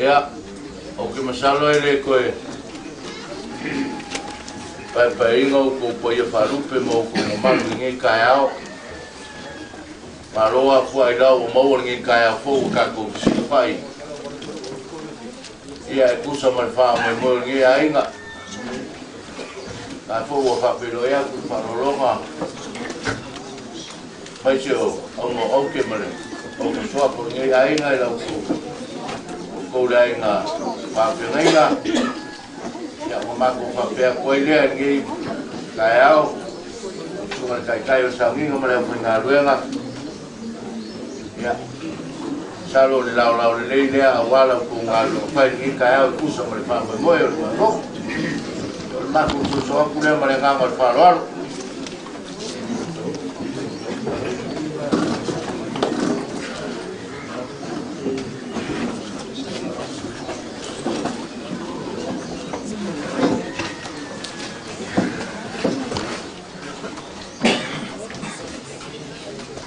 Ia, ou te masalo e le toe paepaeina outou paia faalupe ma outou mamalu i lenei taeao. Malo afuai lau ua maua lenei taeao fou ua tatou fesilafai. Ia e tusa ma le faamoemoe o lenei aiga. La foi ua faafeiloai atu i faaaloaloga aemaise o auga o aute ma le auga suafa o lenei aiga i la outou le aiga faafeagaiga. Ia ua matou faapea atu ai lea i lenei taeao, lau susuga i le Taitai o le Sauniga ma le aufaigaluega. Ia, masalo o le laolao lelei lea aua la outou galuega fai i lenei taeao e tusa ma le faamoemoe o le Malo. O le matou soso atu lea ma le agaga o le faaaloalo.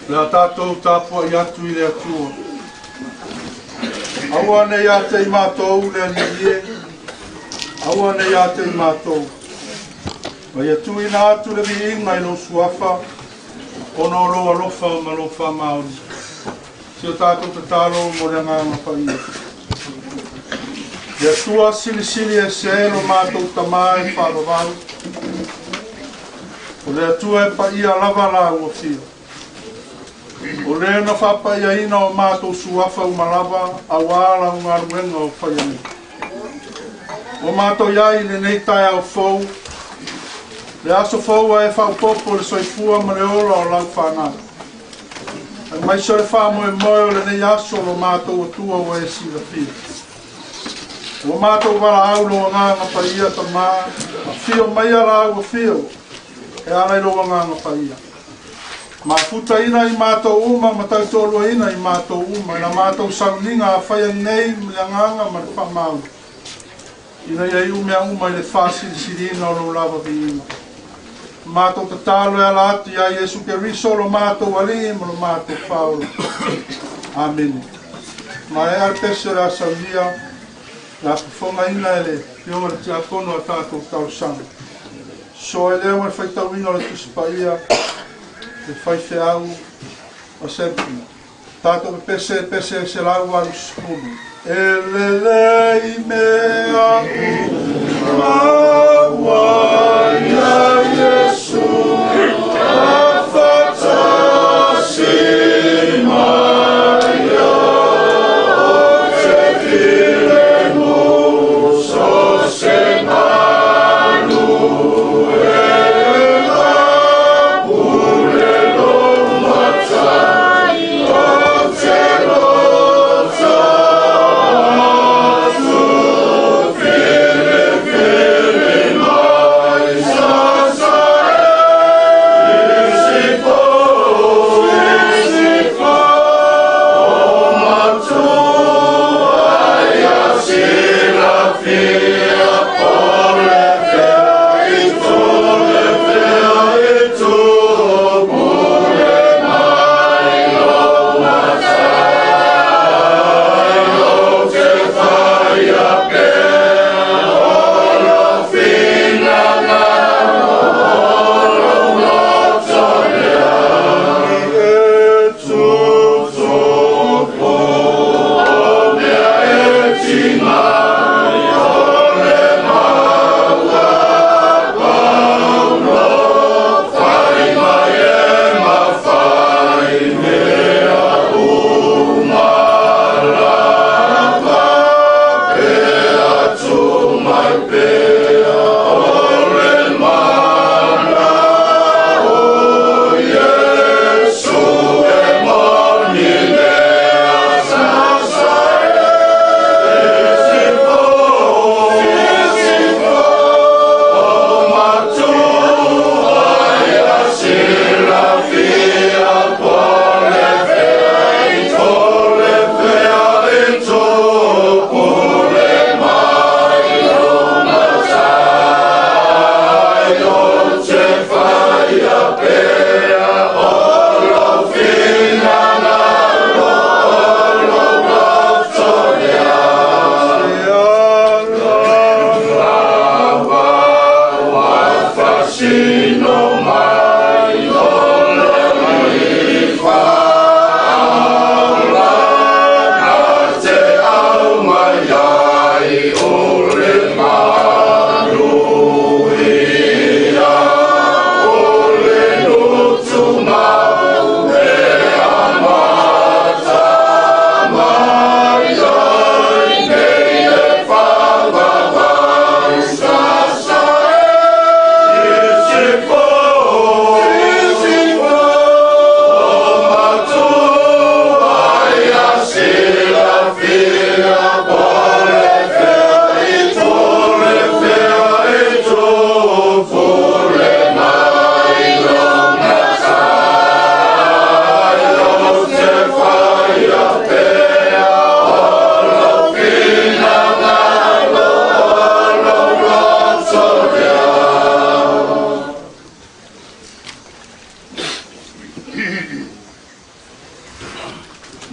Le a tatou tapuai atu i le Atua. Aua ne i ia te i matou le Alii e, aua ne i ia te i matou. Ma ia tuuina atu le viiga i lou suafa, ona o lou alofa ma lou faamaoni. Si o tatou tatalo mo le agaga paia. Le Atua silisili ese lo matou Tamā e faavavau. O le Atua e paia lava la ua fia. O le na faapaiaina o matou suafa uma lava, auā lau galuega o faia nei. Ua matou iai i lenei taeao fou, le aso fou ae faaopoopo le soifua ma le ola o lau fanau. Aemaise o le faamoemoe o lenei aso lo matou Atua ua e silafia. Ua matou valaau lou agaga paia Tamā, afio maia la ua fio, e ala i lou agaga paia. Mafutaina i matou uma ma tautoaluaina i matou uma, i la matou sauniga afaia nei ma le agaga ma le faamaoni. Ina ia iu mea uma i le faasilisiliina o lou lava viiga. Matou tatalo e ala atu ia Iesu Keriso lo matou Alii ma lo matou Faaola. Amene. Maea le pese o le a saunia, le a fofogaina e le Afioga i le Tiakono a tatou talosaga. Soa ai lea ma le faitauina o le Tusi Paia, le faifeau assembly. Tatou pepese pese 180. E lelei mea uma ua ia Iesu afatasi mai ou te filemu, so o se malu e pule lou matai, ou te loto atu, filifili mai, sasa e.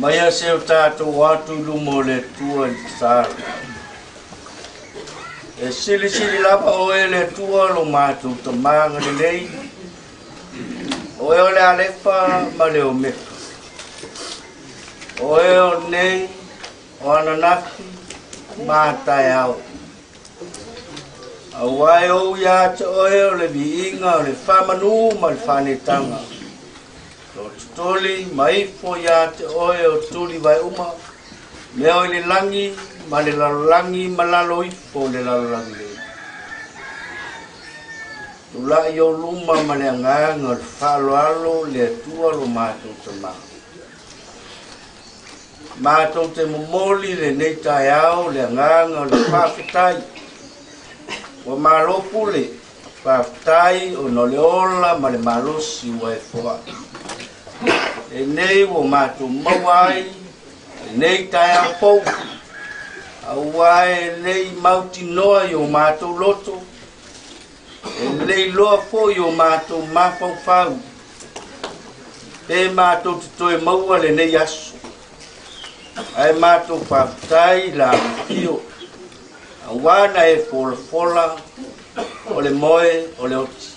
Maia se o tatou atu i luma o le Atua i le tatalo. E silisili lava oe le Atua lo matou Tama agalelei, oe o le Alefa ma le Omeka, oe o nei, o ananafi ma taeao. Auā e ou iā te oe o le viiga o le faamanu ma le faanetaga. Totoli ma ifo iā te oe o tuli vae uma, mea o i le lagi ma le lalolagi ma lalo ifo o le lalolagi nei. Tulai i ou luma ma le agaga o le faaaloalo le Atua lo matou Tama. Matou te momoli lenei taeao le agaga o le faafetai. Ua malo pule, faafetai ona o le ola ma le malosi ua e foai. Lenei ua matou maua ai lenei taeao fou, auā e le i mautinoa i o matou loto, e le iloa foi o matou mafaufau, pe matou te toe maua lenei aso. Ae matou faafetai i la afifio, auā na e folafola o le moe o le oti,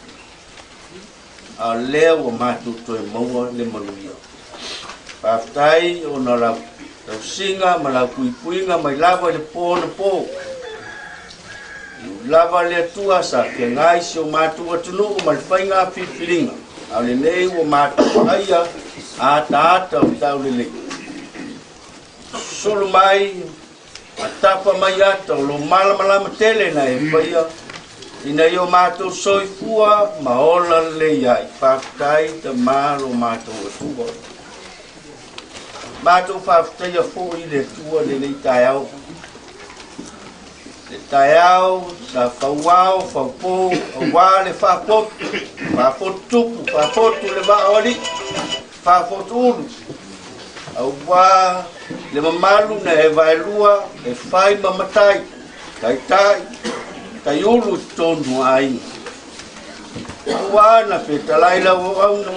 a o lea ua matou toe maua le manuia. Faafetai ona o lau tausiga ma lau puipuiga mai lava i le po anapo. Liu lava le Atua sa feagai si o matou atunuu ma le faiga filifiliga, a o lenei ua matou vaaia ataata o taulelei. Sulu mai ma tapa mai ata o lo malamalama tele na e faia ina ia o matou soifua ma ola lelei ai. Faafetai Tama lo matou Atua. Matou faafetaia foi le Atua lenei taeao. Le taeao sa fauao, faupō, auā le faafotu, faafotu tupu, faafotu le vaa o alii, faafotu ulu, auā le mamalu na e vaelua e fai ma matai, taitai, taiulu i totonu o aiga. Auā na fetalai lau auauna,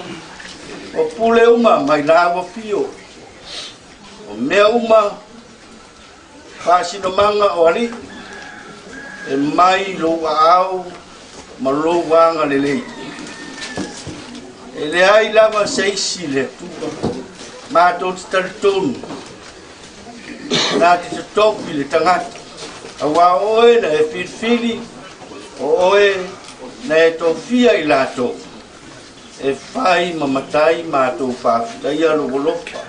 o pule uma mai lau afio, o mea uma faasinomaga o alii, e mai lou aao ma lou agalelei. E leai lava se isi le Atua, matou te talitonu, na te totofi le tagata, auā o oe na e filifili, o oe na e tofia i latou, e fai ma matai matou faafetaia lou alofa.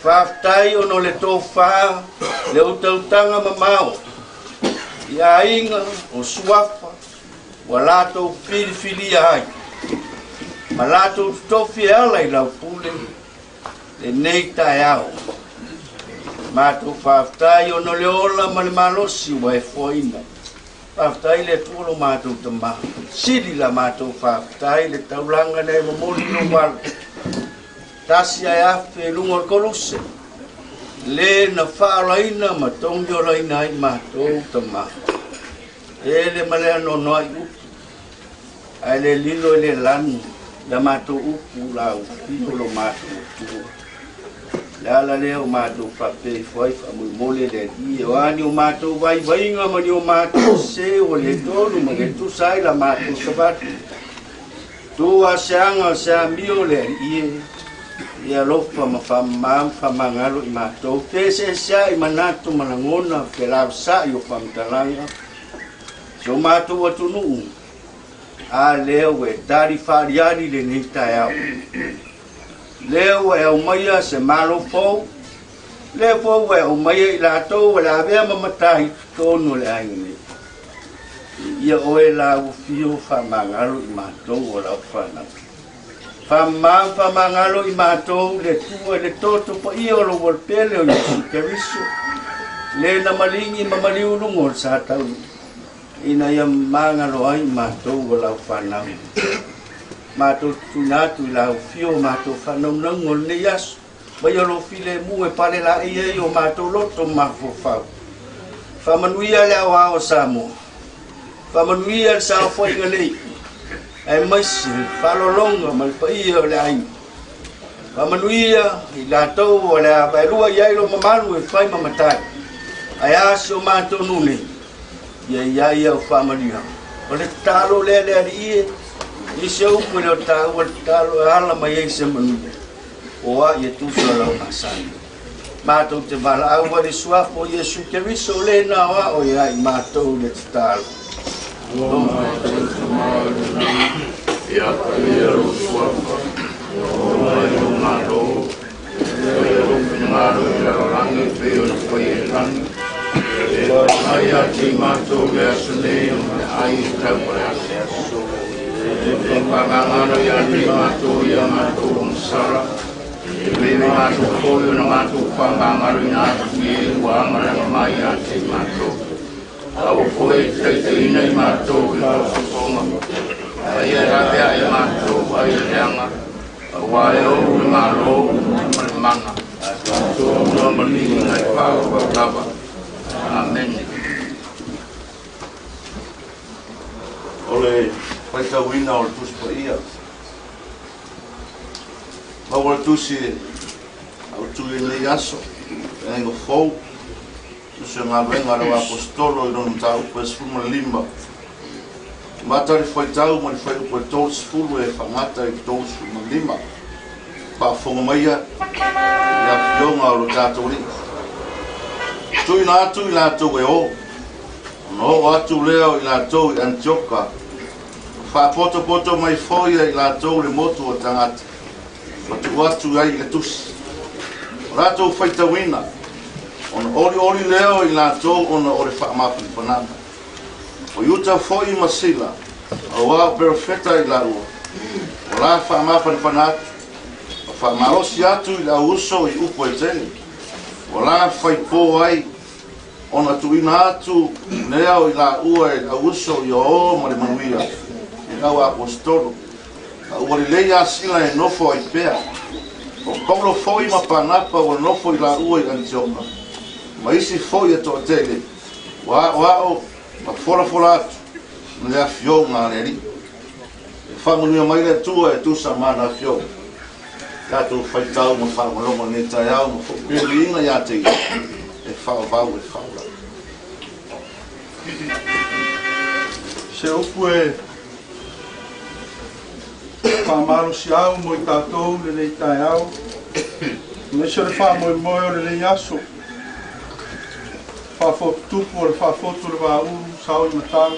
Faafetai ona o le tofa, le utautaga mamao i aiga o Suafa ua latou filifilia ai, ma latou totofi e ala i lau pule lenei taeao. Matou faafetai ona o le ola ma le malosi ua e foaina. Faafetai le Atua lo matou Tama. Sili la matou faafetai le taulaga na e momoli i lou alo. Tasi ae afe i luga o le koluse, le na faaolaina ma togiolaina ai matou Tama. E le ma le anoanoai upu, ae le lilo e le lanu la matou upu la ufio lo matou Atua. Le ala lea o matou faapea ifo ai faamolemole le Alii, o a ni o matou vaivaiga ma ni o matou sese ua le tonu ma le tusa ai la matou savali. Tu a se aga o se amio le Alii e, ia alofa ma faamama ma faamagalo i matou, feeseeseai manatu ma lagona, felavasai o faamatalaga, si o matou atunuu, a lea ua e tali faaliali lenei taeao. Lea ua e aumaia se Malo fou, lea foi ua e aumaia i latou o le avea ma matai i totonu o le aiga nei. Ia oe la ua fio faamagalo i matou o lau fanau. Faamama faamagalo i matou le Atua i le toto paia o lou Alepele o Iesu Keriso, le na maligi ma maliu luga o le sa taulii, ina ia magalo ai matou o lau fanau. Matou te tuuina atu i lau afio o matou faanaunauga o lenei aso, mai o lou filemu e palelaei ai o matou loto ma mafaufau. Faamanuia le aoao o Samoa, faamanuia le saofaiga nei, aemaise le faaaloaloga ma le paia o le aiga. Faamanuia i latou o le a vaelua i ai lou mamalu e fai ma matai. Ae a si o matou nuu nei, ia i ai au faamanuiaga. O le tatalo lea le Alii e, i se upu e le o taua le tatalo e ala mai ai se manuia, o a ia tusa o lau masani. Matou te valaau ai le suafa o Iesu Keriso le na o ao ia i matou le tatalo. Ua matou Tama i le lagi, ia paia lou suafa, ia oo mai lou Malo, ia faia lou finagalo i le lalolagi e pei ona faia i le lagi. E fai mai ia te i matou le aso nei o meaai e tau ma le aso. E faagagalo ia te i matou ia matou agasala, e pei matou foi ona matou faagagaloina atu i e ua agalaga mai ia te i matou. Aua foi e taitaiina i matou i faasosoga, a ia laveai matou ai le leaga, auā e ou le Malo ma le mana, ma le viiga e faavavau lava. Amene. O le faitauina o le Tusi Paia. Maua le Tusi autu i lenei aso, Feagaiga Fou, Tusi o Galuega a le Aposetolo i lona mataupu e 15. Amata le faitau mai le fuaiupu e 30 e faagata i le 35. Faafofoga maia i afioga o lo tatou Alii. Tuuina atu i latou e o, ona oo atu lea o i latou i Anitioka, faapotopoto mai foi e i latou le motu o tagata, ma tuu atu ai i le tusi. O latou faitauina, ona olioli lea o i latou ona o le faamafanafanaga. O Iuta foi ma Sila, auā o perofeta i laua, ua la faamafanafana atu, ma faamalosi atu i le au uso i upu e tele, ua la faipō ai, ona tuuina atu lea o i laua e le au uso ia o ma le manuia i le au aposetolo. A ua lelei a Sila e nofo ai pea. O Paulo foi ma Panapa ua nofo i laua i Anitioka, ma isi foi e toatele, ua aoao ma folafola atu ma le afioga a le Alii. E faamanuia mai le Atua e tusa ma ana afioga. Tatou faitau ma faalogologo i lenei taeao ma foi pea viiga ia te Ia e faavavau e faaola. Se upu e faamalosiau mo i tatou lenei taeao, aemaise o le faamoemoe o lenei aso, faafotutupu o le faafotu o le vaaulu sao i matau,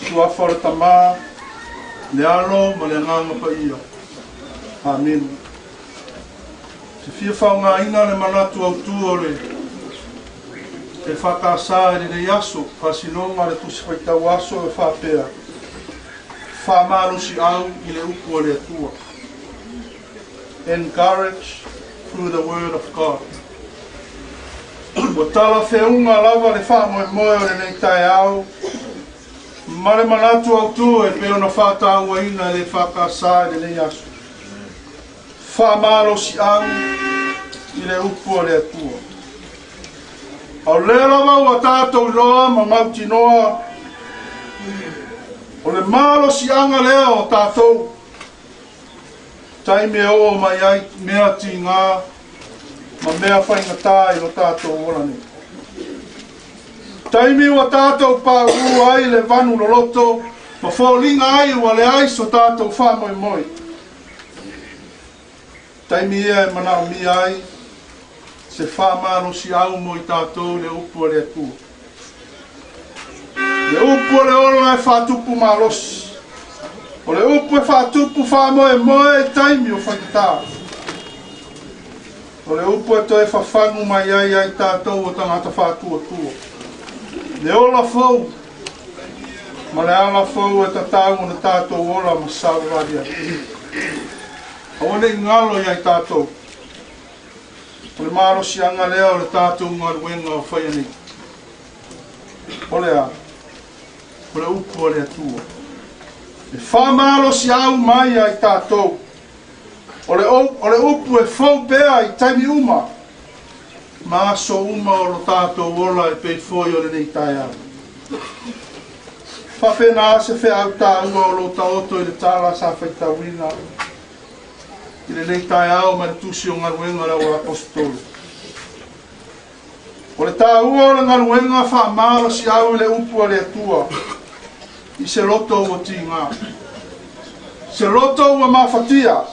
suafa o le Tama, le Alo ma le Agaga Paia. Amene. Te fia faaaogaina le manatu autū o le EFKS i lenei aso, faasinoga le Tusi Faitau Aso e faapea, Faamalosiau i le upu a le Atua. Encourage through the word of God. Ua talafeuga lava le faamoemoe o lenei taeao ma le manatu autū e pei ona faatauaina e le EFKS i lenei aso. Faamalosiau i le upu a le Atua. A o lea lava ua tatou iloa ma mautinoa o le malosiaga lea o tatou taimi e oo mai ai mea tigā ma mea faigata i lo tatou ola nei. Taimi ua tatou pauu ai le vanu loloto ma foliga ai ua leai so tatou faamoemoe. Taimi ia e manaomia ai se faamalosiau mo i tatou le upu a le Atua. Le upu o le ola e faatupu malosi. O le upu e faatupu faamoemoe i taimi o faigata. O le upu e toe fafagu mai ai ai tatou o tagata faatuatua. Le ola fou ma le ala fou e tatau ona tatou ola ma savavali ai. Aua ne i galo ia i tatou. O le malosiaga lea o le tatou galuega o faia nei. O le a? O le upu a le Atua. E faamalosiau mai ai tatou. O le, o le upu e fou pea i taimi uma. Ma aso uma o lo tatou ola e pei foi o lenei taeao. Faapena se feau taua o lo taoto i le tala sa faitauina. I lenei taeao ma le Tusi o Galuega a le Auaposetolo. O le taua o le galuega faamalosiau i le upu a le Atua i se loto ua tiga, se loto ua mafatia,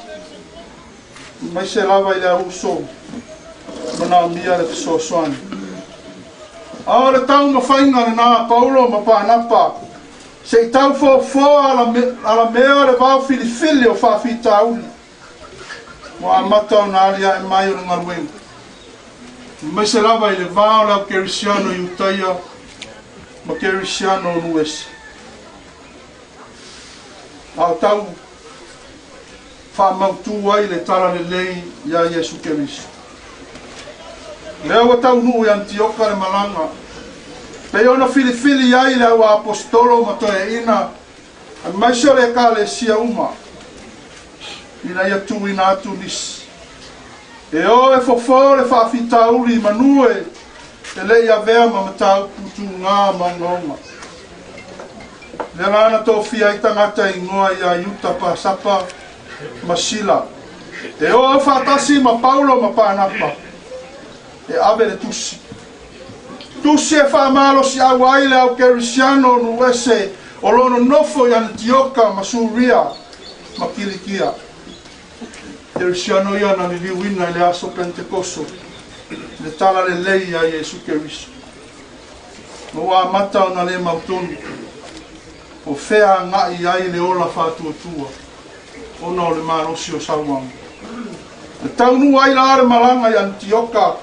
aemaise lava i le auuso manaomia le fesoasoani. A o le taumafaiga lena a Paulo ma Panapa se i taufofoa alamea le vao filifili o faafitauli ua amata ona aliae mai o le galuega, aemaise lava i le va o le au Kerisiano Iutaia ma Kerisiano o nuu ese. A o tau faamautu ai le talalelei iā Iesu Keriso. Lea ua taunuu i Anitioka le malaga, pei ona filifili ai le auaposetolo ma toeaiina, aemaise o le Ekalesia uma, ina ia tuuina atu nisi e o e fofo le faafitauli i manu e le i avea ma mataupu tugā ma ogaoga. Lea la na tofia ai tagata e igoa iā Iuta Pasapa ma Sila, e o aufaatasi ma Paulo ma Panapa, e ave le tusi. Tusi e faamalosiau ai le au Kerisiano o nuu ese o lo o nonofo i Anitioka ma Suria ma Kilikia. Kerisiano ia na liliuina i le aso Pentekoso i le talalelei iā Iesu Keriso. Ma ua amata ona le mautonu o fea agai ai le ola faatuatua ona o le malosi o sauaga. E taunuu ai la le malaga i Anitioka,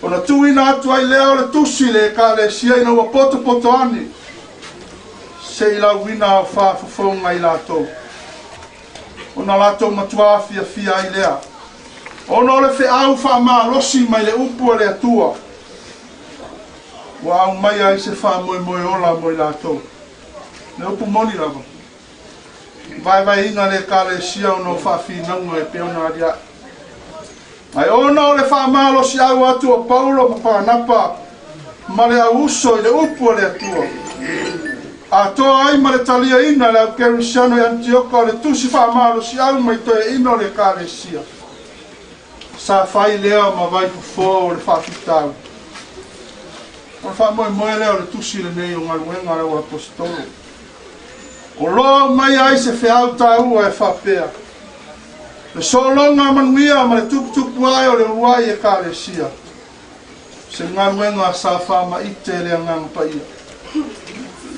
ona tuuina atu ai lea o le tusi i le Ekalesia ina ua potopoto ane, se i lauina ao faafofoga i latou, ona latou matuā fiafia ai lea, ona o le feau faamalosi mai le upu a le Atua, ua aumaia ai se faamoemoe ola mo i latou. Le upu moni lava, vaevaeina le Ekalesia ona o faafinauga e pei ona aliae. Ae ona o le faamalosiau atu o Paulo ma Panapa ma le auuso i le upu a le Atua, atoa ai ma le taliaina e le au Kerisiano i Anitioka o le tusi faamalosiau mai toeaiina o le Ekalesia, sa fai lea ma vaifofo o le faafitauli. O le faamoemoe lea o le tusi lenei o Galuega a le Auaposetolo, o lo o aumaia ai se feau taua e faapea, le sologa manuia ma le tuputupu ae o le uluai Ekalesia, se galuega sa faamaite e le Agaga Paia.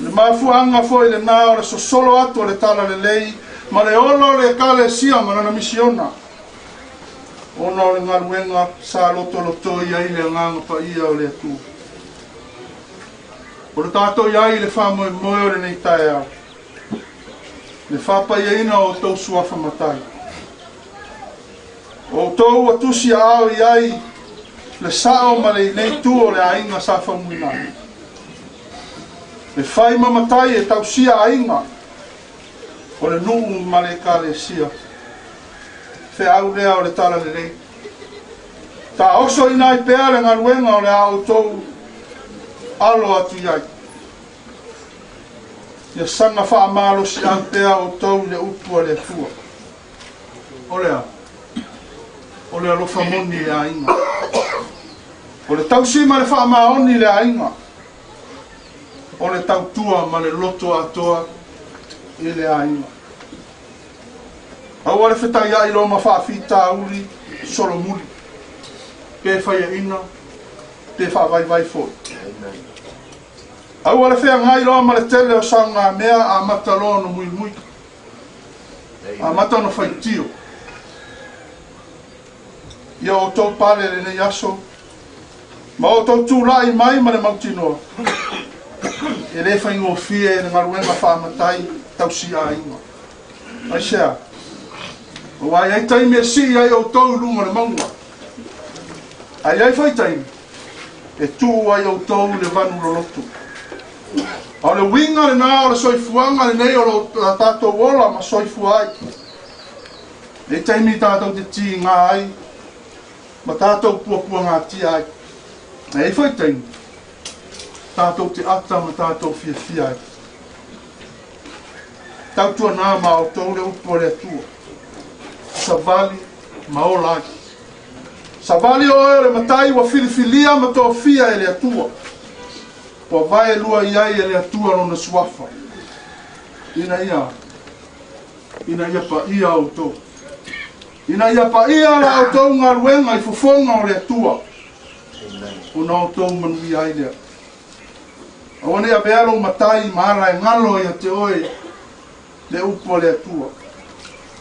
Le mafuaaga foi lenā o le sosolo atu o le talalelei ma le ola o le Ekalesia ma lana misiona, ona o le galuega sa lotolotoi ai le Agaga Paia o le Atua. O le tatou i ai i le faamoemoe o lenei taeao, le faapaiaina o outou suafa matai. O outou ua tusi aao i ai le sao ma le inei tu o le aiga sa Faumuina. E fai ma matai e tausia aiga o le nuu ma le Ekalesia. Feau lea o le talalelei. Taosoina ai pea le galuega o le a outou alo atu i ai. Ia saga faamalosiau pea outou i le upu a le Atua. O le a? O le alofa moni i le aiga. O le tausi ma le faamaoni i le aiga. O le tautua ma le loto atoa i le aiga. Aua le fetaiai loa ma faafitauli solomuli, pe faiaina, pe faavaivai foi. Aua le feagai loa ma le tele o saugamea amata loa ona muimui, amata ona faitio. Ia outou pale lenei aso, ma outou tulai mai ma le mautinoa, e le faigofie le galuega faamatai tausi aiga. Aisea? Aua e i ai taimi e sii ai outou i luga o le mauga, ae i ai foi taimi e tuu ai outou i le vanu loloto. A o le uiga lenā o le soifuaga lenei o lo tatou ola ma soifua ai. E i ai taimi tatou te tiga ai ma tatou puapuagatia ai. Ae i ai foi taimi tatou te ata ma tatou fiafia ai. Tautuanā ma outou le upu a le Atua. Savali Ma ola ai. Savali oe o le matai ua filifilia ma tofia e le Atua. Ua vaelua i ai e le Atua lona suafa. Ina ia ina ia paia outou. Ina ia paia la outou galuega i fofoga o le Atua. Ona outou manuia ai lea. Aua ne i avea lou matai ma ala e galo ia te oe le upu a le Atua.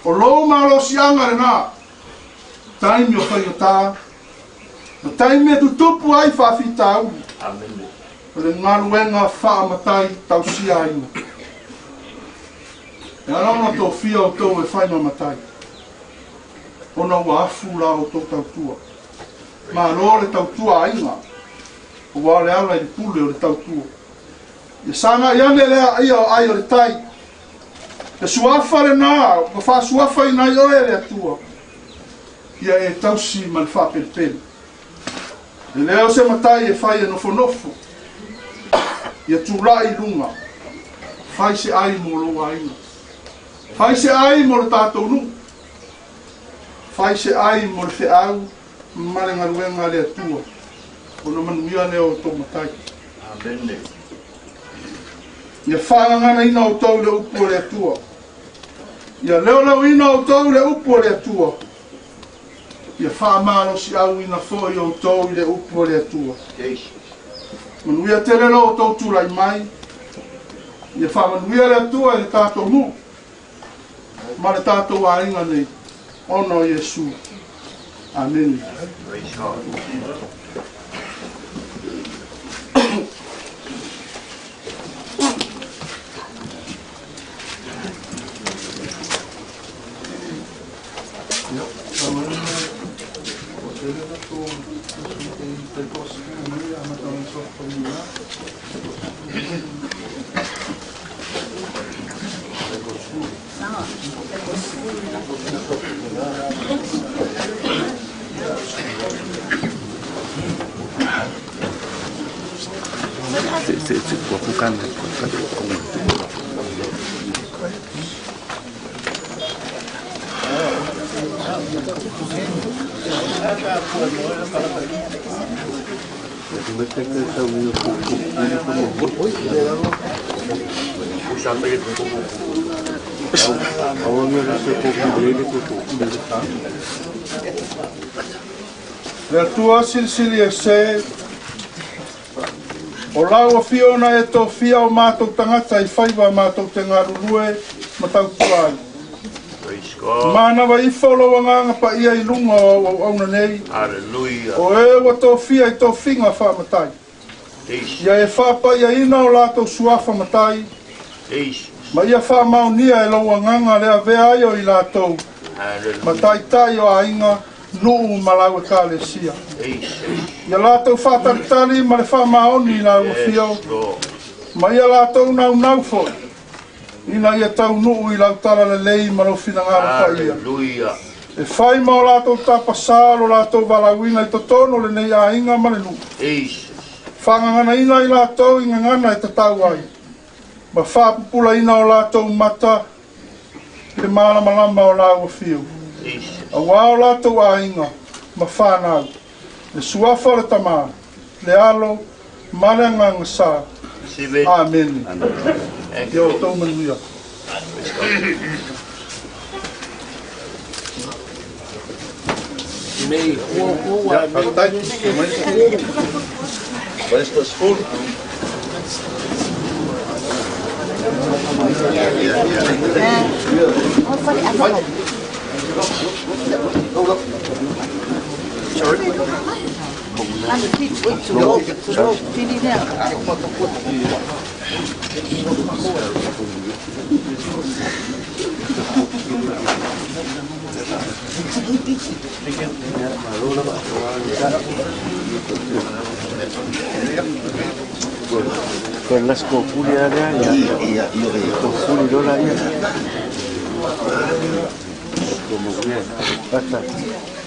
O lou malosiaga lena, taimi o faigata, ma taimi e tutupu ai faafitauli. O le galuega faamatai tausia aiga. E ala ona tofia outou e fai ma matai, ona ua afu la outou tautua. Malo le tautua aiga, aua o le ala i le pule o le tautua. Ia sagai ane le aia o ai o le tai. Le suafa lena ua faasuafaina ai oe e le Atua, ia e tausi ma le faapelepele. E le o se matai e fai e nofonofo, ia tulai i luga, fai se ai mo lou aiga. Fai se ai mo le tatou nuu. Fai se ai mo le feau ma le galuega a le Atua, ona manuia lea o outou matai. Amene. Ia faagaganaina outou i le upu a le Atua. Ia leoleoina outou i le upu a le Atua. Ia faamalosiauina foi outou i le upu a le Atua. Manuia tele lo outou tulai mai. Ia faamanuia le Atua i le tatou nuu ma le tatou aiga nei, ona o Iesu. Amene. Praise God. Le Atua silisili ese, o lau afio na e tofia o matou tagata i faiva matou te galulue ma tautua ai. Praise God. Manawa ifo lou agaga paia i luga o au auauna nei, Hallelujah. o e ua tofia i tofiga faamatai. Jesus. Ia e faapaiaina o latou suafa matai, Jesus. ma ia faamaonia e lou agaga le avea ai o i latou, Hallelujah. ma taitai o aiga, nuu ma lau ekalesia. Jesus. Ia latou faatalitali ma le faamaoni i lau afio, Yes, Lord. ma ia latou naunau foi, ina ia taunuu i lau talalelei ma lou finagalo paia. Hallelujah. E fai ma o latou tapasā lo latou valaauina i totonu o lenei aiga ma le nuu. Jesus. Faagaganaina i latou i gagana e tatau ai, ma faapupulaina o latou mata i le malamalama o lau afio. Jesus. Aua o latou aiga ma fanau, le suafa o le Tama, le Alo ma le Agaga Sa. Receive it. Amene. Thank Ia you. outou manuia. Ia, faafetai.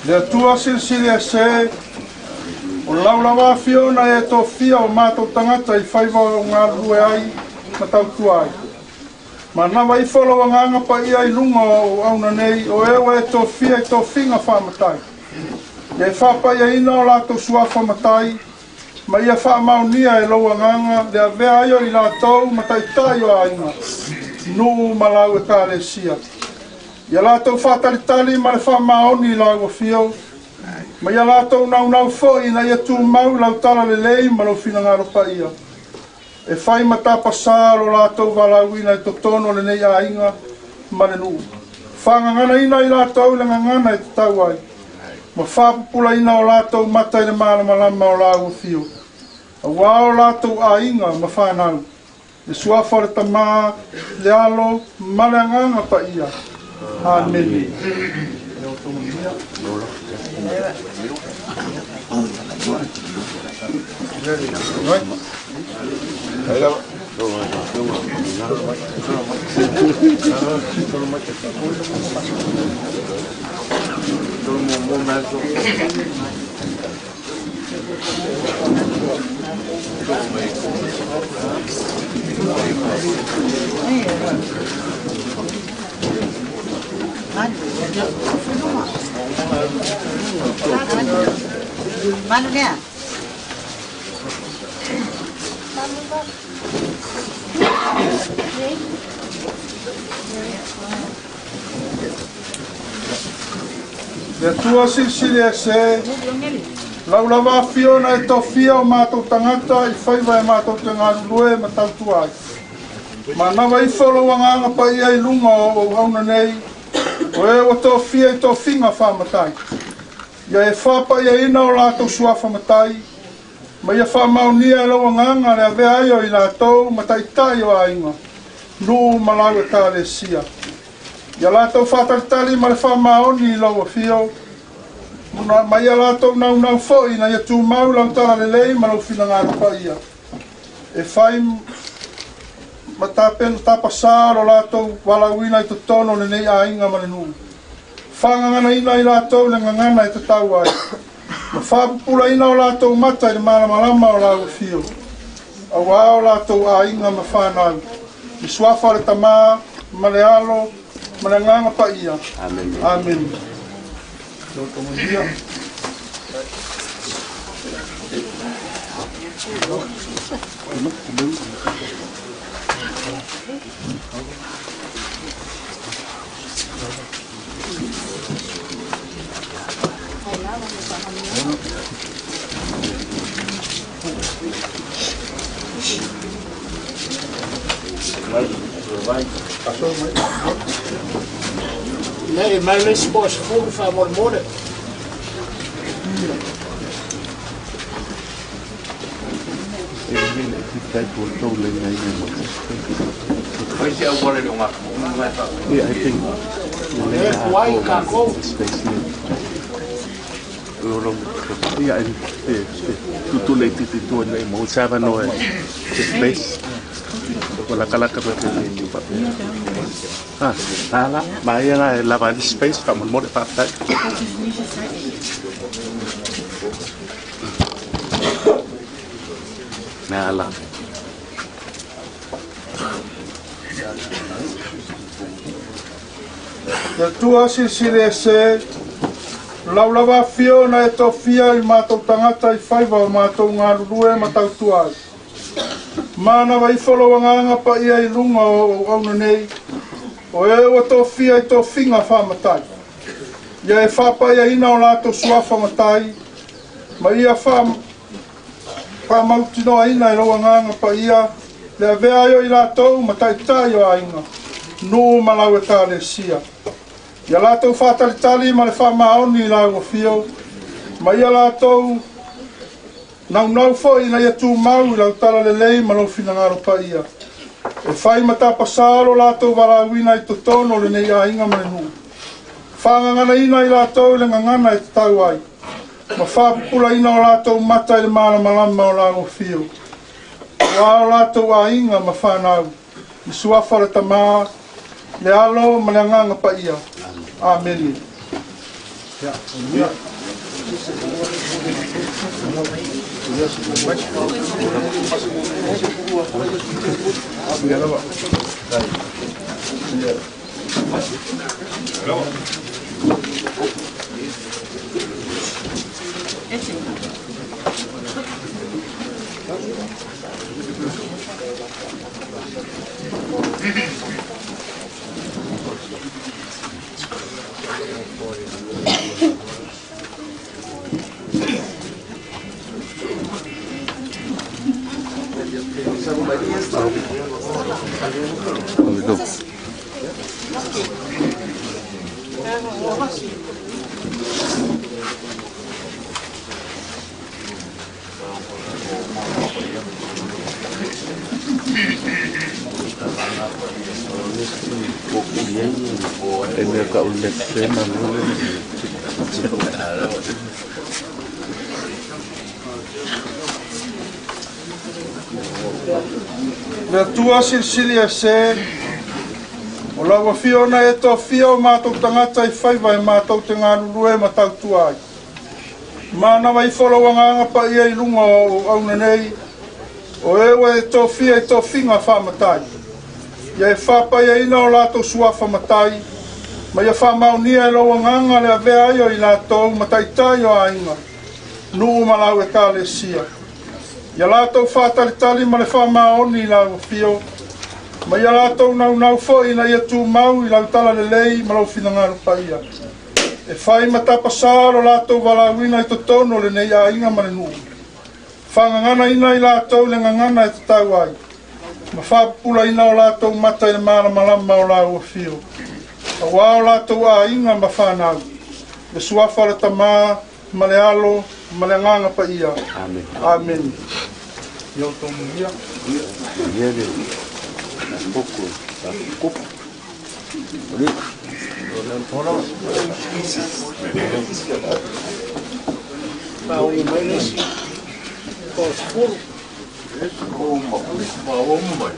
Le Atua silisili ese, o lau afio na e tofia o matou tagata i faiva o galulue ai ma tautua ai. Manava ifo lou Agaga Paia i luga o auauna nei, o e ua e tofia i tofiga faamatai, ia e faapaiaina o latou suafa matai, ma ia faamaonia e lou Agaga le avea ai o i latou ma taitai o aiga, nuu ma lau Ekalesia. Ia latou faatalitali ma le faamaoni i lau afio, ma ia latou naunau foi ina ia tumau i lau talalelei ma lou finagalo paia, e fai ma tapasā lo latou valaauina i totonu o lenei aiga ma le nuu. Faagaganaina i latou i le gagana e tatau ai, ma faapupulaina o latou mata i le malamalama o lau afio, auā o latou aiga ma fanau, le suafa o le Tama, le Alo ma le Agaga Paia. Amene. Le Atua Silisili Ese, lau lava afio na e tofia o matou tagata i faiva e matou te galulue ma tautua ai. Manava ifo lou Agaga Paia i luga o auauna nei, o e ua tofia i tofiga faamatai. Ia e faapaiaina o latou suafa matai, ma ia faamaonia e lou Agaga le avea ai o i latou ma taitai o aiga, nuu ma lau Ekalesia. Ia latou faatalitali ma le faamaoni i lou afio, ma ia latou naunau foi ina ia tumau lau talalelei ma lou finagalo paia, e fai ma tapena tapasā lo latou valaauina i totonu o lenei aiga ma le nuu. Faagaganaina i latou le gagana e tatau ai, ma faapupulaina o latou mata i le malamalama o lau afio, auā o latou aiga ma fanau, i suafa o le Tama ma le Alo ma le Agaga Paia. Amene. Nei, mai le isi po 10 faamolemole. E kuai kākou. Le Atua Silisili Ese, lau lava afio na e tofia i matou tagata i faiva o matou galulue ma tautua ai. Manava ifo lou Agaga Paia i luga o auauna nei, o e ua tofia i tofiga faamatai. Ia e faapaiaina o latou suafa matai, ma ia faamautinoaina e lou Agaga Paia le avea ai o i latou ma taitai o aiga, nuu ma lau Ekalesia. Ia latou faatalitali ma le faamaoni i lau afio, ma ia latou naunau foi ina ia tumau i lau talalelei ma lou finagalo paia, e fai ma tapasā lo latou valaauina i totonu o lenei aiga ma le nuu. Faagaganaina i latou i le gagana e tatau ai, ma faapupulaina o latou mata i le malamalama o lau afio, auā o latou aiga ma fanau, i suafa o le Tama, le Alo ma le Agaga Paia. Amene. Le Atua Silisili Ese, o lau afio na e tofia o matou tagata i faiva e matou te galulue ma tautua ai. Manava ifo lou agaga paia i luga o auauna nei, o e ua e tofia i tofiga faamatai. Ia e faapaiaina o latou suafa matai, ma ia faamaonia e lou agaga le avea ai o i latou ma taitai o aiga, nuu ma lau ekalesia. Ia latou faatalitali ma le faamaoni i lau afio, ma ia latou naunau foi ina ia tumau i lau talalelei ma lou finagalo paia. E fai ma tapasā lo latou valaauina i totonu o lenei aiga ma le nuu. Faagaganaina i latou le gagana e tatau ai, ma faapupulaina o latou mata i le malamalama o lau afio, auā o latou aiga ma fanau, le suafa o le Tama ma le Alo ma le Agaga Paia. Amene. Ia outou manuia. Faaogi mai le isi toasefulu. Faauma mai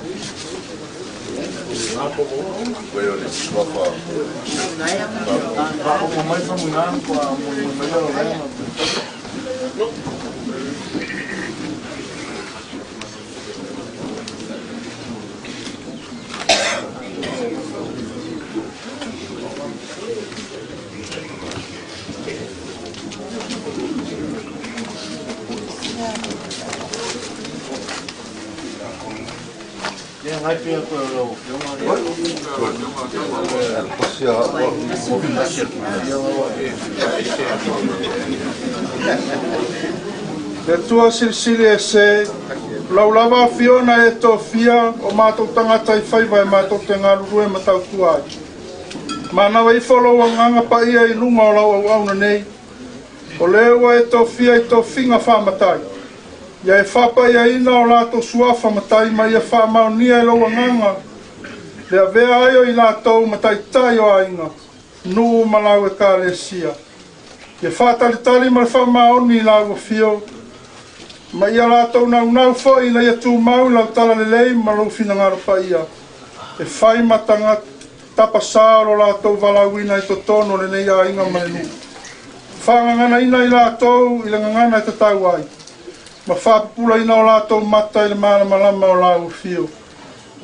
Faumuina faatoa molimoli mai lea o lau Le Atua Silisili Ese, o lau lava afio na e tofia o matou tagata i faiva e matou te galulue ma tautua ai. Manava ifo lou agaga paia i luga o lau auauna nei, o le ua e tofia i tofiga faamatai. Ia e faapaiaina o latou suafa matai ma ia faamaonia e lou agaga le avea ai o i latou ma taitai o aiga, nuu ma lau ekalesia. Ia faatalitali ma le faamaoni i lau afio, ma ia latou naunau foi ina ia tumau i lau talalelei ma lou finagalo paia, e fai ma tapasā o lo latou valaauina i totonu o lenei aiga ma le nuu. Faagaganaina i latou i le gagana e tatau ai, ma faapupulaina o latou mata i le malamalama o lau afio,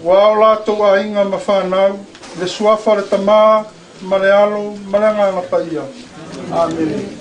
auā o latou aiga ma fanau, le suafa o le Tama ma le Alo ma le Agaga Paia. Amene.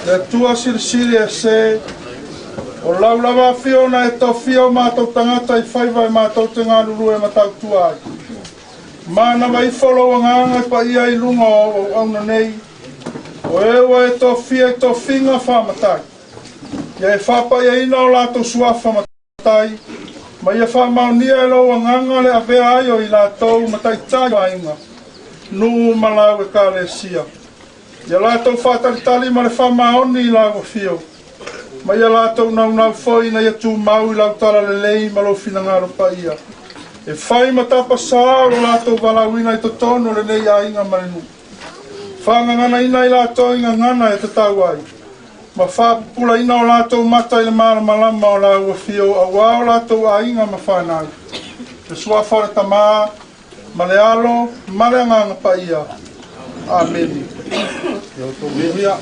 Le Atua Silisili Ese, o lau lava afio na e tofia o matou tagata i faiva e matou te galulue ma tautua ai. Manava ifo lou agaga e paia i luga o au auauna nei, o e ua e tofia i tofiga faamatai, ia e faapaiaina o latou suafa matai, ma ia faamaonia e lou agaga le avea ai o i latou ma taitai o aiga, nuu ma lau ekalesia. Ia latou faatalitali ma le faamaoni i lau afio, ma ia latou naunau foi ina ia tumau i lau talalelei ma lou finagalo paia, e fai ma tapasā o lo latou valaauina i totonu o lenei aiga ma le nuu. Faagaganaina i latou i gagana e tatau ai, ma faapupulaina o latou mata i le malamalama o lau afio auā o latou aiga ma fanau. Le suafa o le Tama, ma le Alo, ma le Agaga Paia. Amene. Ia outou manuia.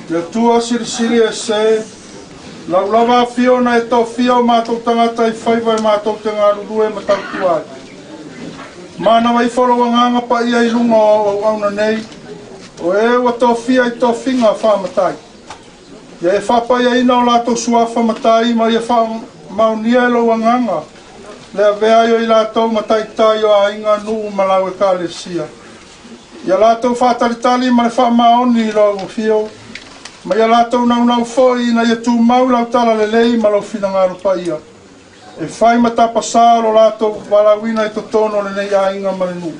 Le Atua silisili ese, lau lava afio na e tofia o matou tagata i faiva e matou te galulue ma tautua ai. Manava ifo lou agaga paia i luga o au auauna nei, o e ua tofia i tofiga faamatai. Ia e faapaiaina o latou suafa matai ma ia faamaonia e lou agaga le avea ai o i latou ma taitai o aiga, nuu ma lau ekalesia. Ia latou faatalitali ma le faamaoni i lou afio, ma ia latou naunau foi ina ia tumau lau talalelei ma lou finagalo paia, e fai ma tapasā o lo latou valaauina i totonu o lenei aiga ma le nuu.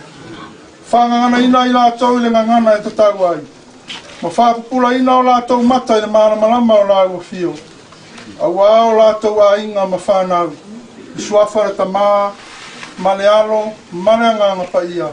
Faagaganaina i latou i le gagana e tatau ai, ma faapupulaina o latou mata i le malamalama o lau afio, auā o latou aiga ma fanau, i suafa le Tama, ma le Alo, ma le Agaga Paia.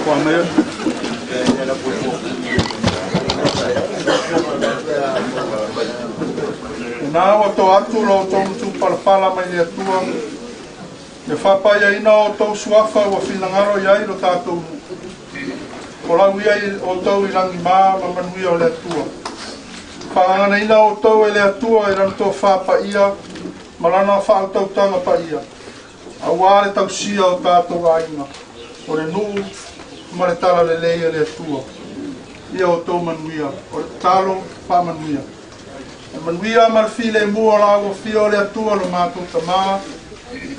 Amene. Lena ua to atu lo outou matupalapala mai le Atua, le faapaiaina o outou suafa ua finagalo i ai lo tatou nuu. Folau ia i outou i lagima ma manuia o le Atua. Faagaganaina outou e le Atua i lana tofa paia ma lana faautautaga paia, auā le tausia o tatou aiga, o le nuu ma le talalelei a le Atua. Ia outou manuia. O le tatalo, faamanuia. E manuia ma le filemu o la ua fia o le Atua lo matou Tama,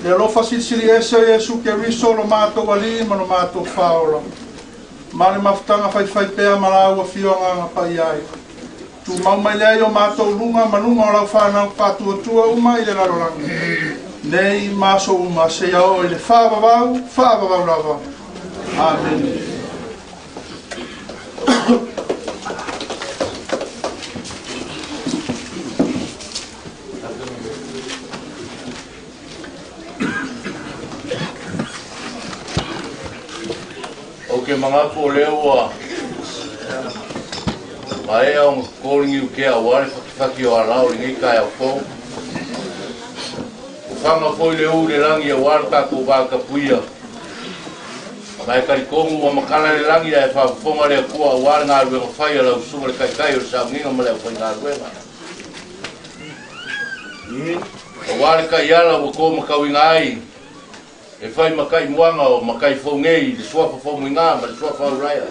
le alofa silisili ese o Iesu Keriso lo matou Alii ma lo matou Faaola, ma le mafutaga faifaipea ma la ua fia o Agaga Paia ai. Tumau mai lea i o matou luga ma luga o lau fanau faatuatua uma i le lalolagi nei ma aso uma seia oo i le faavavau, faavavau lava. Amene. Ou te manatu o lea ua maea ona totogi niutea aua le fatifati o ala o lenei taeao fou. Ua faga foi le ū i le lagi aua le tatou vatapuia. Ma e talitonu ua matala le lagi ae faafofoga le Atua aua le galuega fai a lau susuga le Taitai o le Sauniga ma le aufaigaluega. Aua le taiala ua to matauina ai e fai ma taimuaga o matai fou nei i le suafa Faumuina ma le suafa Uraia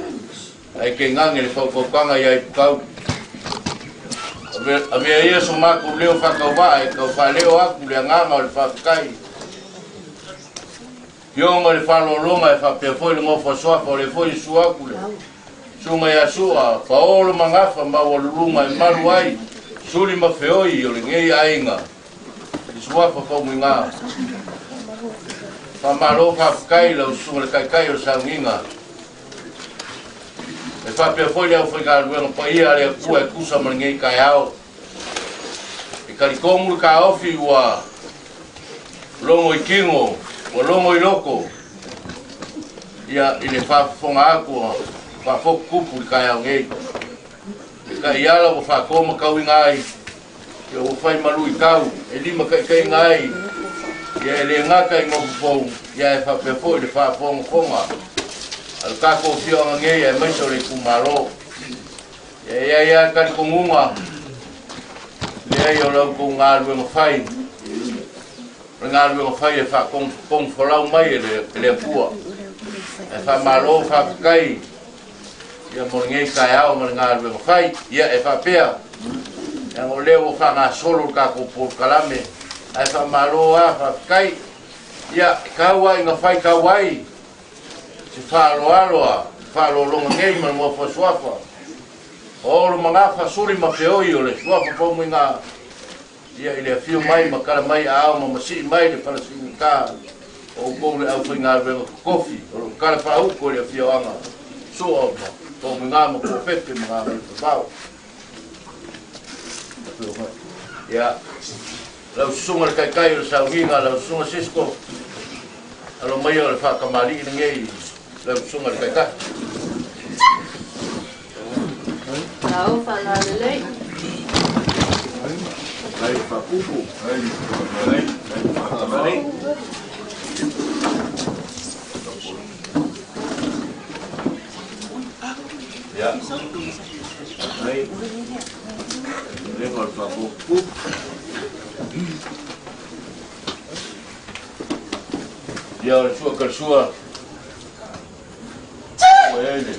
ae tainane le faautautaga ia Ipukau. Avea ia so matou leo faatauvaa e tau faaleo atu le agaga o le faafetai. Fioga i le faaaloaloga e faapea foi le nofo suafa o le foi e sua atu le susuga ia Sua, paolo ma gafa maualuluga e malu ai suli ma feoi o lenei aiga i suafa Faumuina. Faamalo faafetai lau susuga le Taitai o le Sauniga. E faapea foi le aufaigaluega paia a le Atua e tusa ma lenei taeao. E talitonu le taofi ua logo i tino, ua logo i loko, ia i le faafofoga atu a faafotutupu i le taeao nei. E taiala ua faatomatauina ai, ia ua fai malu i tau, e lima taitaiga ai, ia e le gata i nofo fou, ia e faapea foi le faafogafoga a le tatou afioaga nei aemaise o le itumalo. Ia ia ia talitonuga, leai o lau tou galuega fai, o le galuega fai e faatonufolau mai e le Atua. E faamalo faafetai ia mo lenei taeao ma le galuega fai. Ia e faapea, ia o lea ua faagasolo le tatou polokalame, ae faamalo lava faafetai. Ia tau ai na fai tau ai se faaaloalo faaaloaloga nei ma le nofo suafa. O lo magafa suli ma feoi o le suafa Faumuina. Ia i le afio mai ma kala mai aao ma masii mai le falasigata o outou le aufaigaluega totofi o lo kala faauko i le afioaga Sua ma Faumuina ma Tuapepe ma Gagaifomau. Ia lau susuga le Taitai o le Sauniga, lau susuga Cisco, alo mai o le faakamalii lenei lau susuga le Taitai. Tau faalalelei. Ai faapupu. Ai faakamalii. Ia. Ai. Lengo le faapupu. Ia o le sua kalasua. Ua ele.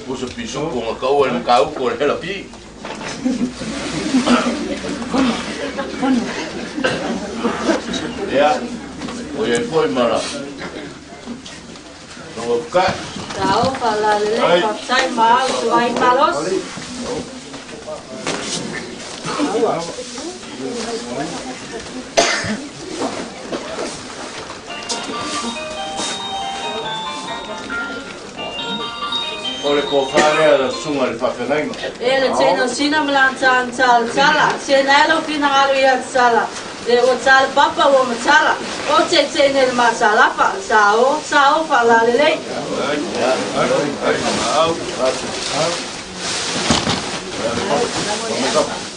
Usa pisupo nga kaua le makauko o le hela pi. Ia, o ia foi mara. Tonga kai. Tau faalalelei faafetai ma au tuai malosi. O le kofā lea la susuga le faafeagaiga. E le tena sina malan tsala tsala. Se na lo fina galu ia tsala. Le o tsala papa o matsala. O te te ne ma tsala fa sao sao faalalelei.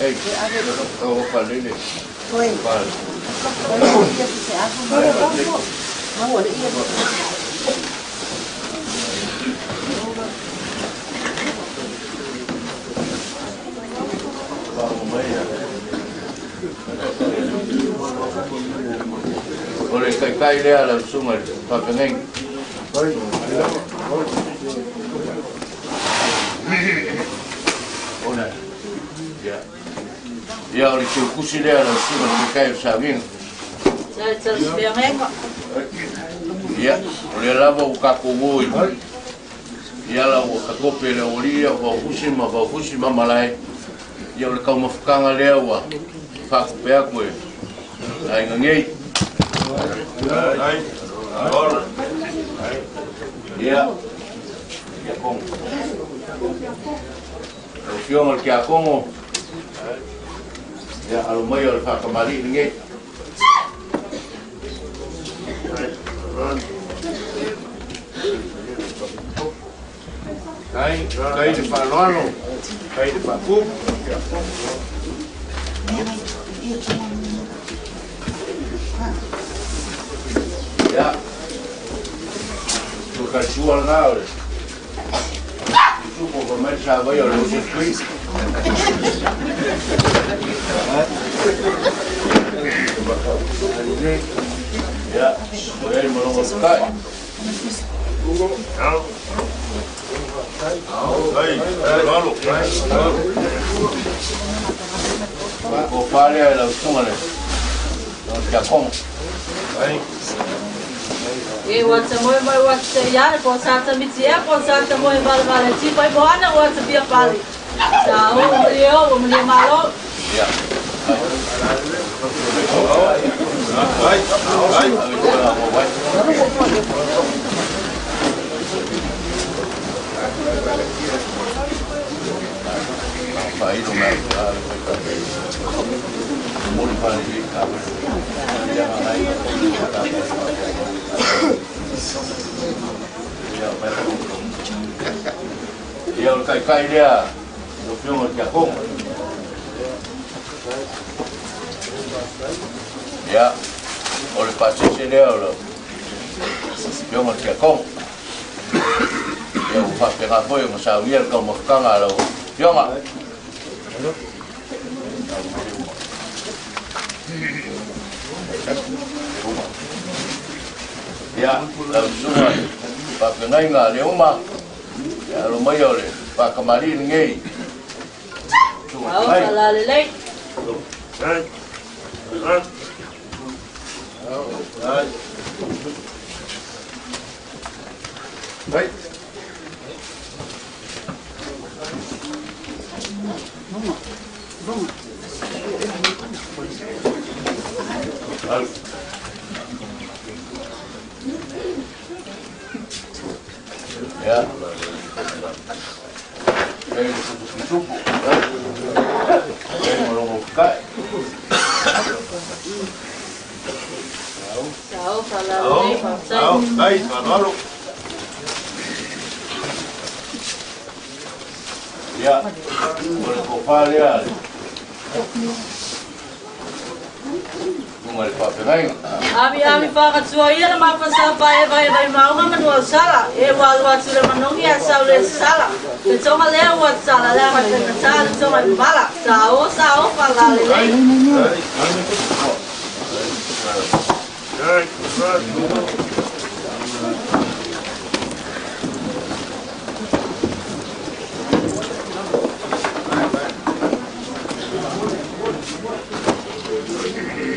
Ei, o faalele. Fale. O le taitai lea lau susuga le faafeagaiga. Ona. Ia. Ia o le teukusi lea lau susuga le taitai o Sauniga. Tsa tsa feagaiga. Ia, o le lava ua tatou o i. Ia la ua katope le aualii ua vaufusi ma vaufusi ma malae. Ia o le taumafataga lea ua faakupe atu e aiga nei. Ia, ia kongo. Lau afioga le Tiakono, ia alo mai o le faakamalii lenei. Kai, kai le faaaloalo, kai le faapupu. Ia. kaisua lena o le pisupo faimai le savaia o le ocean queen. Ia, o i ai le maloga o tatai. Tofa lea i lau susuga le Tiakono. E ua ta moe moe ua ta ia le po sa ta miti e po sa ta moe vale vale ti pai po ana ua ta fia pale. Sa o malie o malie malo. Ia. Faailo mai le faitape. Momoli faalelei taavale. Ia agai Ia o le taitai lea lau Afioga i le Tiakono. Ia, o le pasese lea o lau Afioga i le Tiakono. Ia ua faapena foi ona saunia le taumafataga a lau Afioga. Ia, lau susuga i le faafeagaiga a Leuma, ia alo maia o le faatamalii lenei. Susuga Ao feagai. falalelei. Ia. Ei le pitupitupu. Ei maloga o tatai. Sa o falalelei faafetai. Ia, o le tofa lea le susuga i le faafeagaiga. Ami ami whakatua ia le mafasa pa e vai vai maunga manua o sala. E ua alu atu le manogi a sau le sala. Le tonga lea ua sala lea mai whakatā le tonga i mala. Sa o falalelei.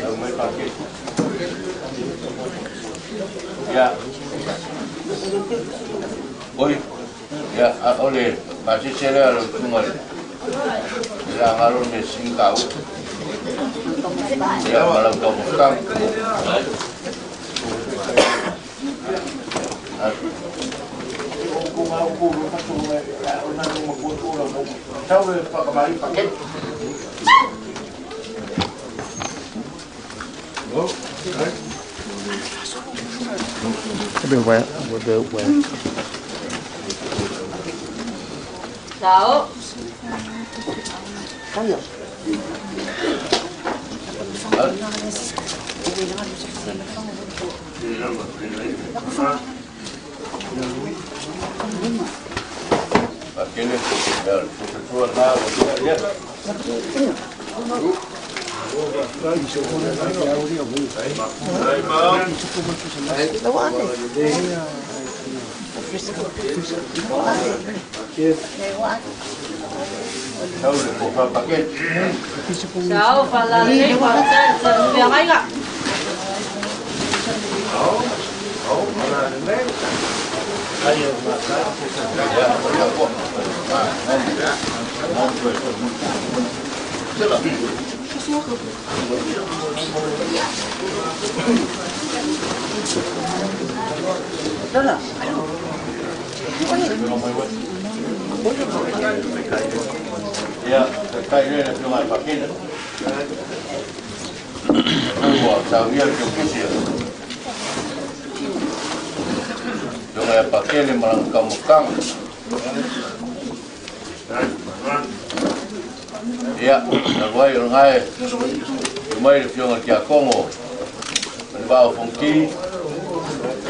Au mai paketi. Ia. Oi. Ia, a o le pasese lea lau susuga i le lagalo le mea sini taua. Ia, ma lau taumafataga. Sau le whakamari paketi. Sa o. Pakele, ia, le fututua lena, ua ia. Sau le tofa paketi. Sa o falalelei faafetai le faafeagaiga. Ia, ia, po. Ia, taitai lea le Afioga i le Pakele. Ua saunia le tiokisi a. Afioga ia Pakele ma lana taumafataga. Ia, talu ai o lena e tu mai le Afioga i le Tiakono o le Vaa o Fonoti.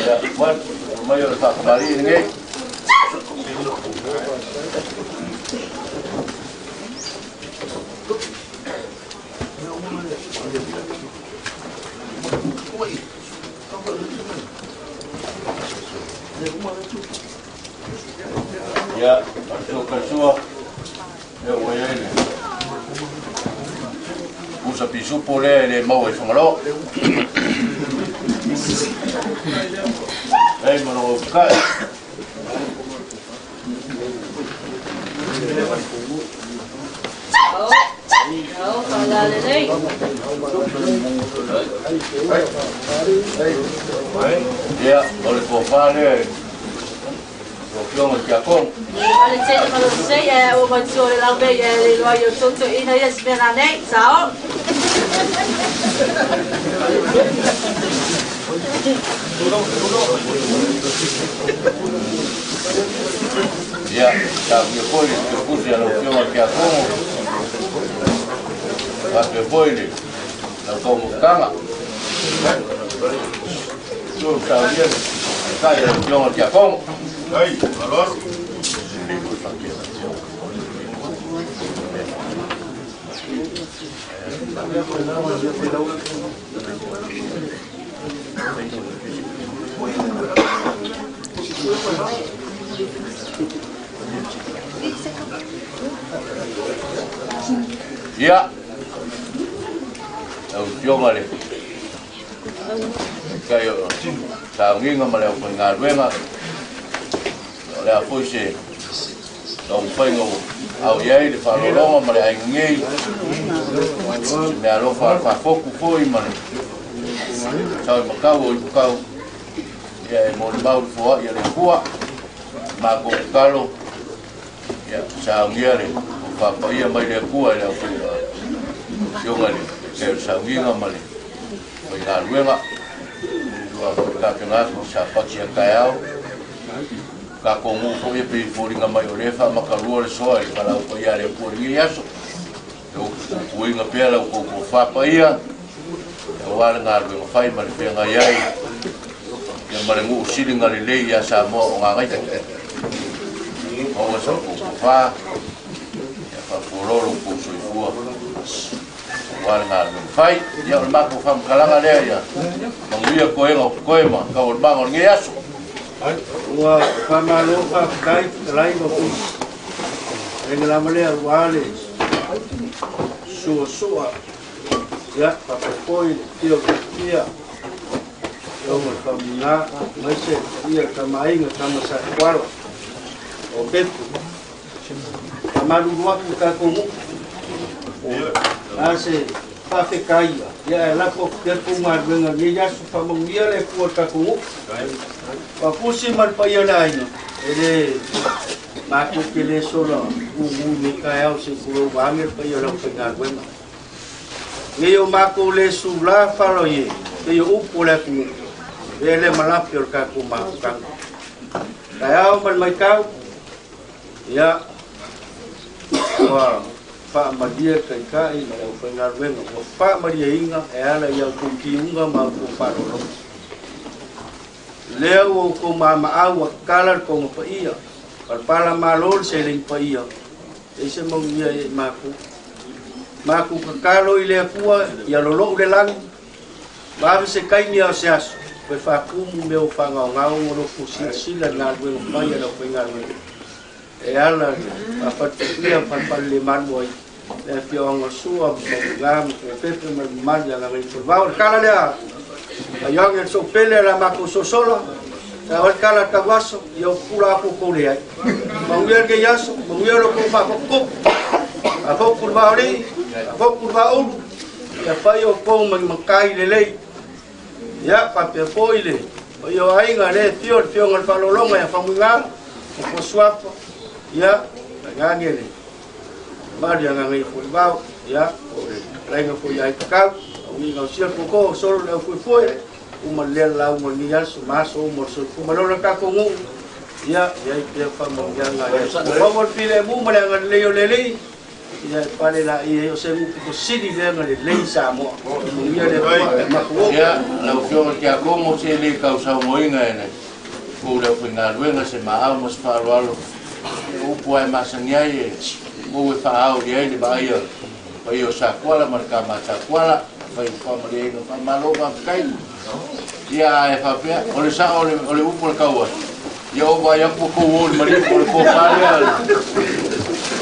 Ia, what? mai o le faakamali'i lenei. Ia, o le sua, ia ua i ai le pusa pisupo lea e le maua i Fagaloa. Ei ma lou upukai. Ia, o le tofa lea e lau Afioga i le Tiakono. Ale tele ma lo sei e o mai tua le lau nei e le iloa i o toto ina ia se mea nanei. Sao. Ia, saunia foi le pusi a lau Afioga i le Tiakono, faapea foi le lau taumafataga. Ua saunia le kai a lau Afioga i le Tiakono. Ia, lau Afioga i le Taitai o Sauniga ma le aufaigaluega, o le a foi se taumafaiga ua au i ai le faaaloaloga ma le aiga nei, se meaalofa a le faafotu foi ma le sau i matau o Ipukau, ia e molimau le foai a le Atua. Matou tatalo, ia saunia le faapaia mai le Atua i le aufaiga Afioga i le Taitai o le Sauniga ma le aufaigaluega. Ua foi tapena atu sapati a taeao. Tatou nuu foi e pei e foliga mai o lea e faamatalua le soa i le valaau paia a le Atua i lenei aso. E upuina pea la outou tofa paia, aua le galuega fai ma le feagai ai ia ma le nuu siliga lelei ia Samoa o Gagaifo. Maua sa outou tofa, ia faafualoa lo outou soifua aua le galuega fai. Ia o le matou faamatalaga lea ia manuia toega o totoe ma taualumaga o lenei aso. Ua faamalo faafetai fetalai ma pusi. Aiga lava lea ua le suasua. Ia, faapea foi le afio o Fia, Afioga i le Faumuina, aemaise ia Tamaaiga Tama Satuala o Pepu. Faamalulu atu i tatou nuu. A se faafetai ia, ae lafo atu pea tou galuega i lenei aso. Faamanuia le Atua i le tatou nuu. Faafusi ma le paia o le aiga, e le matou te le sola gugu i nei taeao se i tulou vaeane le paia o le aufaigaluega. Nei o matou le sula falo i e, pei o upu o le atunuu, e le malape o le tatou mafutaga. Taeao ma le maitau, ia, ua faamalie le Taitai ma le aufaigaluega, ua faamalieina e ala i a outou tiuga ma outou faaaloaloga. Lea ua outou maamaau ua tatala le toga paia, palapala malo le seleni paia, e se manuia ia i matou. Matou tatalo i le Atua ia lolou le lagi, ma ave se taimi a o se aso, toe faatumu mea ua faagaogao ona o lo silasila i galuega fai a le aufaigaluega. E ala i le faafatufatuia ma falepalelemalu ai le afioaga o Sua ma Faumuina ma Tuapepe ma le mamalu ia Gagaifomavao. O le tala lea a Ioane le Soupele a la matou sosola, sa o le tala tau aso, ia o pula atu tou leai. Manuia lenei aso, manuia lo tou faafotutupu, faafotu le vaolii, faafotu le vaaulu, ia fai o tou ma ni matai lelei. Ia faapea foi le paia o aiga le afio le afioga i le faaaloaloga ia Faumuina ma Fuasuafa, ia tainane le mamalu ia Gagaifomavao, ia o le fetalaiga foi ia Aipakau, auiga o sia koko o solo le aufuefue, uma lea le lauga o lenei aso ma aso uma o le soifua ma le ola tatou nuu, ia i ai pea faamanuiaga a le Atua. Maua le filemu ma le agalelei o le Alii, ia e pale laia ai o se nuu pito sili lea na lelei i Samoa. Manuia le Atua e mafuou. Ia, lau Afioga i le Tiakono, se le tausaunoaina e le kou le aufaigaluega se maau ma se faaaloalo e upu ae masani ai e mou e faaao i ai le vaaia paia o Sakuala ma le kama Sakuala fai faamaliaina faamalo faafetai. Ia ae faapea o le sao o le upu o le kaua ia o vai atu kou o le maliu o le tofa lea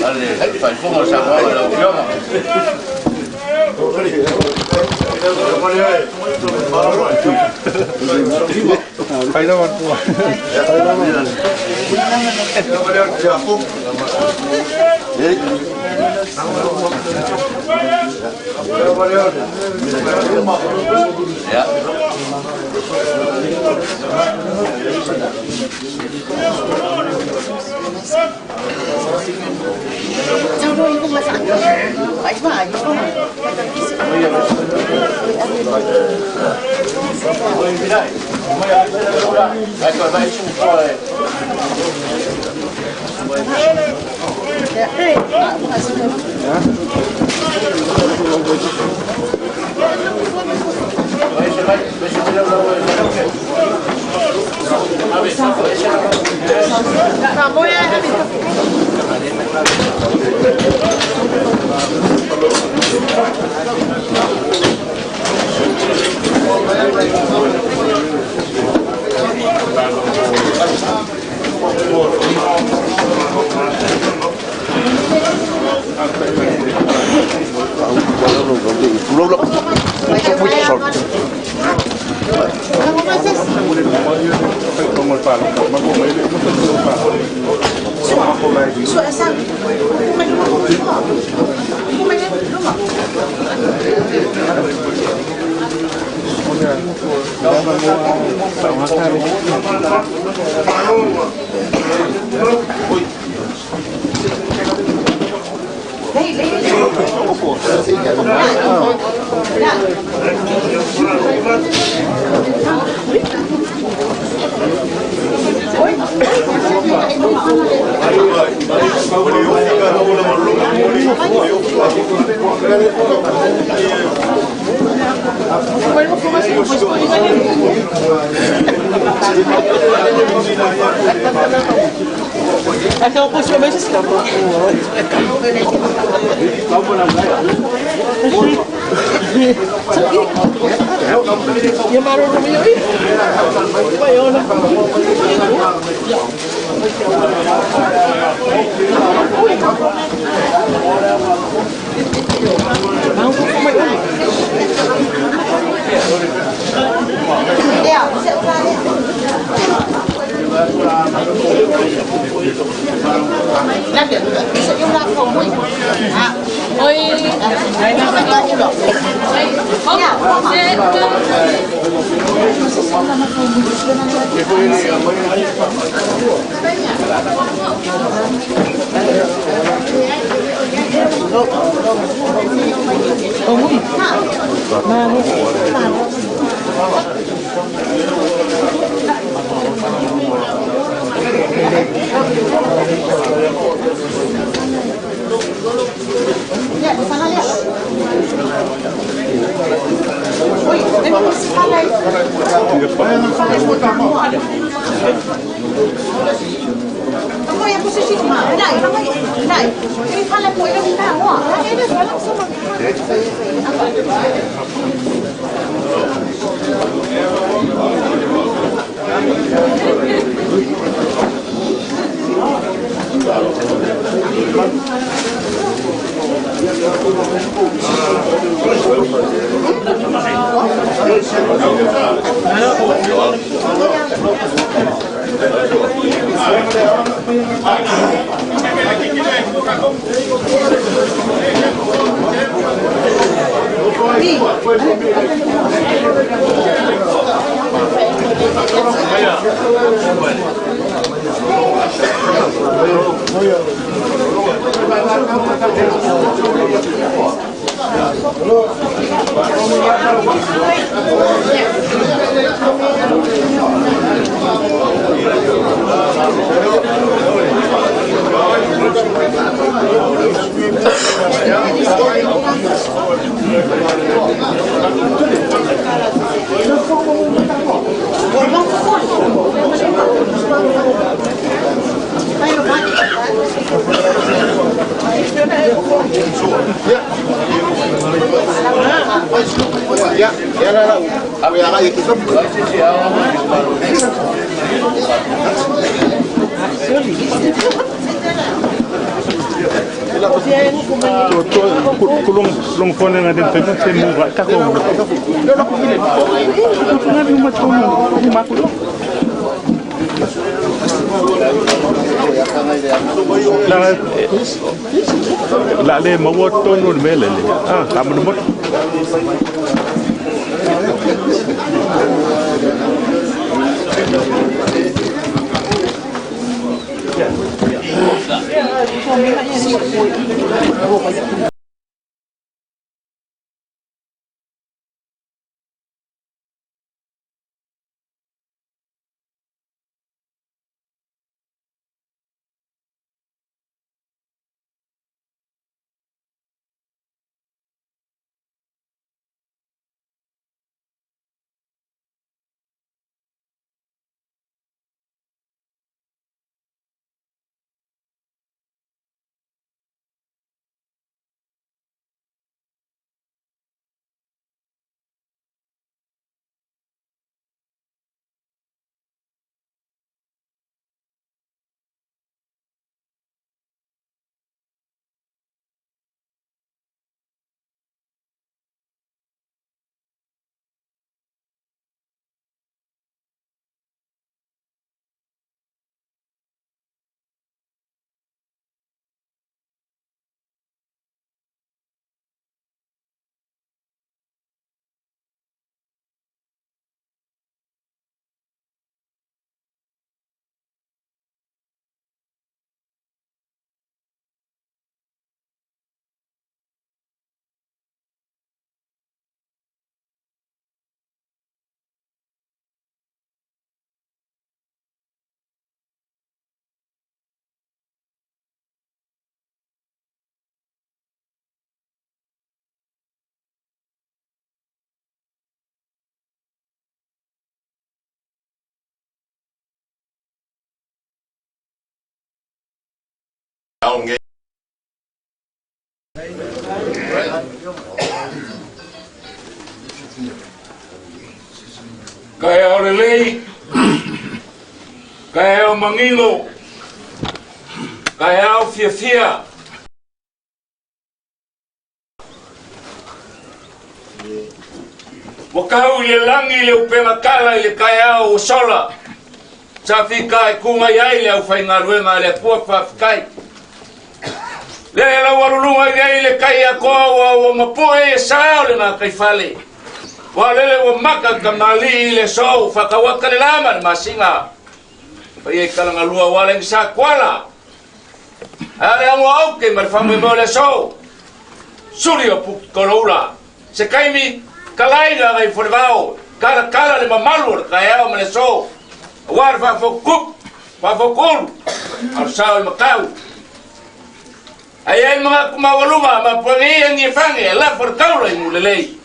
a le faifoga o Samoa ma lau Afioga. Ia. La le maua tonu o le mea lele. Ah, faamolemole. Taeao lelei, taeao manino, taeao fiafia. Ua tau i le lagi le upega tala i le taeao ua sola. Sa fika e ku mai ai le aufaigaluega a le Atua faafetai. Lea e laualuluga i ai le tai atoa ua ua mapoe e sa o le gataifale. Ua lele ua maka tamalii i le aso ua faatauata le la ma le masina. Paia i Kalagalua ua ala i sa Kuala. Ae a le ago aute ma le faamoemoe o le aso. Suli o Pukikoloula. Se taimi, talai le Agaifolevao, talatala le mamalu o le taeao ma le aso, aua le faafotutupu, faafotuulu, a o le sao i matau. Ae i ai le manatu maualuga ma puaga ia Niefage e lafo le taula i Mulelei.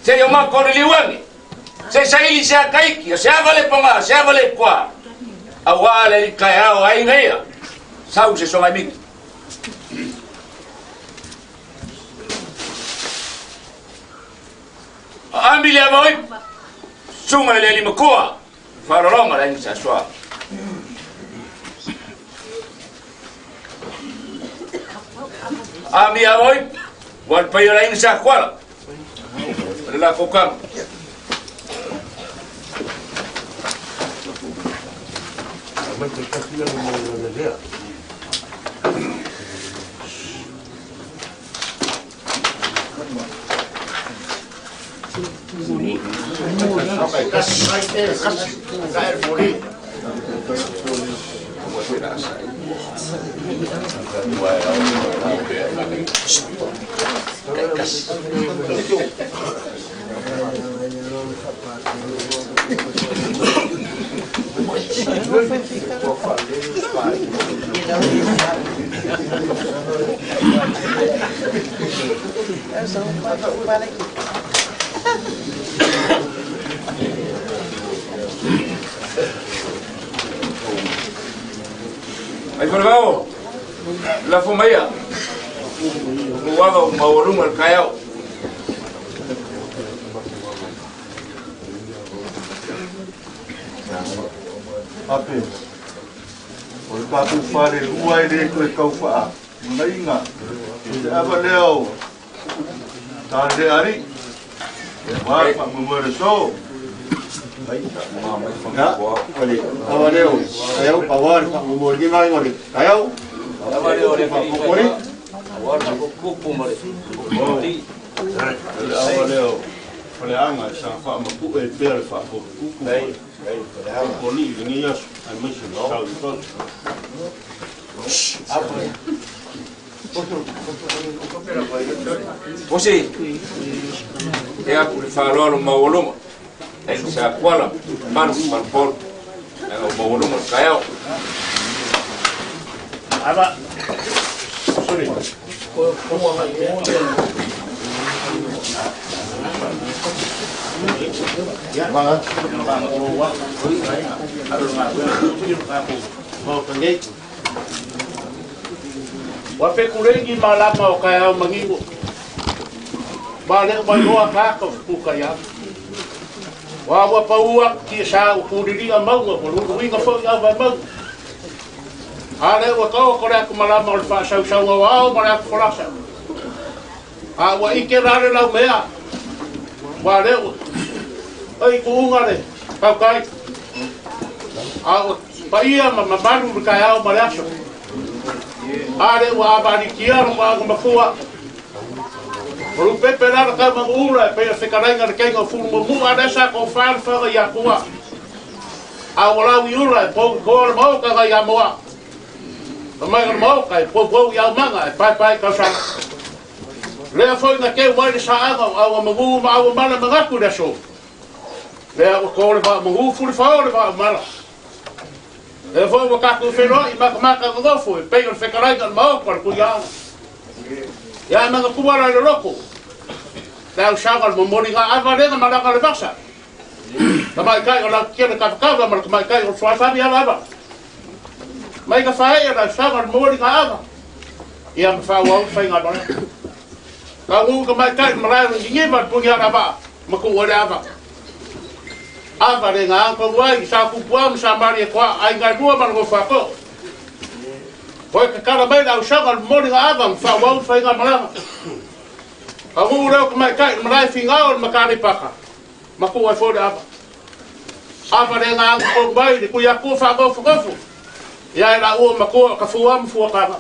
Seia o matou liliu ane, se i saili se ata iki, o se ava le paga, o se ava le toa, aua le alii taeao a aiga ia, sau se soga i miti. Aami le ava oi, susuga i le alii matua, faaaloaloga le aiga Sa Soa. Aami ava oi, ua le paia o le aiga Sa Kuala, o le latou tama. Ai Falevao. Lafo maia lou ava ua maualuga i le taeao. Ape, o le tatou falelua e le toe tau faamanaiga i le ava lea o Talealii, aua le faamoemoe o le aso. Ia, o le ava lea o Taiau, aua le faamoemoe o lenei vaega o le taeao. Faapopole. O le ava lea o Faleaga e saga faamapue ai pea le faapotupupu ma le faapotualii i lenei aso aemaise le sau i fafo. Osi, e aku le faaaloalo maualuga, ai sa kuala, malu malupolu, ai o maualuga le taeao. Ava. Sorry. Ua fekulegi malama o kaeao manino. Ma leo mai loa kāka o kuka ia. Wa ua paua ki sa u kuliliga mauga, ua luluiga foi au vai mauga. A le ua kau ko le aku malama o le whaasausau au ao ma le aku folasa. A ua ike la le lau mea. Ua le ua. Ai ku unga le kaukai. A ua paia ma mamalu le kaeao ma le aso. A le ua avalikia lo maanga mafua. O lu pepe la la kau mangu ula e peia whekareinga le keinga o fulu mumu a lesa ko whaala whanga i akua. A ua lau i ula e pou koa le maoka ngai a moa. Ma mai le maoka e pou pou i au manga e pai pai kausanga. Lea foi na keu mai le saaga o aua mangu ma aua mala mangaku le aso. Lea ua kō le vaa mangu fuli whao le vaa mala. Lea foi ua kaku whenua i makamaka ngofo e pei o le whekarainga le maoka le kuiaga. Ia manga kuara i le loko. Le au saga le momori ngā ava lenga malaga le vasa. Ka mai kai o la kia le kawakawa ma le mai kai o suafami ava ava. Mai ka whae la saga le momori ngā ava. Ia ma whau au whai ngā mara. Ka ngu ka mai kai malae le ngingi ma le pungi ara va. Ma ku o le ava. Ava le ngā angka uai sa kupua ma sa mari e koa ai ngai lua ma le ngofako. Koe ka kara mai la au saga le momori ngā ava ma whau au whai ngā maraga. Ka ngu reo ka mai kai malae whingao le makare paka. Ma ku ai fo le ava. Ava le ngā angka kong mai le kui aku wha ngofo. Ia e la ua makua ka fua ma fua kanga.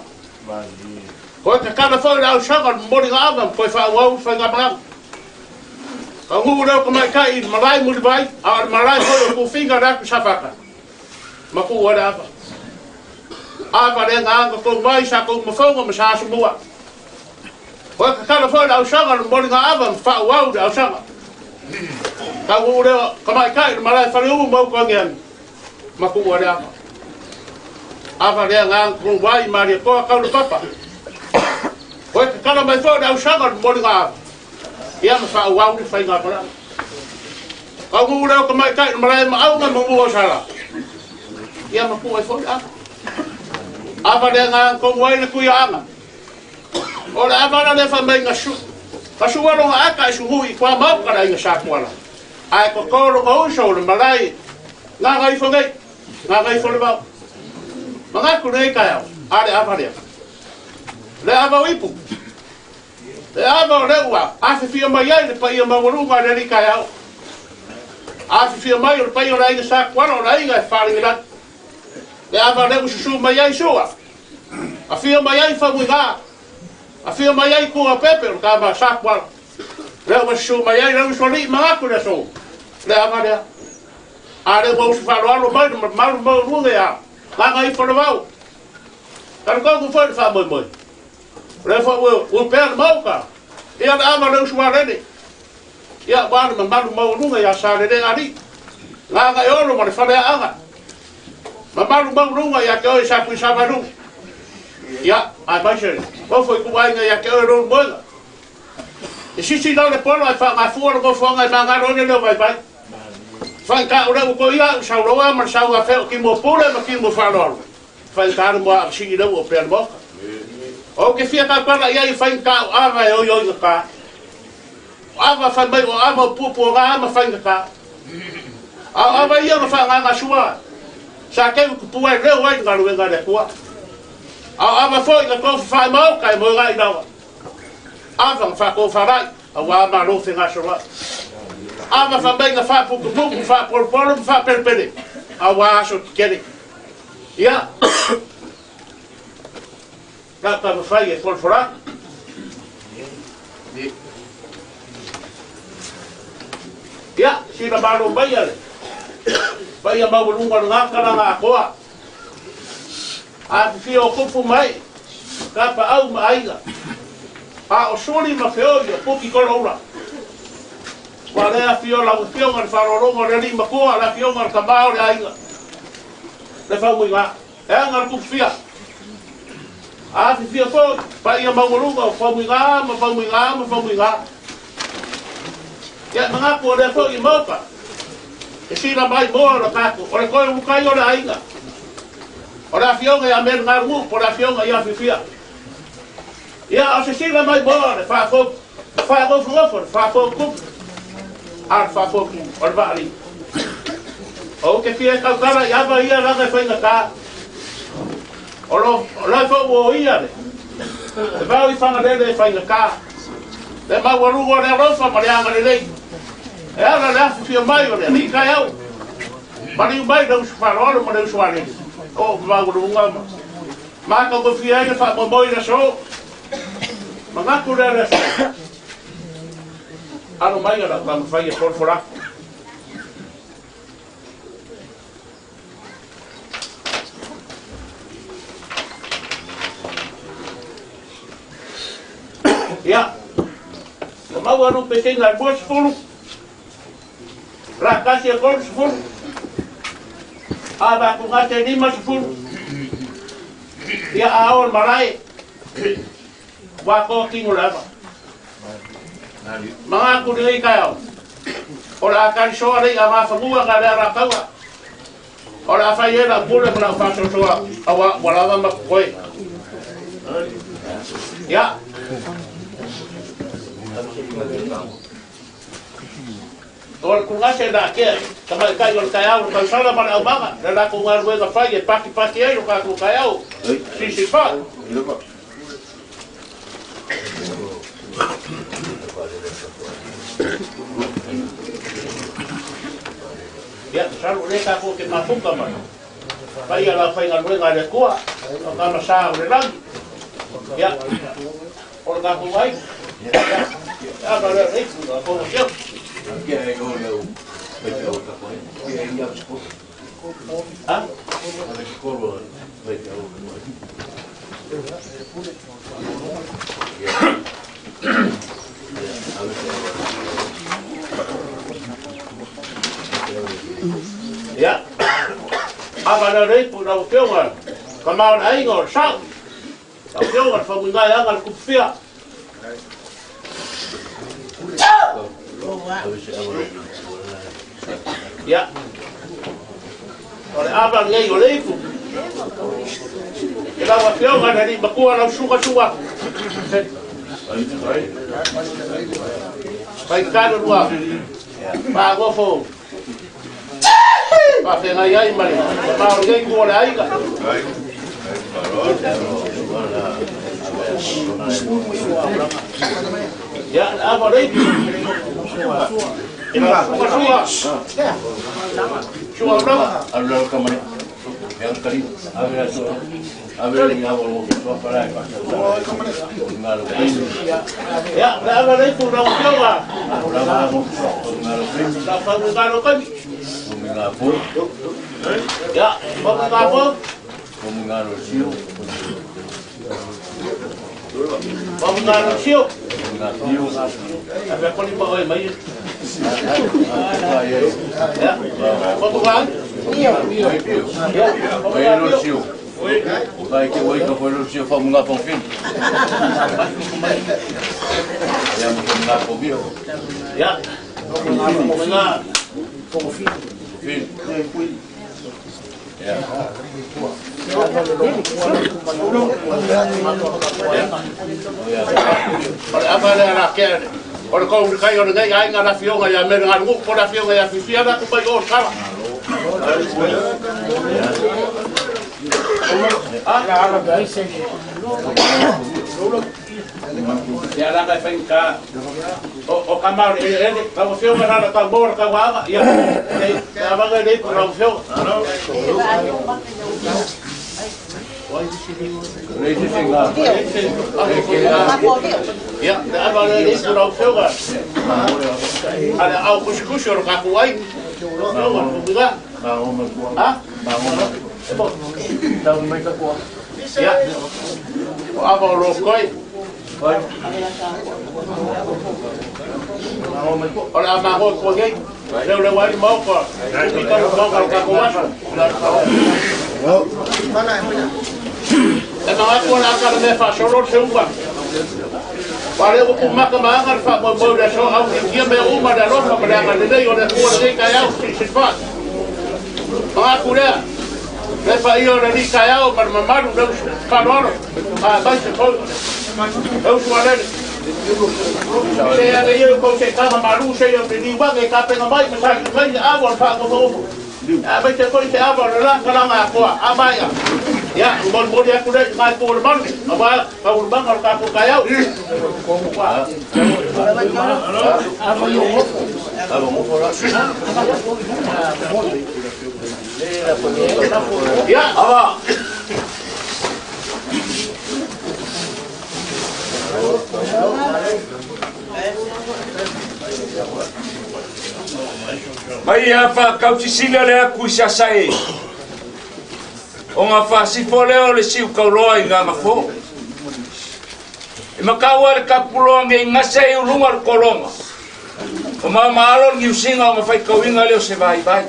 Koe ka kara foi le au saga le momori ngā ava ma koe whau au whai ngā maraga. Ka ngu reo ka mai kai malae muri vai, a le malae foi o kufinga le aku sawhaka. Ma ku o le ava. Ava le ngā anga kong mai sa kong mafonga ma sa asumua. Koe ka kara foi le au saga le momori ngā ava ma whau au le au saga. Ka ngu reo ka mai kai le malae whare umu mau ka ngeangi. Ma ku o le ava. Ava le ngā anga kong mai maria koa kau le papa. Koe ka kara mai foi le au saga le momori ngā ava. Ia ma whau au le whai ngā maraga. Ka ngu reo ka mai kai le malae ma au ngā mangu o sala. Ia ma ku ai foi ava. Ava le ngā anga kong wai le kui anga. O le ava la le wha mai ngā su. Ka su alo ngā aka e su hui kwa mau ka la inga sa kuala. Ai ko kōro ngā uso le malae ngā ngai fo nei. Ngā ngai fo le mau. Mangaku nei kai au. A le ava lea. Le ava o ipu. Le ava o le ua. A whiwhia mai ai le paia maualuga le ali kai au. A whiwhia mai o le paia o le ainga sa kuala o le ainga e wharingi. Le ava le ususu mai ai sua. A whia mai ai whamui ngā. A whia mai ai kua pepe o le kāma sa kuala. Le ua susu mai ai le usuali mangaku le aso. Le ava lea. A le ua usu whaloalo mai le malu mauluga ia. Ngā ngai whale wau. Karu kau ku whai le wha moi moi. Le wha ua ua pea le mauka. Ia le ava le usu warene. Ia wā le mamalu maualuga ia sa le le ali. Ngā ngai olo ma le whale anga. Mamalu maualuga ia ke oe sa kui sa walu. Ia, ai mai se. Ofo i ku ainga ia ke oe rolu moenga. E sisi lau le polo ai wha ngā fua le ngofuanga i mā ngā rone leo vai vai. Whai ka ure uko ia, u sau loa ma le sau a wheo ki mua pule ma ki mua whaloalo. Faigata le moa sii le ua pea le moka. O ke fia tautala i ai e faigata o ava e oi oi gata. O ava fai mai o ava o pupu o ngā ma faigata. A o ava ia na whaanganga sua. Sa keu kupu ai reo ai ngā ruenga le kua. A o ava foi na tō whawhai maoka e moe ngā inawa. Ava nga whakōwharai, a wā mā rō whenga soroa. Ava wha mai nga whāpukupuku, whāporoporo, ma whāperepere, a wā aso te kere. Ia, nā ka whawhai e whorowhora. Ia, sina māro mai ale. Pai a maualunga le ngākara ngā koa. A whiwhi o kupu mai, ka pa au ma aiga. A o suli ma feoi o puki koroura. Wa le awhio la whiwhionga le wharoronga le li makoa le awhionga le kamao le aiga. Le whaumui ngā. E anga le kupu fia. A whiwhia foi, pa ia maualunga o whaumui ngā, ma whaumui ngā, ma whaumui ngā. Ia, mga kua lea foi i mauka. E sila mai moa o le kākou. O le koe ukai o le aiga. O le afioga ia mea ngā rungu, po le afioga ia whiwhia. Ia, o se sila mai moa le whaafou, whaagofugofo, le whaafou kupu, a le whaafou kupu, o le vaali. O ke fia kaukara i ava ia ranga e whainga tā. O lo, o lai fau o ia le. E vau i whangarere e whainga tā. Le maualuga o le alofa ma le agalelei. E ala le afu fia mai o le alii kai au. Maliu mai le usu faaaloalo ma le usu alele. O maualuga ma. Makagofia ai le faamoemoe i le aso. Manatu lea le aso. Alo mai ala taumafai e folafola atu. Ia, ua maua lupe teiga e 20, la kasi e 30, a vakuga te 50, ia a o le malae, ua atoa tino le ava. Maga aku lenei taeao, o le a talisoa lei a mafanua na le alataua. O le a fai ai lau pule ma lau faasoasoa auā ua lava ma totoe. Ia. O le tugase na atea i tamaitai o le taeao o le tausala ma le aumaga, le latou galuega fai e patipati ai lo tatou taeao. Sisi fa. Ia, masalo o lea tatou te mafuta ma paia lau faigaluega a le Atua, o tama sa o le lagi. Ia, o le tatou ai. Ia, ava lea le ipu, a kou siau. Ha? Ia, ava lea le ipu lau afioga, ka ma o le aiga o le sao. Lau afioga le faumuiga e aga le kupufia. Ia, o le ava lenei o le ipu. I lau afioga le alii matua lau susuga Su'a. Faigata lua faaagofo faafeagai ai ma le ma o lenei itu o le aiga. Ia, le ava o le ipu. I lau susuga Su'a. Su'a Ulaga. Ia, le ava le ipu lau afioga. Lau faumuiga lo taimi. Ia, faumuiga fou. Faumuiga lo sio. A mea koli ma oe mai. Ia, faumuiga ai. Ia, faumuiga pio. Ia, faumuiga. O le ava lea la kea o le kou kai o le nei aiga la fioga ia mele ngalu po la fioga ia fifia la ku mai o sala. Ia la kai whainga o ka maori e ele ka o fioga la ka mora ka waga ia e avaga le ku la fioga. Ia te ava le ku la fioga. Ale au kusi o ka ku ai. Fioga ha? Ia. O ava o lo koi. O le amago ko nei. Leu leu ai mau ko. Ki ka mo ka ka ko waso. E mga ko la ka me fa solo se uva. Pare o ku maka manga fa mo mo le so au ki me uma da rofa pa nga le nei o le ko le ka yau si si fa. Mga ku le. Le fa io le ni ka yau par mamaru le ka loro. A vai se ko. Eu sou a lele. Se a le io ko se ka maru se io ni wa ke ka pe mai ma sa mai a wa fa ko ko. A vai te ko se a wa la ka la ma ko a mai. Ya, bon bon ya ku le mai ko man. A va ka u ban ka ko ka yau. Ya, ava. Mai a whakautisila le aku i sasae. O ngā whasifo leo le siu kauloa i ngā mafo. E makaua le kapuloa nge i ngasa e ulunga le kolonga. O maa maalo le ngiusinga o ngawhaikauinga leo se vai vai.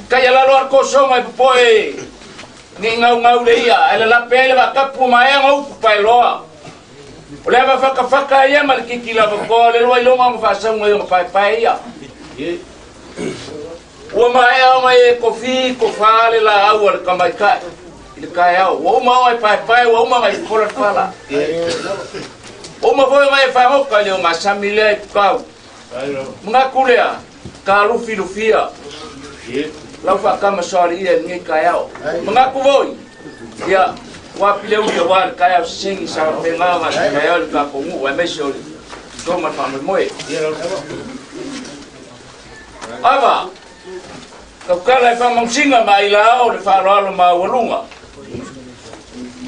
Kai alalo ar kosonga e popoe nge ngau ngau le ia. Ele lape ele wakapu maea ngau kupai loa. O lea whakawhaka ia ma le kiki lava koa le roa ilonga o ngawhasaunga i o ngawhaipai ia. Ua maea o mai e kofi ko whaale la au a le kamaikai i le kai au. Ua uma o e paepae, ua uma ngai fola whala. Ua uma foi ngai e whahoka le o ngā sami lea i pukau. Mga kulea, ka lufi lufia. Lau whakama soari ia i ngai kai au. Mga kuvoi, ia wapile uli o wā le kai au sengi sa pe ngā ngā se kai au le ka kongu, wai meise o le tōma whamwe moe. Ava, kaukala e whamausinga mai la au le whaaloalo maualunga.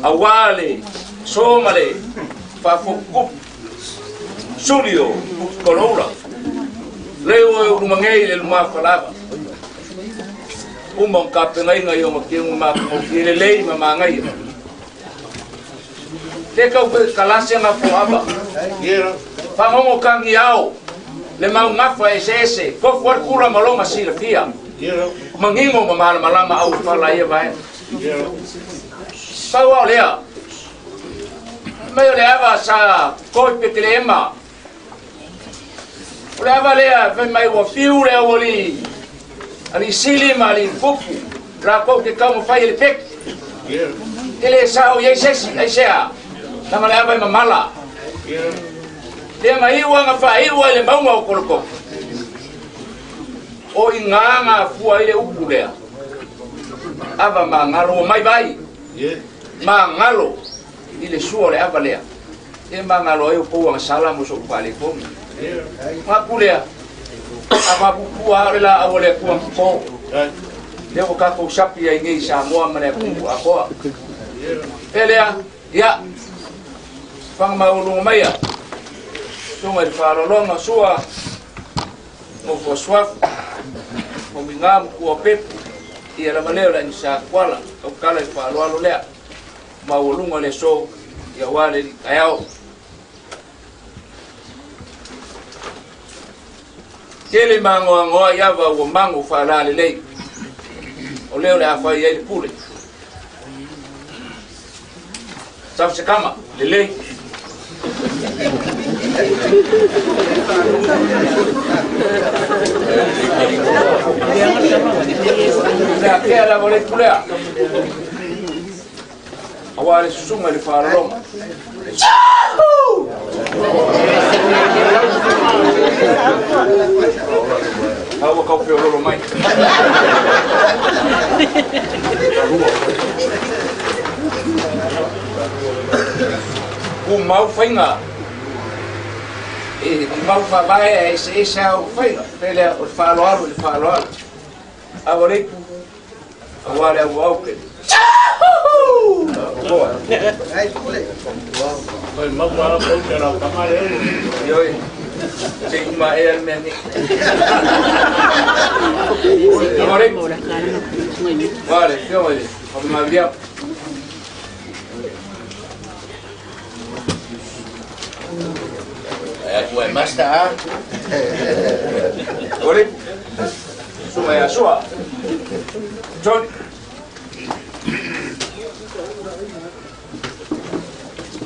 A wā le, soma le, whafokukupu, suri o pukikoloura. Leo e urumangei le lumawhalava. Uma o kapengainga i o makiunga makungoki le lei ma mangaia. Te kau kalase ngā fo ava. Whangongo kangi ao. Le mau ngafa e se ese. Fofu ar kura malonga sila fia. Mangingo ma malamalama au whala ia vae. Pau au lea. Mai o le ava sa koi pekele ema. O le ava lea fai mai ua fiu le au ali. Ali sili ma ali fupu. La kou te kau mawhai ele peki. Te le sa o iei sesi, ai sea. Nama le ava i mamala. Te anga iwa nga wha iwa i le maunga o koroko. O i ngā ngā fua i le upu lea. Ava ma ngalo o mai vai. Ma ngalo i le sua o le ava lea. Te ma ngalo ai o pou anga sala mo so upale komi. Ngā pulea. Ava pupua le la au le kua mpo. Leo o kako sapi ai ngei sa moa ma le kuku akoa. Pelea, ia. Whanga maulunga maia. Tunga i whaalolonga sua. Mo fua suafu. Mo minga mo kua pepu. Ia lava leo la ni sa kuala. Au kala i whaaloalo lea. Maulunga le so. Ia wale li kayao. Kele mangoa ngoa ia va ua mango whaalale lei. O leo le awhai ai le pule. Sau se kama, le lei. Lea kea la vole pulea. Auā le susuga i le faalologa. A ua tau feololo mai. Tumau faiga e mau faavae a eseese a ou faiga pe lea o le faaaloalo i le faaaloalo. A ua le ipu aua le auau ke. Oi mau ala pau te rau tama le ulu. Ioe, se i uma ea le mea nei. A ua le ipu. Ua le fioga i le whakamauliau. Ai atu ai master ha. Ua le ipu. Susuga ia Sua. John.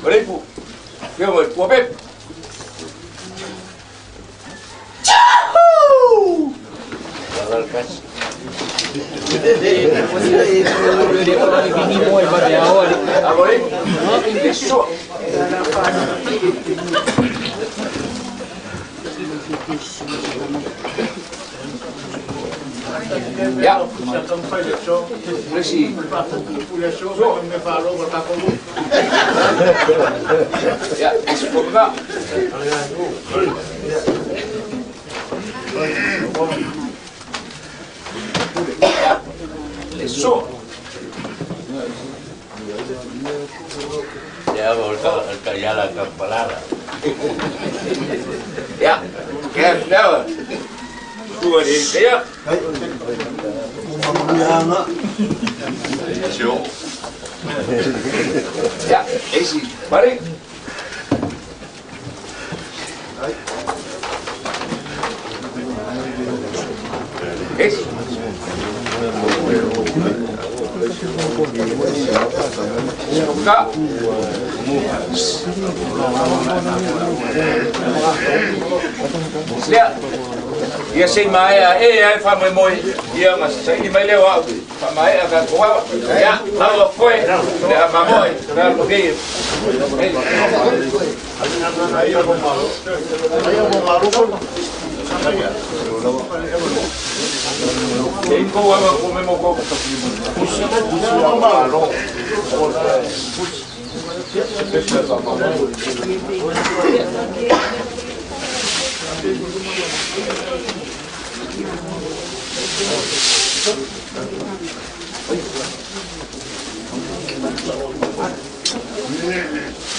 Ua le ipu. Fioga i le Tuapepu. A ua le ipu. Le Sua. Ia. Le isi. Sua. Ia, isi fofoga. Ia, le Sua. Ia o ka yala ka palala. Ia, kea lea. Tua le ia. Se o. Ia, isi. Mari. Isi. Ka. Lea. Ia sei maea e ai faamoemoe ia ma saili mai lea o au faamaea tatou ava. Ia, lau foe le a mamoe le a loge. E kou ava ko me mo ko.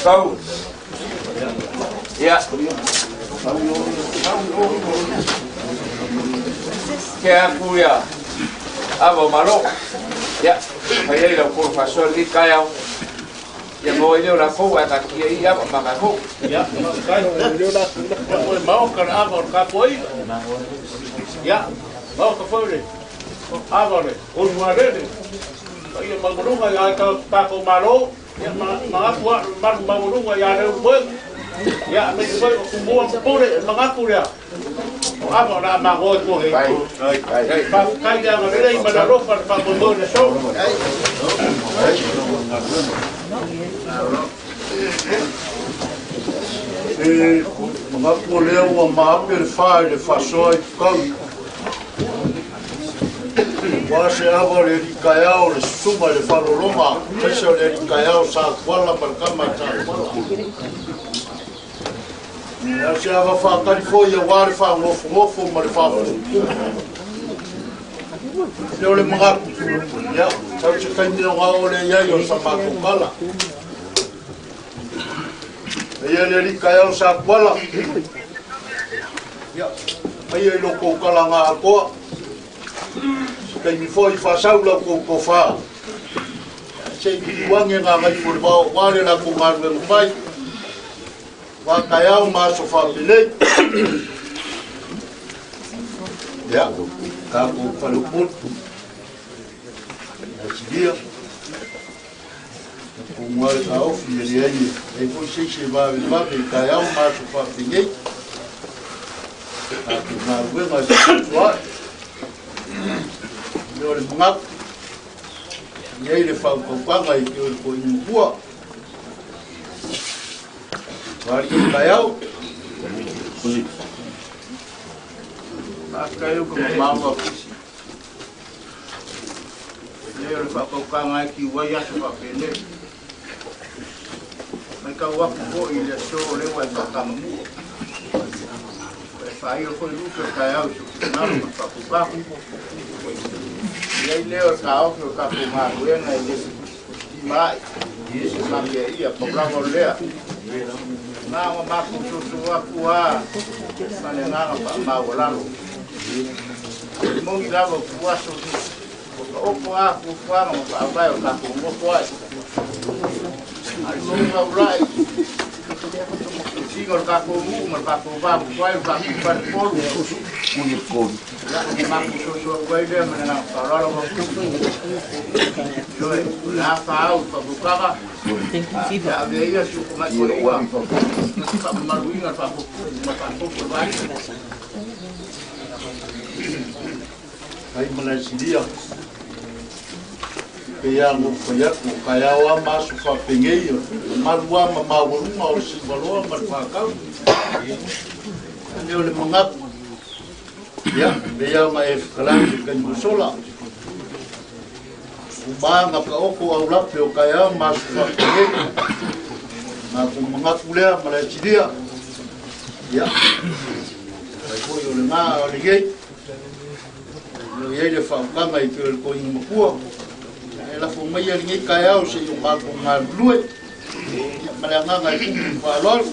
Kau. Ia. Ke aku ia. Ava o malo. Ia. Fai ai lau kolo faasoa lenei taeao. Ia maua ai lea o lakou ae tatakia i ava ma matou. Ia, kai. Ia koe maoka le ava o le tapuaiga. Ia, maoka foi le ava o le ulualele. Paia maualuga ia ai tatou Malo, ia manatu a le malu maualuga ia Leulumoega. Ia, aemaise foi o Tumua ma Pule, e manatu lea. O ava o le a magoa i tua hei. Faafetai le agalelei ma le alofa i le faamoemoe o le aso. E manatu o lea ua maape le fa i le faasoa i Pukau. Ua se ava o le alii taeao o le susuga i le faalologa, aemaise o le alii taeao Sa Tuala ma le tama a Sa Tuala. E se ava faatali foi aua le faanofonofo ma le faaputuputu. Lea o le manatu, ia, sau se taimi ona oo lea i ai o sa matou tala. Paia le alii taeao Sa Tuala, ia, paia i lo tou tala na atoa. Se taimi foi faasau la outou tofa. Se i liliu ane gagaifo i le vao aua le latou galuega fai. Aua taeao ma aso faapenei. Ia, tatou faleupolu. Asilia. Tatou le taofi e leai e leai foi se isi e vavevave i taeao ma aso faapenei. Tatou galuega e fesoasoa'i. Lea o le manatu. I ai le faaukaukaga i pei o le toeaina matua. Alii o taeao. Faafetai o ka mamao ma ofisi. Lea o le faakaukaga ai kiuai aso faapenei. Matau atu foi i le aso o lea ua e faatamamua. Ua e faailo foi lupe o taeao i sou finagalo ma le faakaukaga. I ai lea o le taofi o le tatou galuega e le timaai e mapeaia pau lava o lea. Na ona matou soso atu lava ma le agaga faamaualalo. E moni lava o tuaso ua taoto lava fuafuaga ma faavae o tatou nofo ai. A le moni laulai, tausiga o le tatou nuu ma le tatou va tuai o le tatou falepolu. Ia, ona matou soso atu ai lea ma le agaga faaaloalo. Ioe, o le a faaau i faafutaga, ia avea ia si ou tamai toeaina, faamamaluina le faafotutu ma le faafotu o le vaega. Ai Malaesilia, pei lava ona ou fai atu, o taeao lava ma aso faapenei, o le mamalu lava ma maualuga o le Siuvaloa ma le Fakau. Ia o le manatu, ia, pei lava ona e fetalai i le taimi ua sola, uma na taoto aulape o taeao ma aso faapenei. Matou manatu lea Malaesilia, ia, fai foi o lena a o lenei. O lo o i ai le faautaga i pei o le toeaina matua, ae lafo maia lenei taeao se i o matou galulue ma le agaga e tumu i le faaaloalo.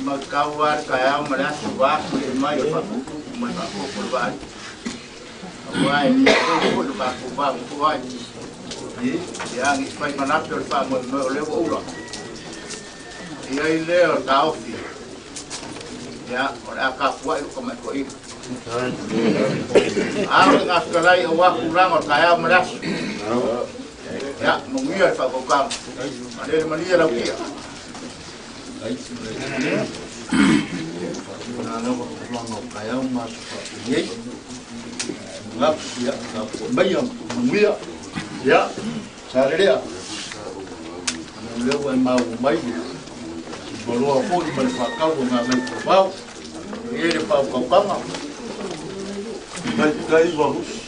Matau lava le taeao ma le aso vaeatu le mai o le faaputupu ma le faaopoopo o le vaai. Aua e le fou foi lo tatou va nofo ai. Ia ne i fai manatu o le faamoemoe o lea ua ula. I ai lea o le taofi, ia, o le a tapuai lou tamaitoaina. A o le gafetalai aua tulaga o le taeao ma le aso. Ia, manuia le faautautaga. Malele malie lau tia. Na lava tulaga o taeao ma aso faapenei. Manatu, ia, tapuai maia ma manuia. Ia, Salelea, o lea ua e maua mai le maloa foi ma le faatau o Gagaifomavao, e i ai le faautautaga. Taitai Vahusi,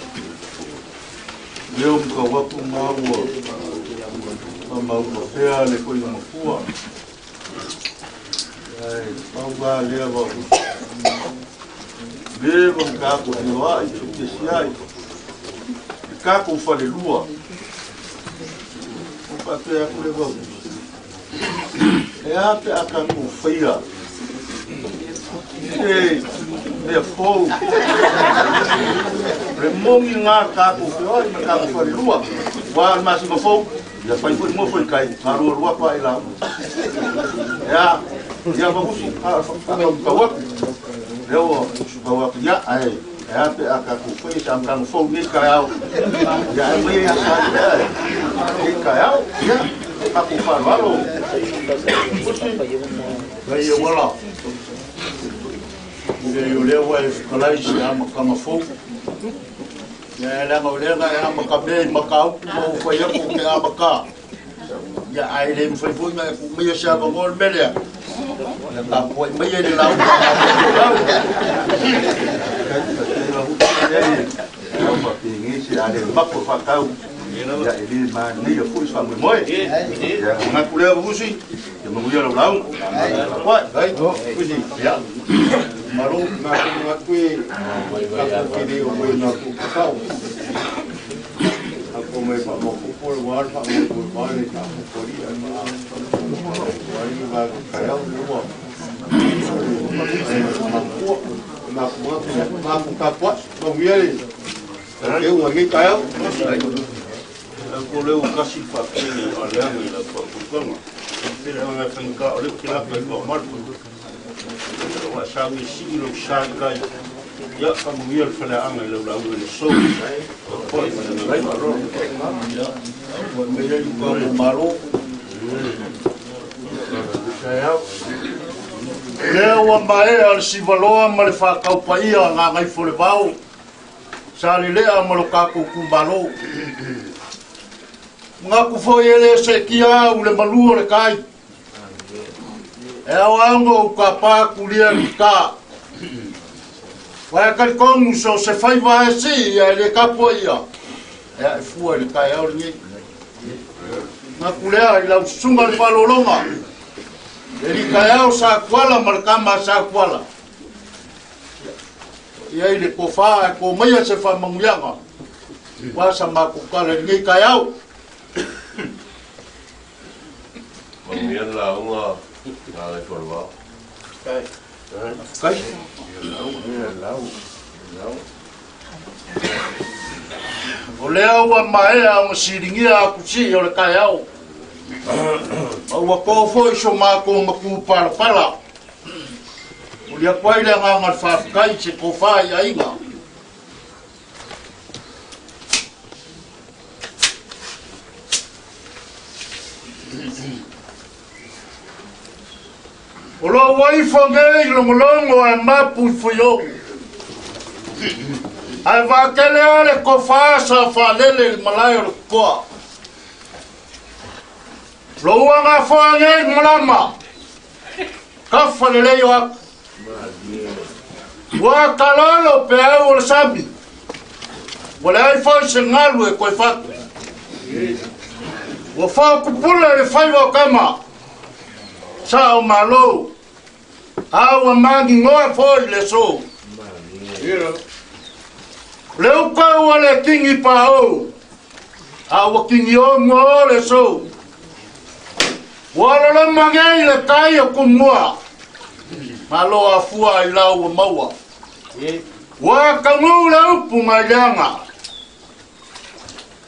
lea ua matau atu ma ua faamauina pea le koina mapua. Ae pau la lea Vahusi, le va tatou feoai feutesiai i tatou falelua. Ua faapea atu le Vahusi, e a pe a tatou faia se mea fou. O le moni lena tatou feoai ma tatou falelua, aua o le masima fou, ia fai foi nofo i tai, galualua atu lava i lauga. Ea, ia Vahusi, faatau atu, lea ua tau atu, ia, ae E a pe a tatou faia se amataga fou i lenei taeao. Ia ae mai ia sa lea lenei taeao. Ia, tatou faaaloalo. Nai e uala. Leai o lea ua e fetalai i se amataga fou. Ia e leaga o lea na e amata mea i Matautu ma ou fai atu ou te amata. Ia ae le mafai foi ona e tuu maia se avanoa le mea lea. Ia tapuai maia i le lauga a Tokelau. Ia e le manaia foi se faamoemoe. Ia manatu lea Vusi, ia manuia lau lauga. Tapuai. Ia. Malo, matou atu e tatou te le o mai na tou tatao. Tatou mai faamaopoopo le ua le faamoemoe le tatou alia e faa ai le vaega taeao le ua matua matou tapuai manuia le teu o lenei taeao. Ko leo kasi faapena a leaga i lau faaputugaga. Pele ona e faigata o lea ou te laka i faamalu. Ua sau e sii lou sa i tai. Ia, faamanuia le faleaanga i lau lauga i le aso. Foi ma le agaga faaaloalo. Ia, tapuai maia i uka o Malo. Lea ua maea le sivaloa ma le faataupaia a Gagaifolevao. Salelea ma lo kākou kumalo. Manatu foi e le seetia au le malu o le tai. E ao ao ou tapa kulia i ka. Wae talitonu so se faiva e sii ia e le tapu ia. E ae fua i le taeao lenei. Manatu lea i lau susuga le faalologa. Le li taeao sa tuala ma le tama sa tuala. Ia i le tofa e ko maia se faamanuiaga. Ua sa matou tala i lenei taeao. Manuia le lauga Gagaifomauga. Kai. O lea ua maea ona siligia atu sii o le taeao. Ma ua to foi so matou matupalapala. Momoli atu ai le agaga o le faafetai i se tofa i aiga. O lou aifo nei logologo ae mapu i fuiogu. Ae vaatele a le tofa sa faalele i le malae o le totoa. Lou agafoa nei malama, kafa lelei o atu. Ua kalolo peau o le sami, ua leai foi se galu e toe fatu. Ua faapupula le faiva o tama, sa o malo, a ua magigoa foi le aso. O le uka ua le kingi paou, a ua kingi o mua o le aso. Ua loloma nei le tai o kumua, malo afua i lau ua maua. Ua taunuu le upu mai leaga.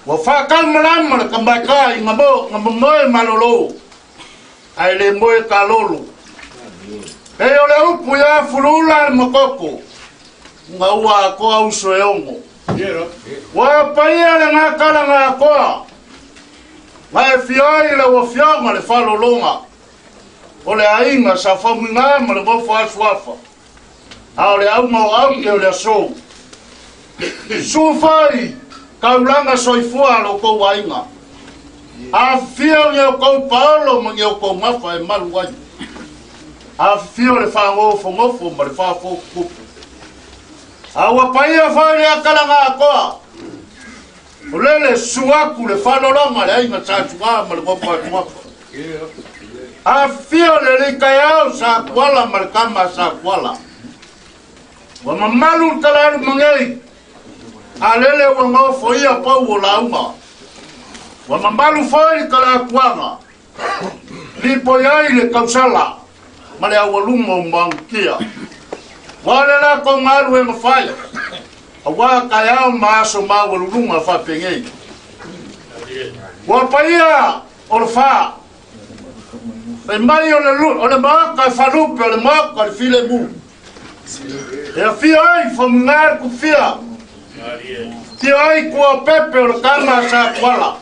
Ua faataumalama le tamaita i ngamomoe malolo, ae le moe kalolo. Pei o le upu ia fuluula le makoko, nga ua atoa uso e ono. Ua paia le gakala nga atoa, nga e fia ai lau afioga le faalologa o le aiga sa famuiga ma le nofo asuafa, a o le auga o aute o le aso. Susu foi taulaga soifua a lo outou aiga. Afifio ni outou paolo ma ni outou gafa e malu ai. Afifio le fagofonofo ma le faafotutupu. A ua paia foi le akalaga atoa. O lele susu atu le faalologa le aiga sa suā ma le nofo asuafa. Afifio le alii taeao sa tuala ma le tama sa tuala. Ua mamalu le talalu magei, a lele ua nofoia pau o lauga. Ua mamalu foi le talatuaga, lipoi ai le tausala ma le aualuma o Manutia. Ua le latou galuega fai, auā taeao ma aso maualuluga faapenei. Ua paia o le fa, fai mai o le maota e falupe o le maota o le filemu. E afio ai famuga le kufia. Afio ai kua pepe o le tama a sa tuala.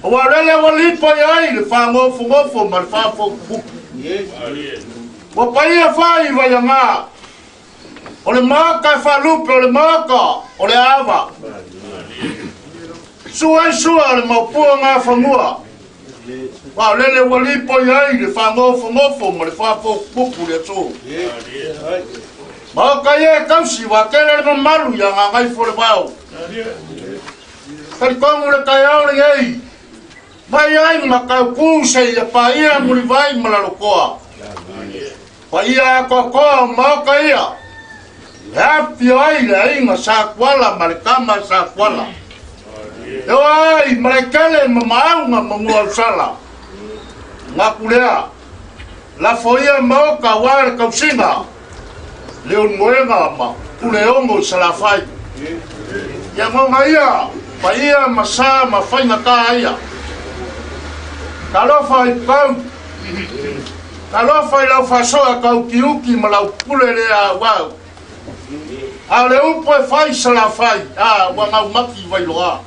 Ua lele ua lipo i ai le whangofungofo ma le whafokuku. Ua paia whai waianga. O le maota e falupe o le maota o le ava. Sua ai sua o le maupua ngā whangua. Ua lele ua lipo i ai le whangofungofo ma le whafokuku le aso. Maoka ia e tausi wa tele le mamalu ia ngā ngai fo le vao. Talitongu le taeao lenei. Mai ai ma kaukū se ia paia mulivai ma lalokoa. Paia atoatoa o maoka ia. E afio ai le aiga sa tuala ma le tama sa tuala. E oa ai ma le tele ma maauga ma muausala. Ngaku lea. Lafo ia maoka wa le tausiga. Le ongoega ma pule ongo i Salafai. Ia ngonga ia, paia ma sa ma faigata ia. Talofa i pau. Talofa i lau faasoa taukiuki ma lau pule le auau. A o le upu e fai Salafai, a ua gaumaki i Vailoa.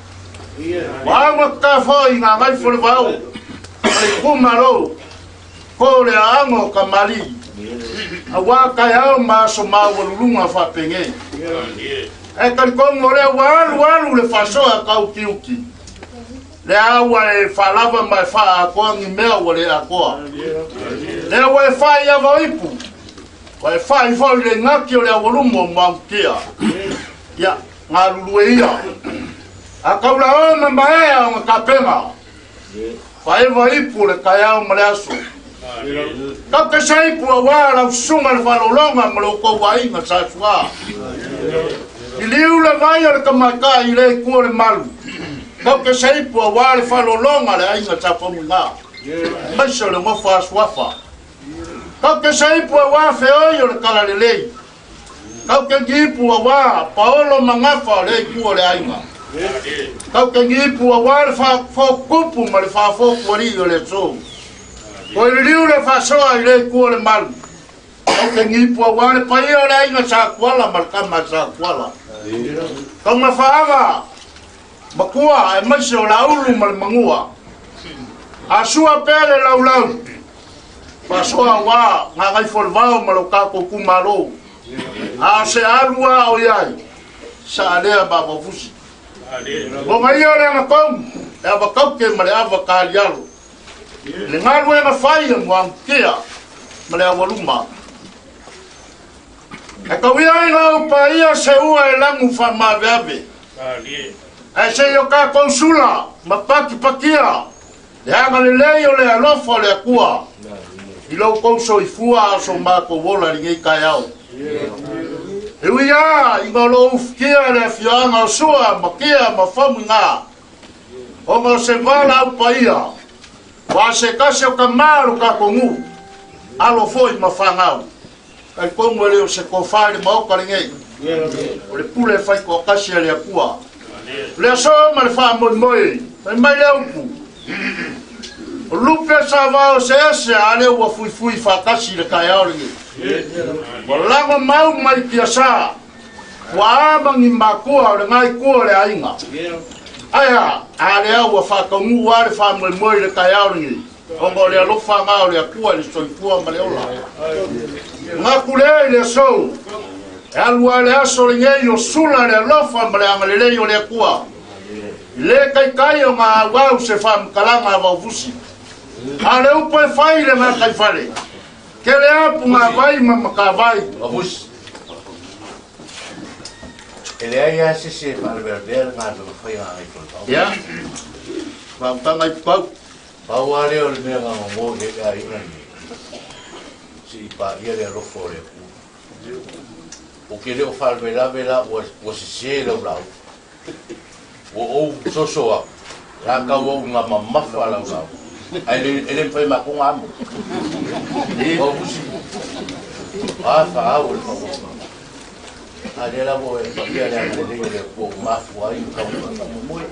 Ua auga tatā foi ngā ngai fo le vao, ma le itumalo, ko le aaga o kamali'i, auā taeao ma aso maualuluga faapenei. Ae talitonu o lea ua alu alu le faasoa a tautiuti. Lea ua e faalava ma e faaatoa ni mea ua le atoa. Lea ua e fai ava o ipu. Ua e fai foi le igati o le aualumu o Muagututia. Ia, galulue ia. A taulaoa ma maea ona tapena. Faeva ipu o le taeao ma le aso. Tau se ipu auā lau susuga le faalologa ma lo outou aiga sa suā. Liliu le vai o le tamaitai i le itu o le malu. Tau se ipu auā le faalologa le aiga sa famuiga. Aemaise o le nofo a suafa. Tau se ipu auā feoi o le talalelei. Tau ke ipu auā Paolo ma Gafa o le itu o le aiga. Tau ke ipu auā le faafokupu ma le faafokualii o le aso. Toe liliu le faasoa i le itu o le malu. Tau ke ipu auā le paia o le aiga sa Tuala ma le tama sa Tuala. Tau mafaaga makua aemaise o laulu ma le magua. A sua pea le laulau. Faasoa auā Gagaifoalevao ma lo tatou itumalo. A o se alu a o iai, sa alea ma vafusi. Ona ia o le agatonu, le avataute ma le avatalialo. Le galuega fai e Muagututia ma le aualuma. E tauia ai lau paia se ua e lagu faamaveave. Ae se i o tatou sula ma patipatia le agalelei o le alofa o le Atua i lo outou soifua a o so matou ola i lenei taeao. E ui lava ina o lo o ufitia le afioaga o Sua ma Tia ma Faumuina ona o se valaau paia ua se tasi o tamā o lo tatou nuu, alo foi ma fanau. Talitonu e le o se tofa i le Maota lenei, o le pule e faitoatasi a le Atua. O le aso ma le faamoemoe, fai mai le upu, o lupe sa vao se ese a le ua fuifui faatasi i le taeao lenei. Ua lago mau mai piasā, ua ama ni makua o le ngai o le aiga. Ae a lea ua faataunuu a le faamoemoe i le taeao lenei, ona o le alofa ngā o le Atua i le soifua ma le ola. Ngaku lea i le aso, e alu a le aso lenei o sula le alofa ma le agalelei o le Atua. I le kaikai o ngā auau se whaamukalaga a vaufusi. A le upo e fai le ngā kaifale. Ke le apu ngā vai ma makawai. Vafusi. E leai lava se isi e faalavelavea le galuega fai a Gagaifalevao. Ia, whaamutanga i pau. Pau lava lea o le mea gagogō i ai le aiga lenei, se i paia le alofa o le Atua. Ou te le o faalavelave la ua sesē lau lauga. Ua ou soso aku, la tau au i ngā mamafa lau lauga. Ae le e le mafai matou ona amo. Vafusi. A faaau e le faamoemoe. A lea lava ua e paia le agalelei o le Atua ua mafua ai ona tau faamoemoe.